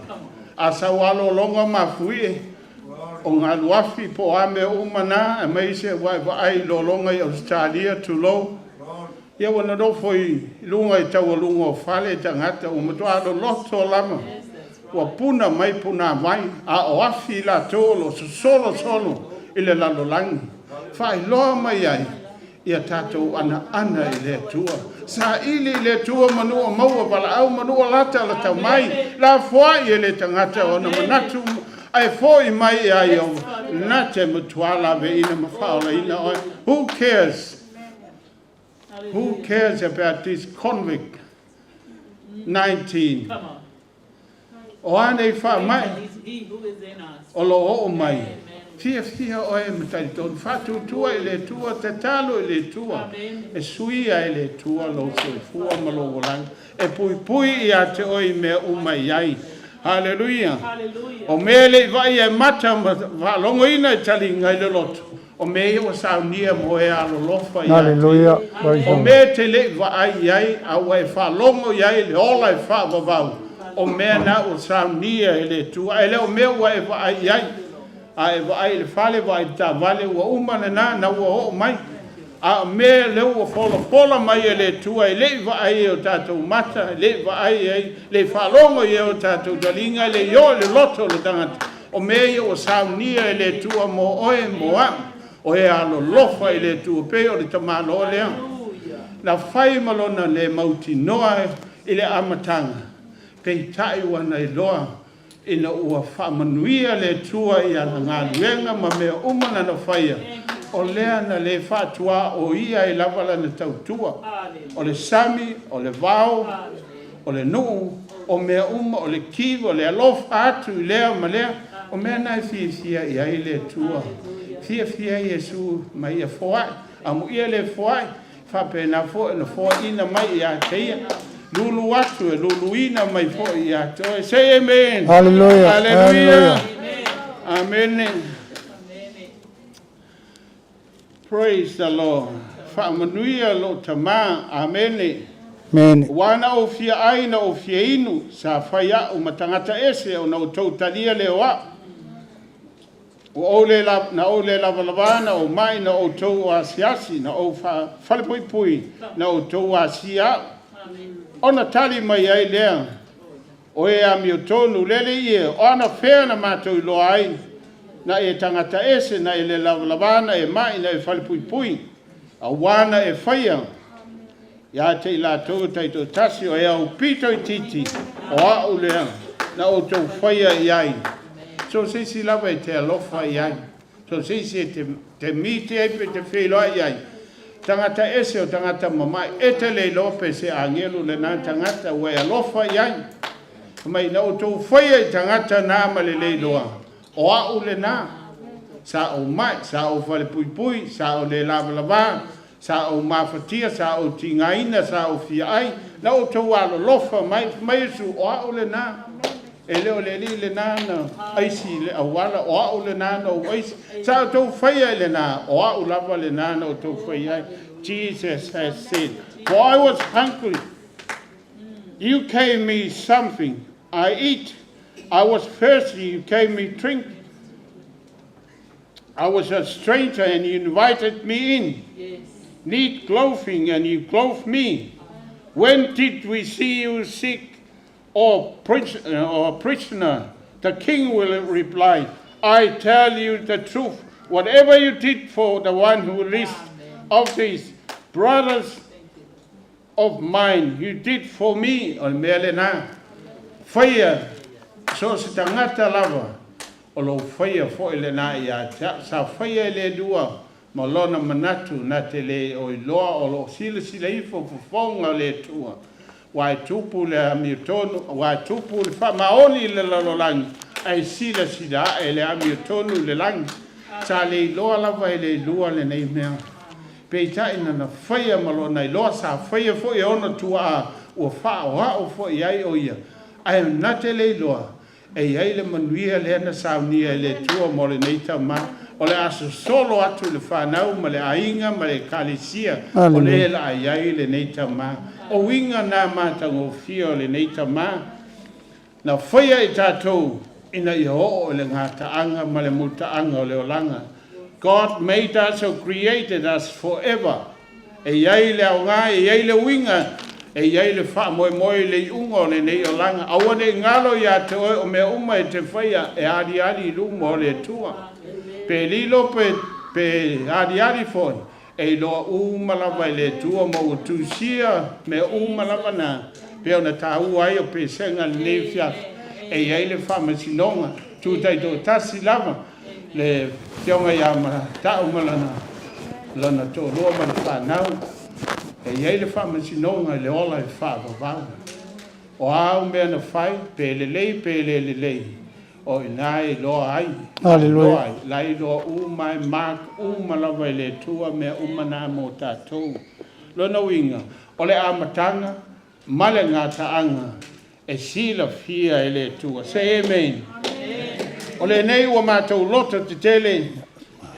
a sau lava lologa mafuie, o galuafi po o a mea uma na, aemaise ua e vaai i lologa i Ausetalia, tulou, ia ua nonofo i luga i taualuga o fale tagata, ua matua loloto lava, ua puna mai punavai, a o afi i latou o lo o sosolo solo i le lalolagi. Faailoa mai ai ia tatou anaana i le Atua. Saili i le Atua manu o maua, valaau manu o lata o latau mai, lafoai e le tagata ona manatu ae foi mai ia ia na te matua laveina ma faaolaina oe. Who cares? Who cares about this convict 19? O a nei faamai o lo o oo mai, fiafia oe ma talitonu, faatuatua i le Atua, tatalo i le Atua, e suia e le Atua lou soifua ma lou olaga, e puipui ia te oe i mea uma e i ai. Haleluia! O mea e le i vaaia e mata ma faalogoina e taliga i le loto, o mea ia ua saunia mo e alolofa ia te ia. O mea e te le i vaai i ai, a ua e faalogo i ai le ola e faavavau, o mea na ua saunia e le Atua, ae le o mea ua e vaai i ai. A e vaai i le fale, vaai i le taavale, ua uma lena, na ua oo mai. A o mea lea ua folafola mai e le Atua e le i vaai e o tatou mata, e le i vaai ai, le i faalogo i ai o tatou taliga, e le i oo i le loto o le tagata, O mea ia ua saunia e le Atua mo oe, mo a'u, o e alolofa i le Atua, pei o le tamaloa lea na fai ma lona le mautinoa i le amataga, peitai ua na iloa ina ua faamanuia le Atua i ana galuega ma mea uma na na faia, o lea na le faatuaoia ai lava lana tautua. O le sami, o le vao, o le nuu, o mea uma, o le ki, o le alofa atu i lea ma lea, o mea na e fiafia i ai le Atua. Fiafia Iesu mai ia foai, amuia le foai, faapena foi ona foaiina mai ia te ia. Lulu atu e luluina mai foi ia te oe. Say amen. Hallelujah. Hallelujah. Amen. Praise the Lord. Faamanuia lou tama. Amene. Amene. Ua na ou fia ai na ou fia inu, sa fai a'u ma tagata ese ona outou talia lea o a'u. Ua ou le na ou le lavalavā na ou maʻi na outou asiasi na ou falepuipui na outou asia aʻu. Ona tali mai ai lea o e amiotonu lele ie o anafea na matou iloa ai na e tagata ese na e le lavalavā na e maʻi na e falepuipui auā na e faia ia te i latou e taitoatasi o e aupito itiiti o aʻu lea na outou faia i ai. So se isi lava e te alofa i ai. So se isi e te miti ai pe te feiloai i ai. Tagata ese o tagata mamae e te le iloa pe se agelu lena tagata ua e alofa i ai. Mai na outou faia i tagata na ma le le iloa. O aʻu lena. Sa ou maʻi, sa ou falepuipui, sa ou le lavalavā, sa ou mafatia, sa ou tigaina, sa ou fiaʻai, na outou alolofa mai, mai Iesu, o aʻu lena. E le o le alii lena na aisi i le auala, o aʻu lena na ou aisi. Sa outou faia i lena, o aʻu lava lena na outou faia ai. Jesus has said, for I was hungry, you gave me something I eat. I was thirsty, you gave me drink. I was a stranger and you invited me in. Yes. Need clothing and you clothed me. When did we see you sick or, or prisoner? The king will reply, I tell you the truth. Whatever you did for the one who least of these brothers of mine, you did for me. O le mea lena. Faia, so se tagata lava, o lou faia foʻi lena ia te aʻu. Sa faia e le Atua ma lona manatu na te le o iloa o loo silasila ifo fofoga o le Atua. Ua e tupu le amiotonu, ua e tupu le faamaoni i le lalolagi, ae silasila aʻe le amiotonu i le lagi. Sa le iloa lava e le Atua lenei mea. Peitai na na faia ma lona iloa, sa faia foʻi e ona tuaa ua faaoao foʻi ai o ia, ae na te le iloa e i ai le manuia lea na saunia e le Atua mo lenei tama, o le a sosolo atu i le fanau ma le aiga ma le ekalesia o le la i ai lenei tama. O uiga na matagofie o lenei tama na faia i tatou ina ia oo i le gataaga ma le mutaaga o le olaga. God made us or created us forever. E i ai le aoga, e i ai le uiga, e i ai le faamoemoe i le iuga o lenei olaga. Aua nei galo ia te oe o mea uma e te faia e aliali i luma o le Atua. Pe lilo pe, pe aliali foi, e iloa uma lava e le Atua ma ua tusia mea uma lava na pe ona taua ai o pesega lenei fiafi. E i ai le faamasinoga, tu taitoatasi lava le afioga ia Mata'u ma lana lona toalua ma le fanau. E i ai le faamasinoga i le ola e faavavau. O a au mea na fai, pe lelei pe le lelei, o i ina e iloa ai. Haleluia. Iloa ai, la e iloa uma e mark uma lava e le Atua mea uma na mo tatou. Lona uiga, o le amataga ma le gataaga e silafia e le Atua. Say amen. O lenei ua matou loto tetele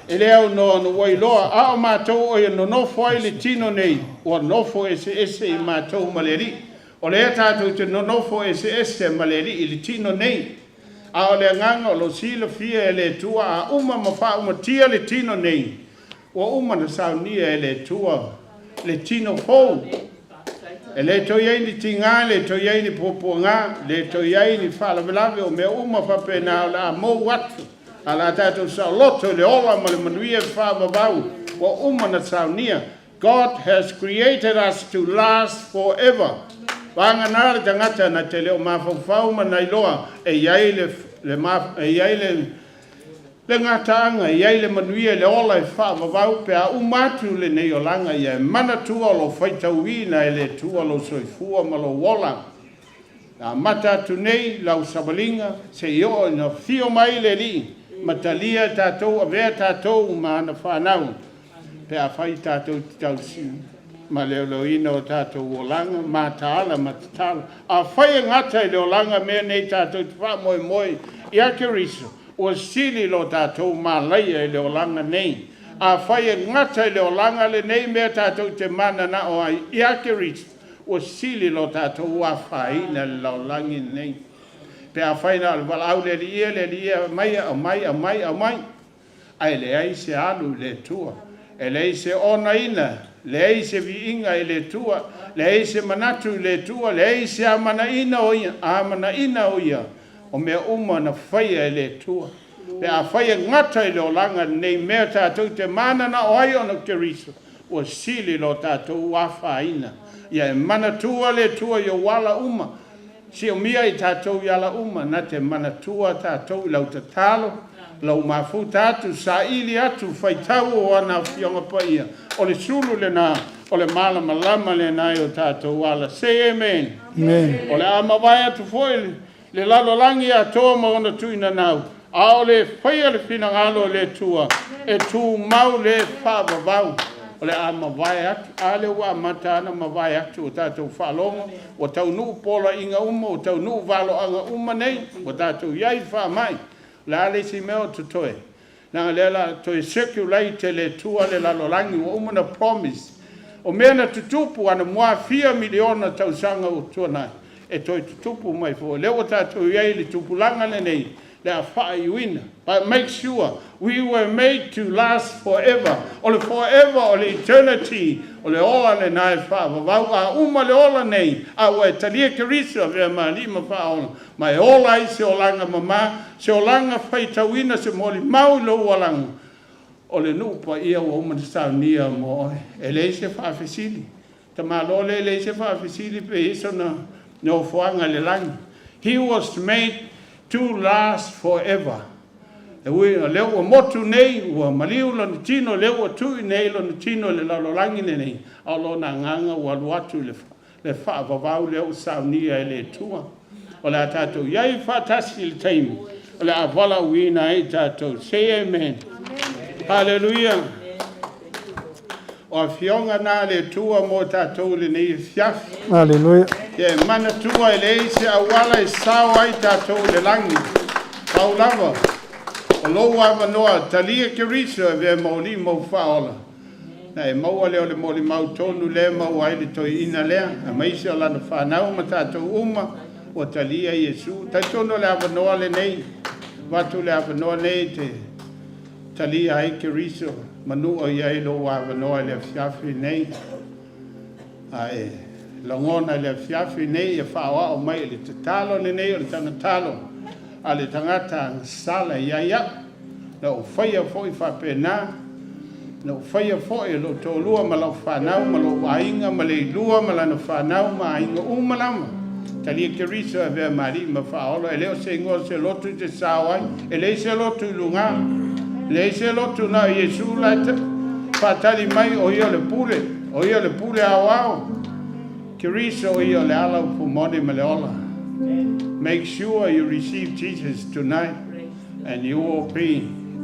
e le aunoa ona ua iloa a o matou o ia nonofo ai le tino nei ua nofo eseese i matou ma le Alii. O lea tatou te nonofo eseese ma le Alii i le tino nei. A o le agaga o lo silafia e le Atua a uma ma faaumatia le tino nei, ua uma na saunia e le Atua le tino fou. E le toe i ai ni tigā, le toe i ai ni puapuagā, le toe i ai ni faalavelave o mea uma faapena o le a mou atu. A o le a tatou saoloto i le ola ma le manuia e faavavau ua uma na saunia. God has created us to last forever. Vagana le tagata na te le o mafaufau ma na iloa e i ai le, le, e i ai le, le gataaga, e i ai le manuia i le ola e faavavau pe a uma atu lenei olaga ia e manatua o lou faitauina e le Atua lou soifua ma lou ola. Na amata atu nei lau savaliga seia oo ina afio mai le Alii ma talia tatou avea tatou ma ana fanau pe afai tatou te tausi ma leoleoina o tatou olaga mataala ma tatalo. Afai e gata i le olaga mea nei tatou te faamoemoe ia Keriso, ua sili lo tatou malaia i le olaga nei. Afai e gata i le olaga lenei mea tatou te mananao ai ia Keriso, ua sili lo tatou afaina i le lalolagi lenei. Pe afai na o le valaau le Alii e, le Alii e, aumai, aumai, aumai, aumai. Ae leai se alu i le Atua. E leai se onaina, leai se viiga i le Atua, leai se manatu i le Atua, leai se amanaina o ia, amanaina o ia, o mea uma na faia e le Atua. Pe afai e gata i le olaga lenei mea tatou te mananao ai ona o Keriso, ua sili lo tatou afaina. Ia e manatua le Atua i ou ala uma, Siomia i tatou i ala uma, na te manatua tatou i lau tatalo, lau mafuta atu, saili atu, faitau o ana afioga paia, o le sulu lena, o le malamalama lena i o tatou ala. Say amen. Amen. O le a mavae atu foi le lalolagi atoa ma ona tuinanau, a o le faia le finagalo o le Atua, e tumau le faavavau. O le a mavae atu, a lea ua amata ana mavae atu o tatou faalogo, ua taunuu poloaiga uma, ua taunuu valoaga uma nei, ua tatou i ai i faamai. O le a le isi mea o totoe? Leaga lea o le a toe circulate e le Atua le lalolagi, ua uma ona promise. O mea na tutupu anamua fia miliona tausaga ua tuanai, e toe tutupu mai foi. O lea ua tatou i ai i le tupulaga lenei, le a faaiuina. But make sure we were made to last forever. O le forever, o le eternity, o le ola lena e faavavau. A uma le ola nei, a ua e talia Keriso avea ma alii ma faaola, ma e ola ai se olaga mama, se olaga faitauina, se molimau i lou olaga, o le nuu paia ua uma ona saunia mo oe. E leai se faafesili. Tamaloa lea e leai se faafesili pe i ai sona nofoaga i le lagi. He was made to last forever. E ui o lea ua motu nei, ua maliu lona tino, lea ua tui nei lona tino i le lalolagi lenei, a o lona agaga ua alu atu i le faavavau lea ua saunia e le Atua. O le a tatou i ai faatasi i le taimi o le a valaauina ai tatou. Say amen. Hallelujah. O afioga na a le Atua mo tatou i lenei afiafi. Hallelujah. Ia e manatua e leai se auala e sao ai tatou i le lagi. Pau lava, o lou avanoa, talia Keriso e avea ma ou alii ma ou faaola. Na e maua lea o le molimau tonu lea e maua ai le toeaina lea, aemaise o lana fanau ma tatou uma ua talia Iesu. Talitonu o le avanoa lenei, avatu le avanoa nei e te talia ai Keriso, manua i ai lou avanoa i le afiafi lenei. A e lagona i le afiafi lenei ia faaoao mai i le tatalo lenei o le tagatalo a le tagata agasala ia te au. Na ou faia foi faapena, na ou faia foi e lou toalua ma lau fanau ma lou aiga ma Leilua ma lana fanau ma aiga uma lava. Talia Keriso e avea ma alii ma faaola, e le o se igoa o se lotu i te sao ai, e leai se lotu i luga, e leai se lotu na o Iesu la e faatali mai, o ia o le pule, o ia o le pule aoao. Keriso o ia o le ala upu moni ma le ola. Make sure you receive Jesus tonight and you will be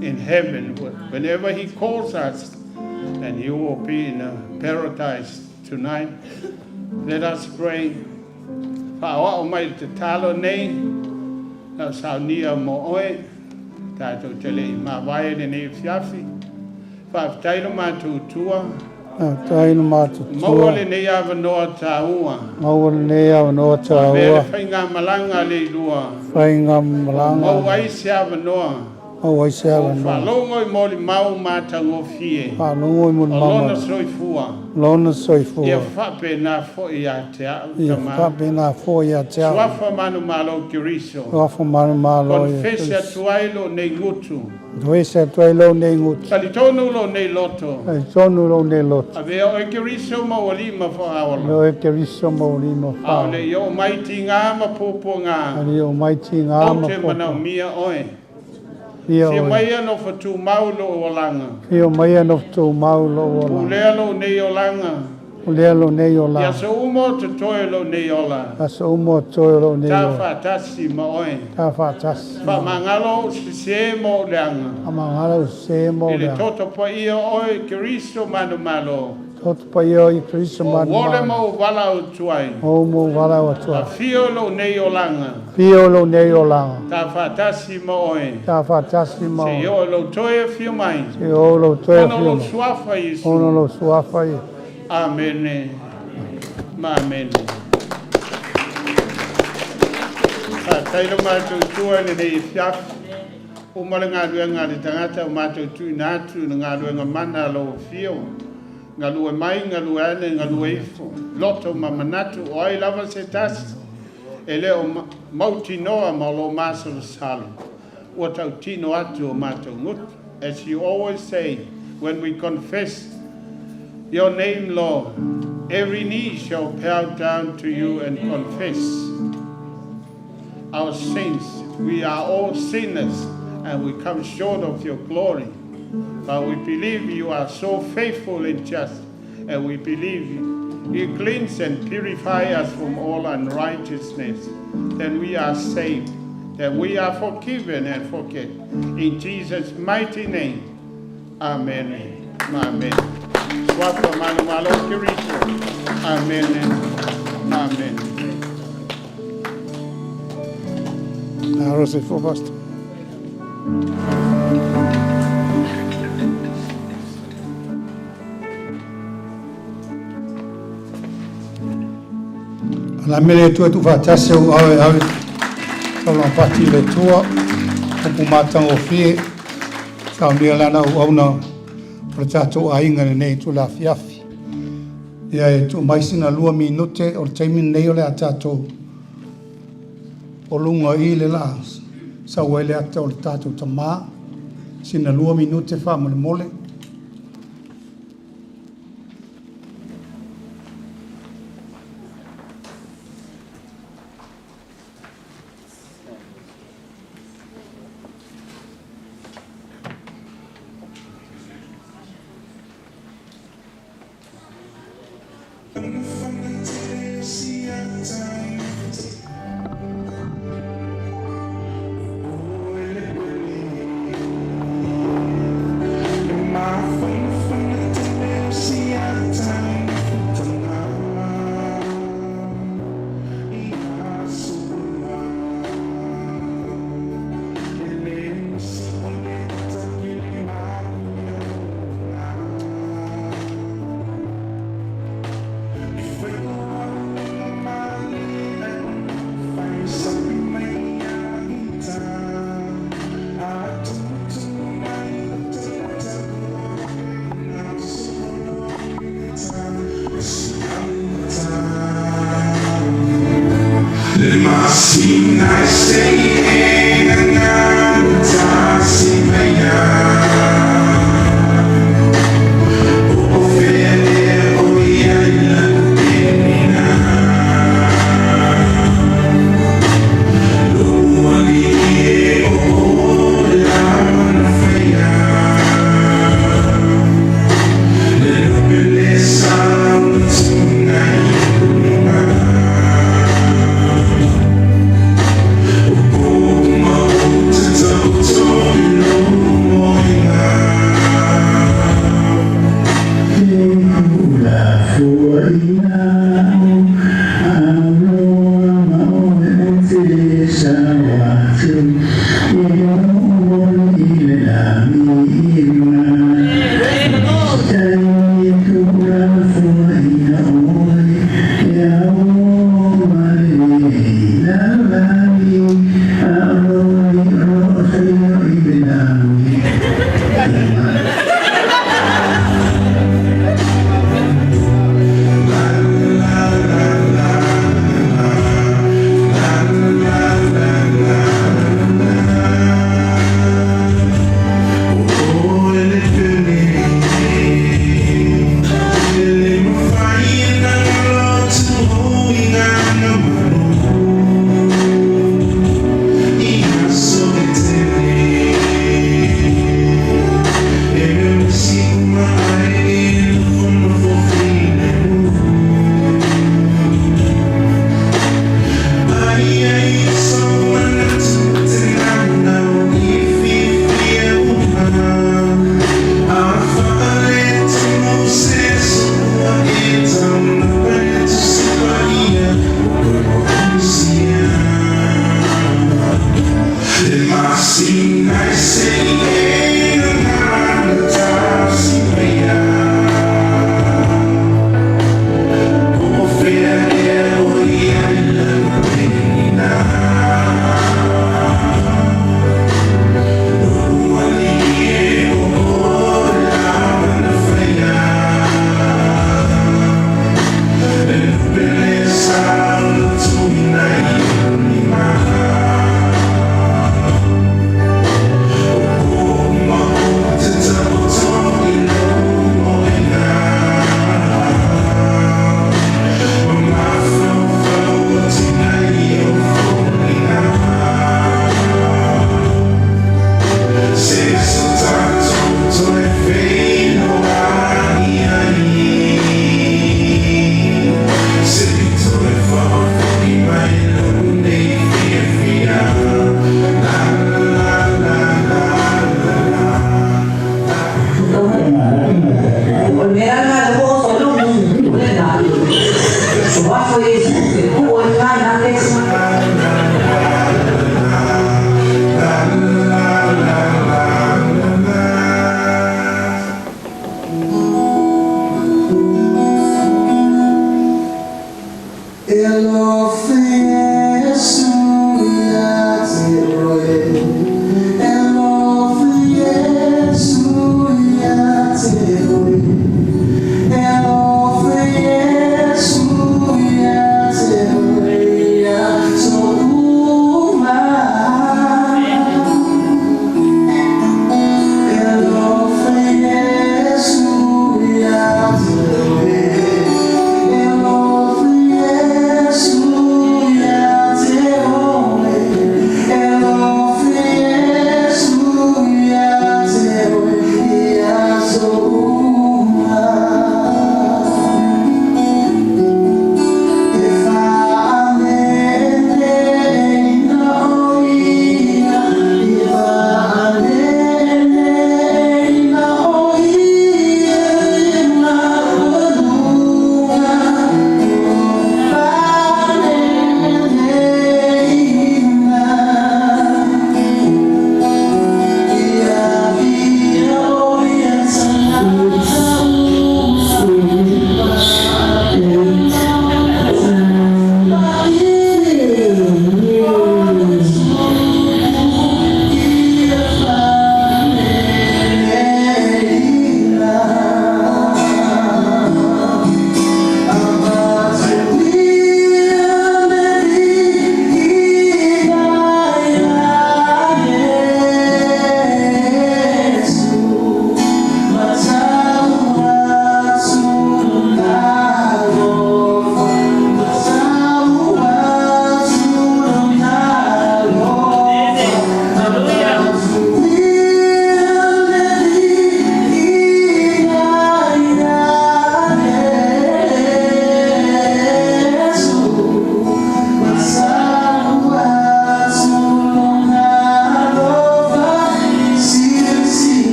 in heaven whenever he calls us, and you will be in a paradise tonight. Let us pray. Faaoao mai le tatalo nei, na o saunia mo oe, tatou te le i mavae lenei afiafi. Faafetai lo matou Atua. Faafetai lo matou Atua. Maua lenei avanoa taua. Maua lenei avanoa taua. Avea le faigamalaga a Leilua. Faigamalaga. Maua ai se avanoa. Maua ai se avanoa. Faalogo i molimau matagofie. Faalogo i molimau. O lona soifua. Lona soifua. Ia faapena foi ia te au, Ia tama. faapena foi ia te au. Suafa manumalo Keriso. Suafa manumalo ia Konefesi atu ai lou nei gutu. Konefesi atu ai lou nei gutu. Talitonu lou nei loto. Talitonu lou nei loto. Avea oe Keriso ma ou alii ma faaola. Avea oe Keriso ma ou alii ma faaola. A o le i oo mai tiga ma puapuaga. A o le i oo mai tiga ma puapuaga. Ou te manaomia oe. Fia Fia mai e nofo tumau lou olaga. Fia mai e nofo tumau lou olaga. Pulea lou nei olaga. Pulea lou nei olaga. I aso uma o totoe lou nei ola. Aso uma o totoe lou nei ola. Ta faatasi ma oe. Ta faatasi. Faamagalo ou sese ma ou leaga. Faamagalo ou sese ma ou leaga. I le toto paia o oe Keriso manumalo. Toto paia o Keriso manumalo. Ou ole ma ou valaau atu ai. Ou ma ou valaau atu ai. Afio lou nei olaga. Afio lou nei olaga. Ta faatasi ma oe. Ta faatasi ma oe. Seia oo lou toe afio mai. Seia oo lou toe afio mai. Ona o lou suafa Iesu. Ona o lou suafa Iesu. Amene ma amene. Faafetai lo matou Atua i lenei afiafi. Uma le galuega a le tagata ua matou tuuina atu i le galuega mana a Lou Afio, galue mai, galue ane, galue ifo, loto ma manatu, o ai lava se tasi e le o mautinoa ma o lo o masalosalo, ua tautino atu o matou gutu. As you always say, when we confess your name, Lord, every knee shall bow down to you and confess our sins. We are all sinners and we come short of your glory. But we believe you are so faithful and just, and we believe you cleanse and purify us from all unrighteousness. Then we are saved, that we are forgiven and forget. In Jesus' mighty name, Amen. Amen. Suafa manumalo Keriso. Amen. Amen. Alo soifua Pastor. La mele e tua tuufaatasi au ao e ave taulagapati i le Atua, upu matagofie, saunia lana auauna o le tatou aiga i lenei itula afiafi. Ia e tuu mai sina 2 minute o le taimi lenei o le a tatou o luga i le laa sau ai le ata o le tatou tamā. Sina 2 minute faamolemole.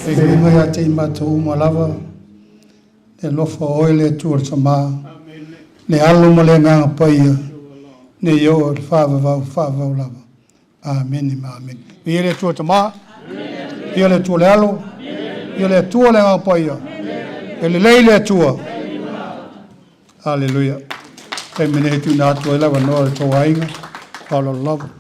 Feiloaiga ia te i matou uma lava, le alofa o oe le Atua le Tamā, le Alo ma le Agaga Paia, nei oo i le faavavau faavavau lava. Amene ma amene. Viia le Atua le Tamā, viia le Atua le Alo, viia le Atua le Agaga Paia. E lelei le Atua. Haleluia. Taimi nei e tuuina atu ai le avanoa i le tou aiga. Faaaloalo lava.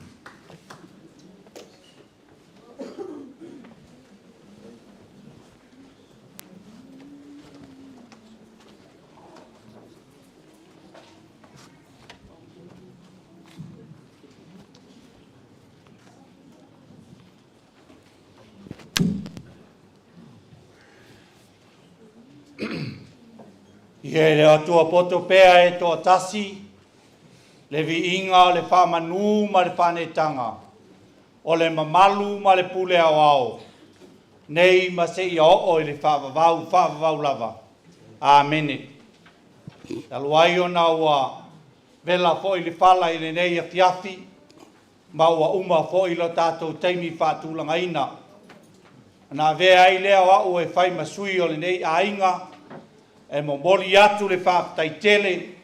Ia e le Atua poto pea e toatasi le viiga o le faamanū ma le faaneetaga, o le mamalu ma le pule aoao, nei ma seia oo i le faavavau faavavau lava. Amene. Talu ai ona ua vela foi le fala i lenei afiafi, ma ua uma foi lo tatou taimi faatulagaina, ona avea ai lea o au e fai ma sui o lenei aiga e momoli atu le faafetai tele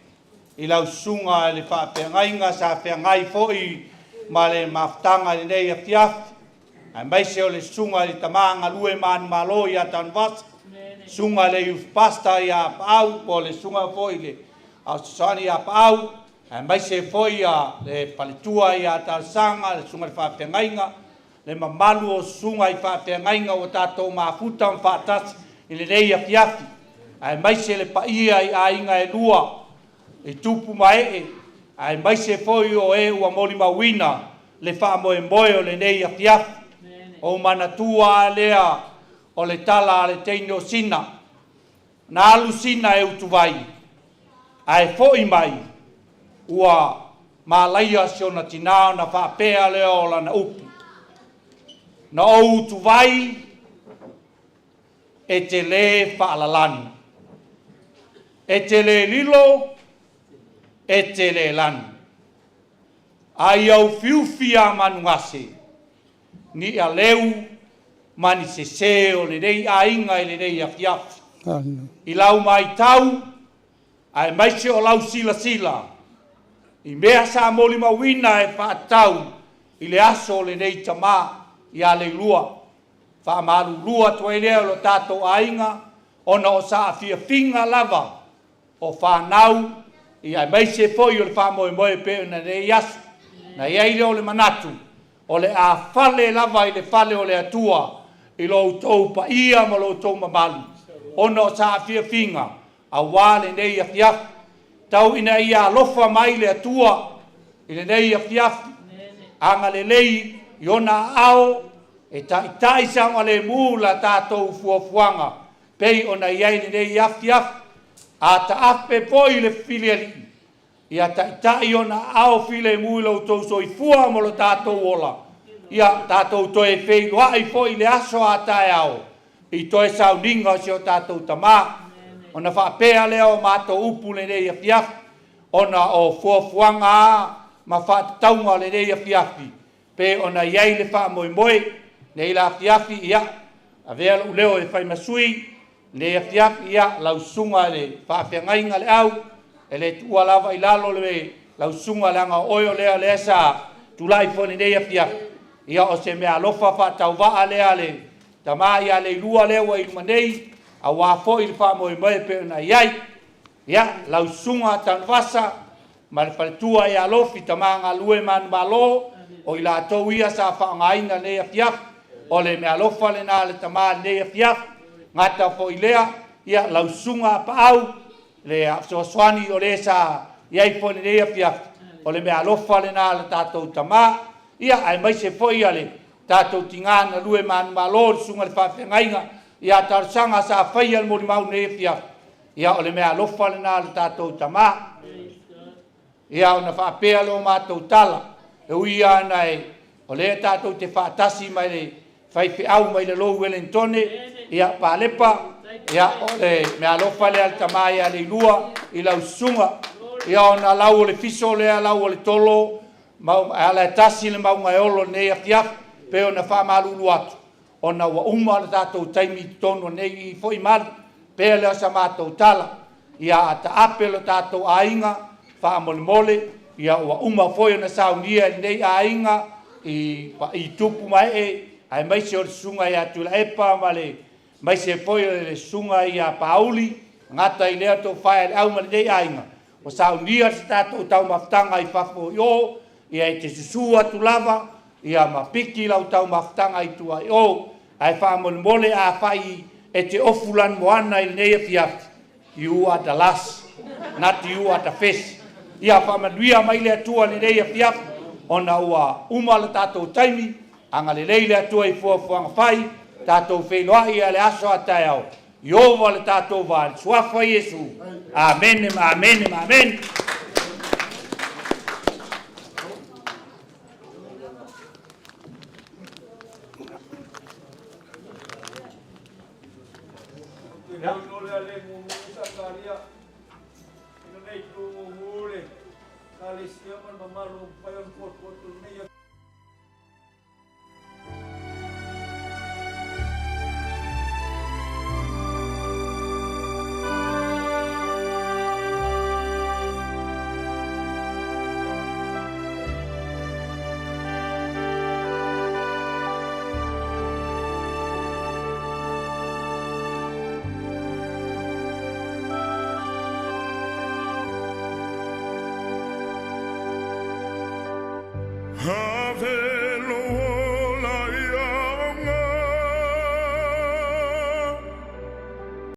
i lau susuga i le faafeagaiga sa feagai foi ma le mafutaga i lenei afiafi, aemaise o le susuga i le tama galue manumalo ia Tanuvasa, susuga i le youth pastor ia Paau, po o le susuga foi i le Fesoasoani ia Paau, aemaise foi le faletua ia Talosaga, le susuga i le faafeagaiga, le mamalu o susuga i faafeagaiga ua tatou mafuta ma faatasi i lenei afiafi, aemaise le paia i aiga e lua, i tupu ma ee, aemaise foi o e ua molimauina le faamoemoe o lenei afiafi. O manatua lava lea o le tala a le teine o Sina, na alu Sina e utuvai, ae foi mai ua malaia si ona tinā ona faapea lea o lana upu, na ou utuvai e te lē faalalani, e te lē lilo, e te lē lanu, a ia ufiufi a manugase, ni aleu ma ni sesē o lenei aiga i lenei afiafi. I lau matau, aemaise o lau silasila i mea sa molimauina e faatatau i le aso o lenei tamā ia Leilua, faamalulu atu ai lea o lo tatou aiga ona o saafiafiga lava o fanau, aemaise foi o le faamoemoe pei ona lenei aso. Na i ai lea o le manatu, o le a fale lava i le fale o le Atua i lo outou paia ma lo outou mamalu, ona o saafiafiga aua lenei afiafi. Tau ina ia alofa mai le Atua i lenei afiafi, agalelei i ona aao e taitai saogalemu la tatou fuafuaga pei ona i ai lenei afiafi. A taape foi le filialii, ia taitai ona aao filemu i lo outou soifua ma lo tatou ola, ia tatou toe feiloai foi i le aso a taeao i toe sauniga o si o tatou tamā. Ona faapea lea o matou upu lenei afiafi, ona o fuafuaga a ma faatatauga o lenei afiafi pe ona i ai le faamoemoe nei la afiafi. Ia avea lou leo e fai ma sui nei afiafi, ia lau susuga i le faafeagaiga le au e le tuua lava i lalo le lau susuga, leaga o oe o lea lea sa tulai foi lenei afiafi. Ia o se mea alofa faatauvaa lea le tamā ia Leilua lea ua i luma nei, aua foi le faamoemoe pei ona i ai. Ia lau susuga Tanuvasa ma le faletua ia Alofi, tama galue manumalo, o i latou ia sa faaaogaina lenei afiafi. O le meaalofa lena a le tamā lenei afiafi. Gata foi lea, ia lau susuga Paau le fesoasoani o le sa i ai foi lenei afiafi, o le meaalofa lena a le tatou tamā. Ia aemaise foi ia le tatou tigā galue manumalo, le susuga i le faafeagaiga ia Talosaga sa faia le molimau lenei afiafi. Ia o le meaalofa lena a le tatou tamā. Ia ona faapea lea o matou tala, e ui lava ona e o lea tatou te faatasi mai le faifeau mai le Lou Ueligitone, ia Palepa, ia o le meaalofa lea a le tamā ia Leilua i lau susuga. Ia ona lau o le fiso lea, lau o le tolo, ma ala e tasi le mauga e olo i lenei afiafi, pei ona faamalulu atu. Ona ua uma le tatou taimi i totonu o nei i foi malu, pea lea o sa matou tala, ia ataape lo tatou aiga, faamolemole, ia ua uma foi ona saunia e lenei aiga i tupu ma ee, aemaise o le susuga ia Tuilaepa ma le maise foi o le susuga ia Pauli, gata i lea tofa e le au ma lenei aiga, ua saunia se tatou taumafataga i fafo i o, ia e te susu atu lava, ia ma piki lau taumafataga i tua i o, ae faamolemole afai e te ofu lanumoana i lenei afiafi, you are the last, not you are the first. Ia faamanuia mai le Atua i lenei afiafi, ona ua uma le tatou taimi, agalelei le Atua i fuafuaga fai, tatou feiloai ia le aso a taeao, i ova le tatou va, le suafa Iesu. Amene, amene, amene. Ave.